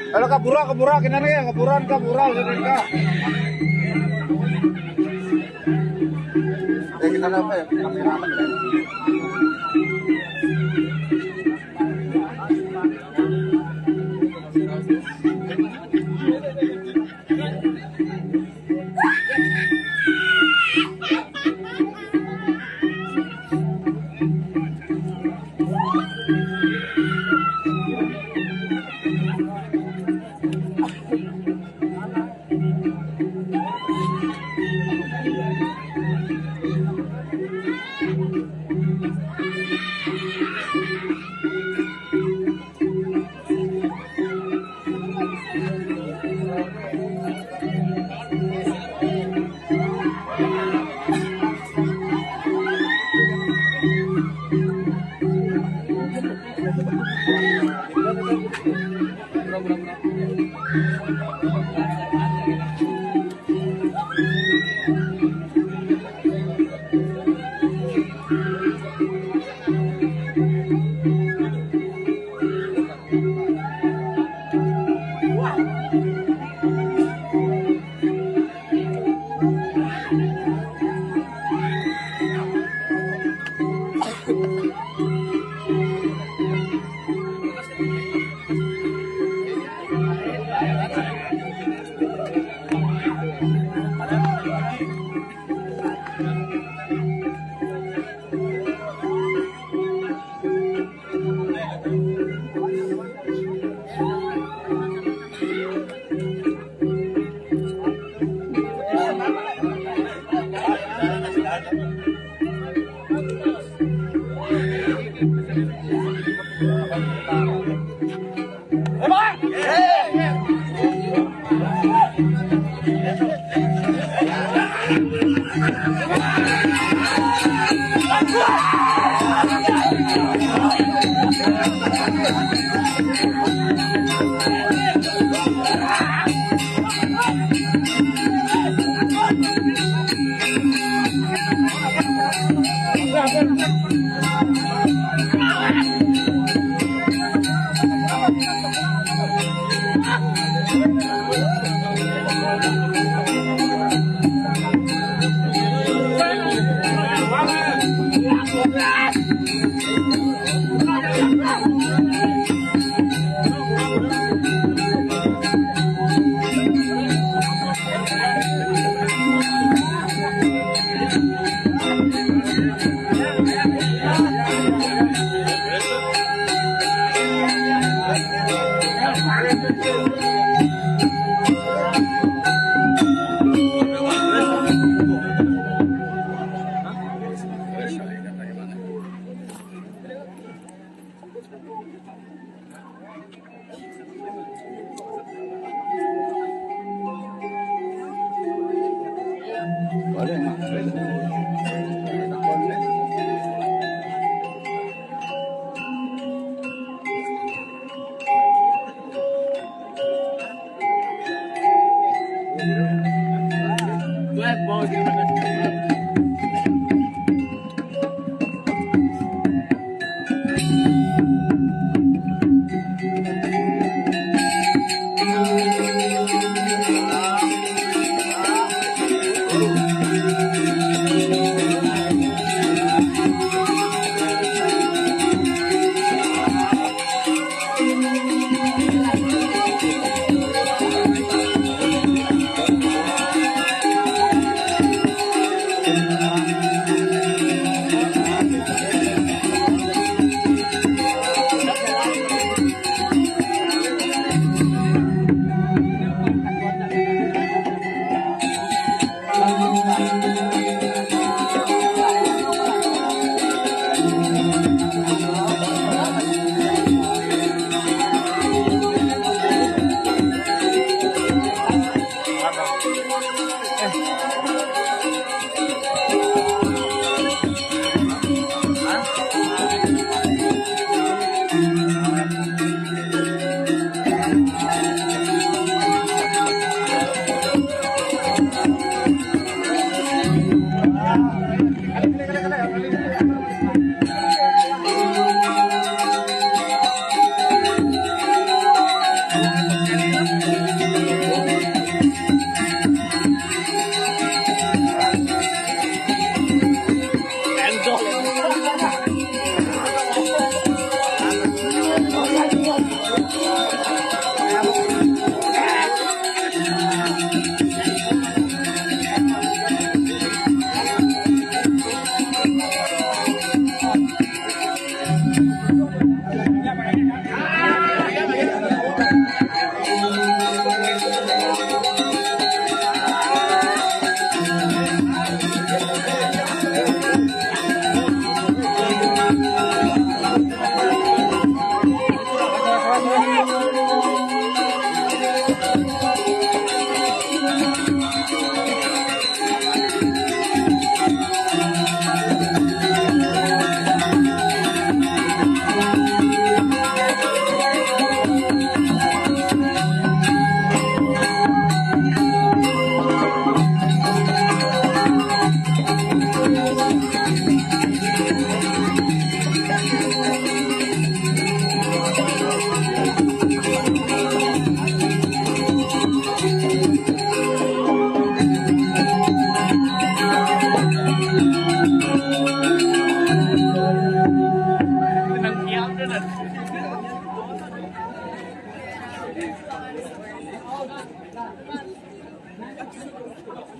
Kalau kabura, kabura, kenapa ya? Kaburan, kabura, saudara. Ya, kita apa ya? Kameramen ya.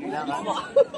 Nang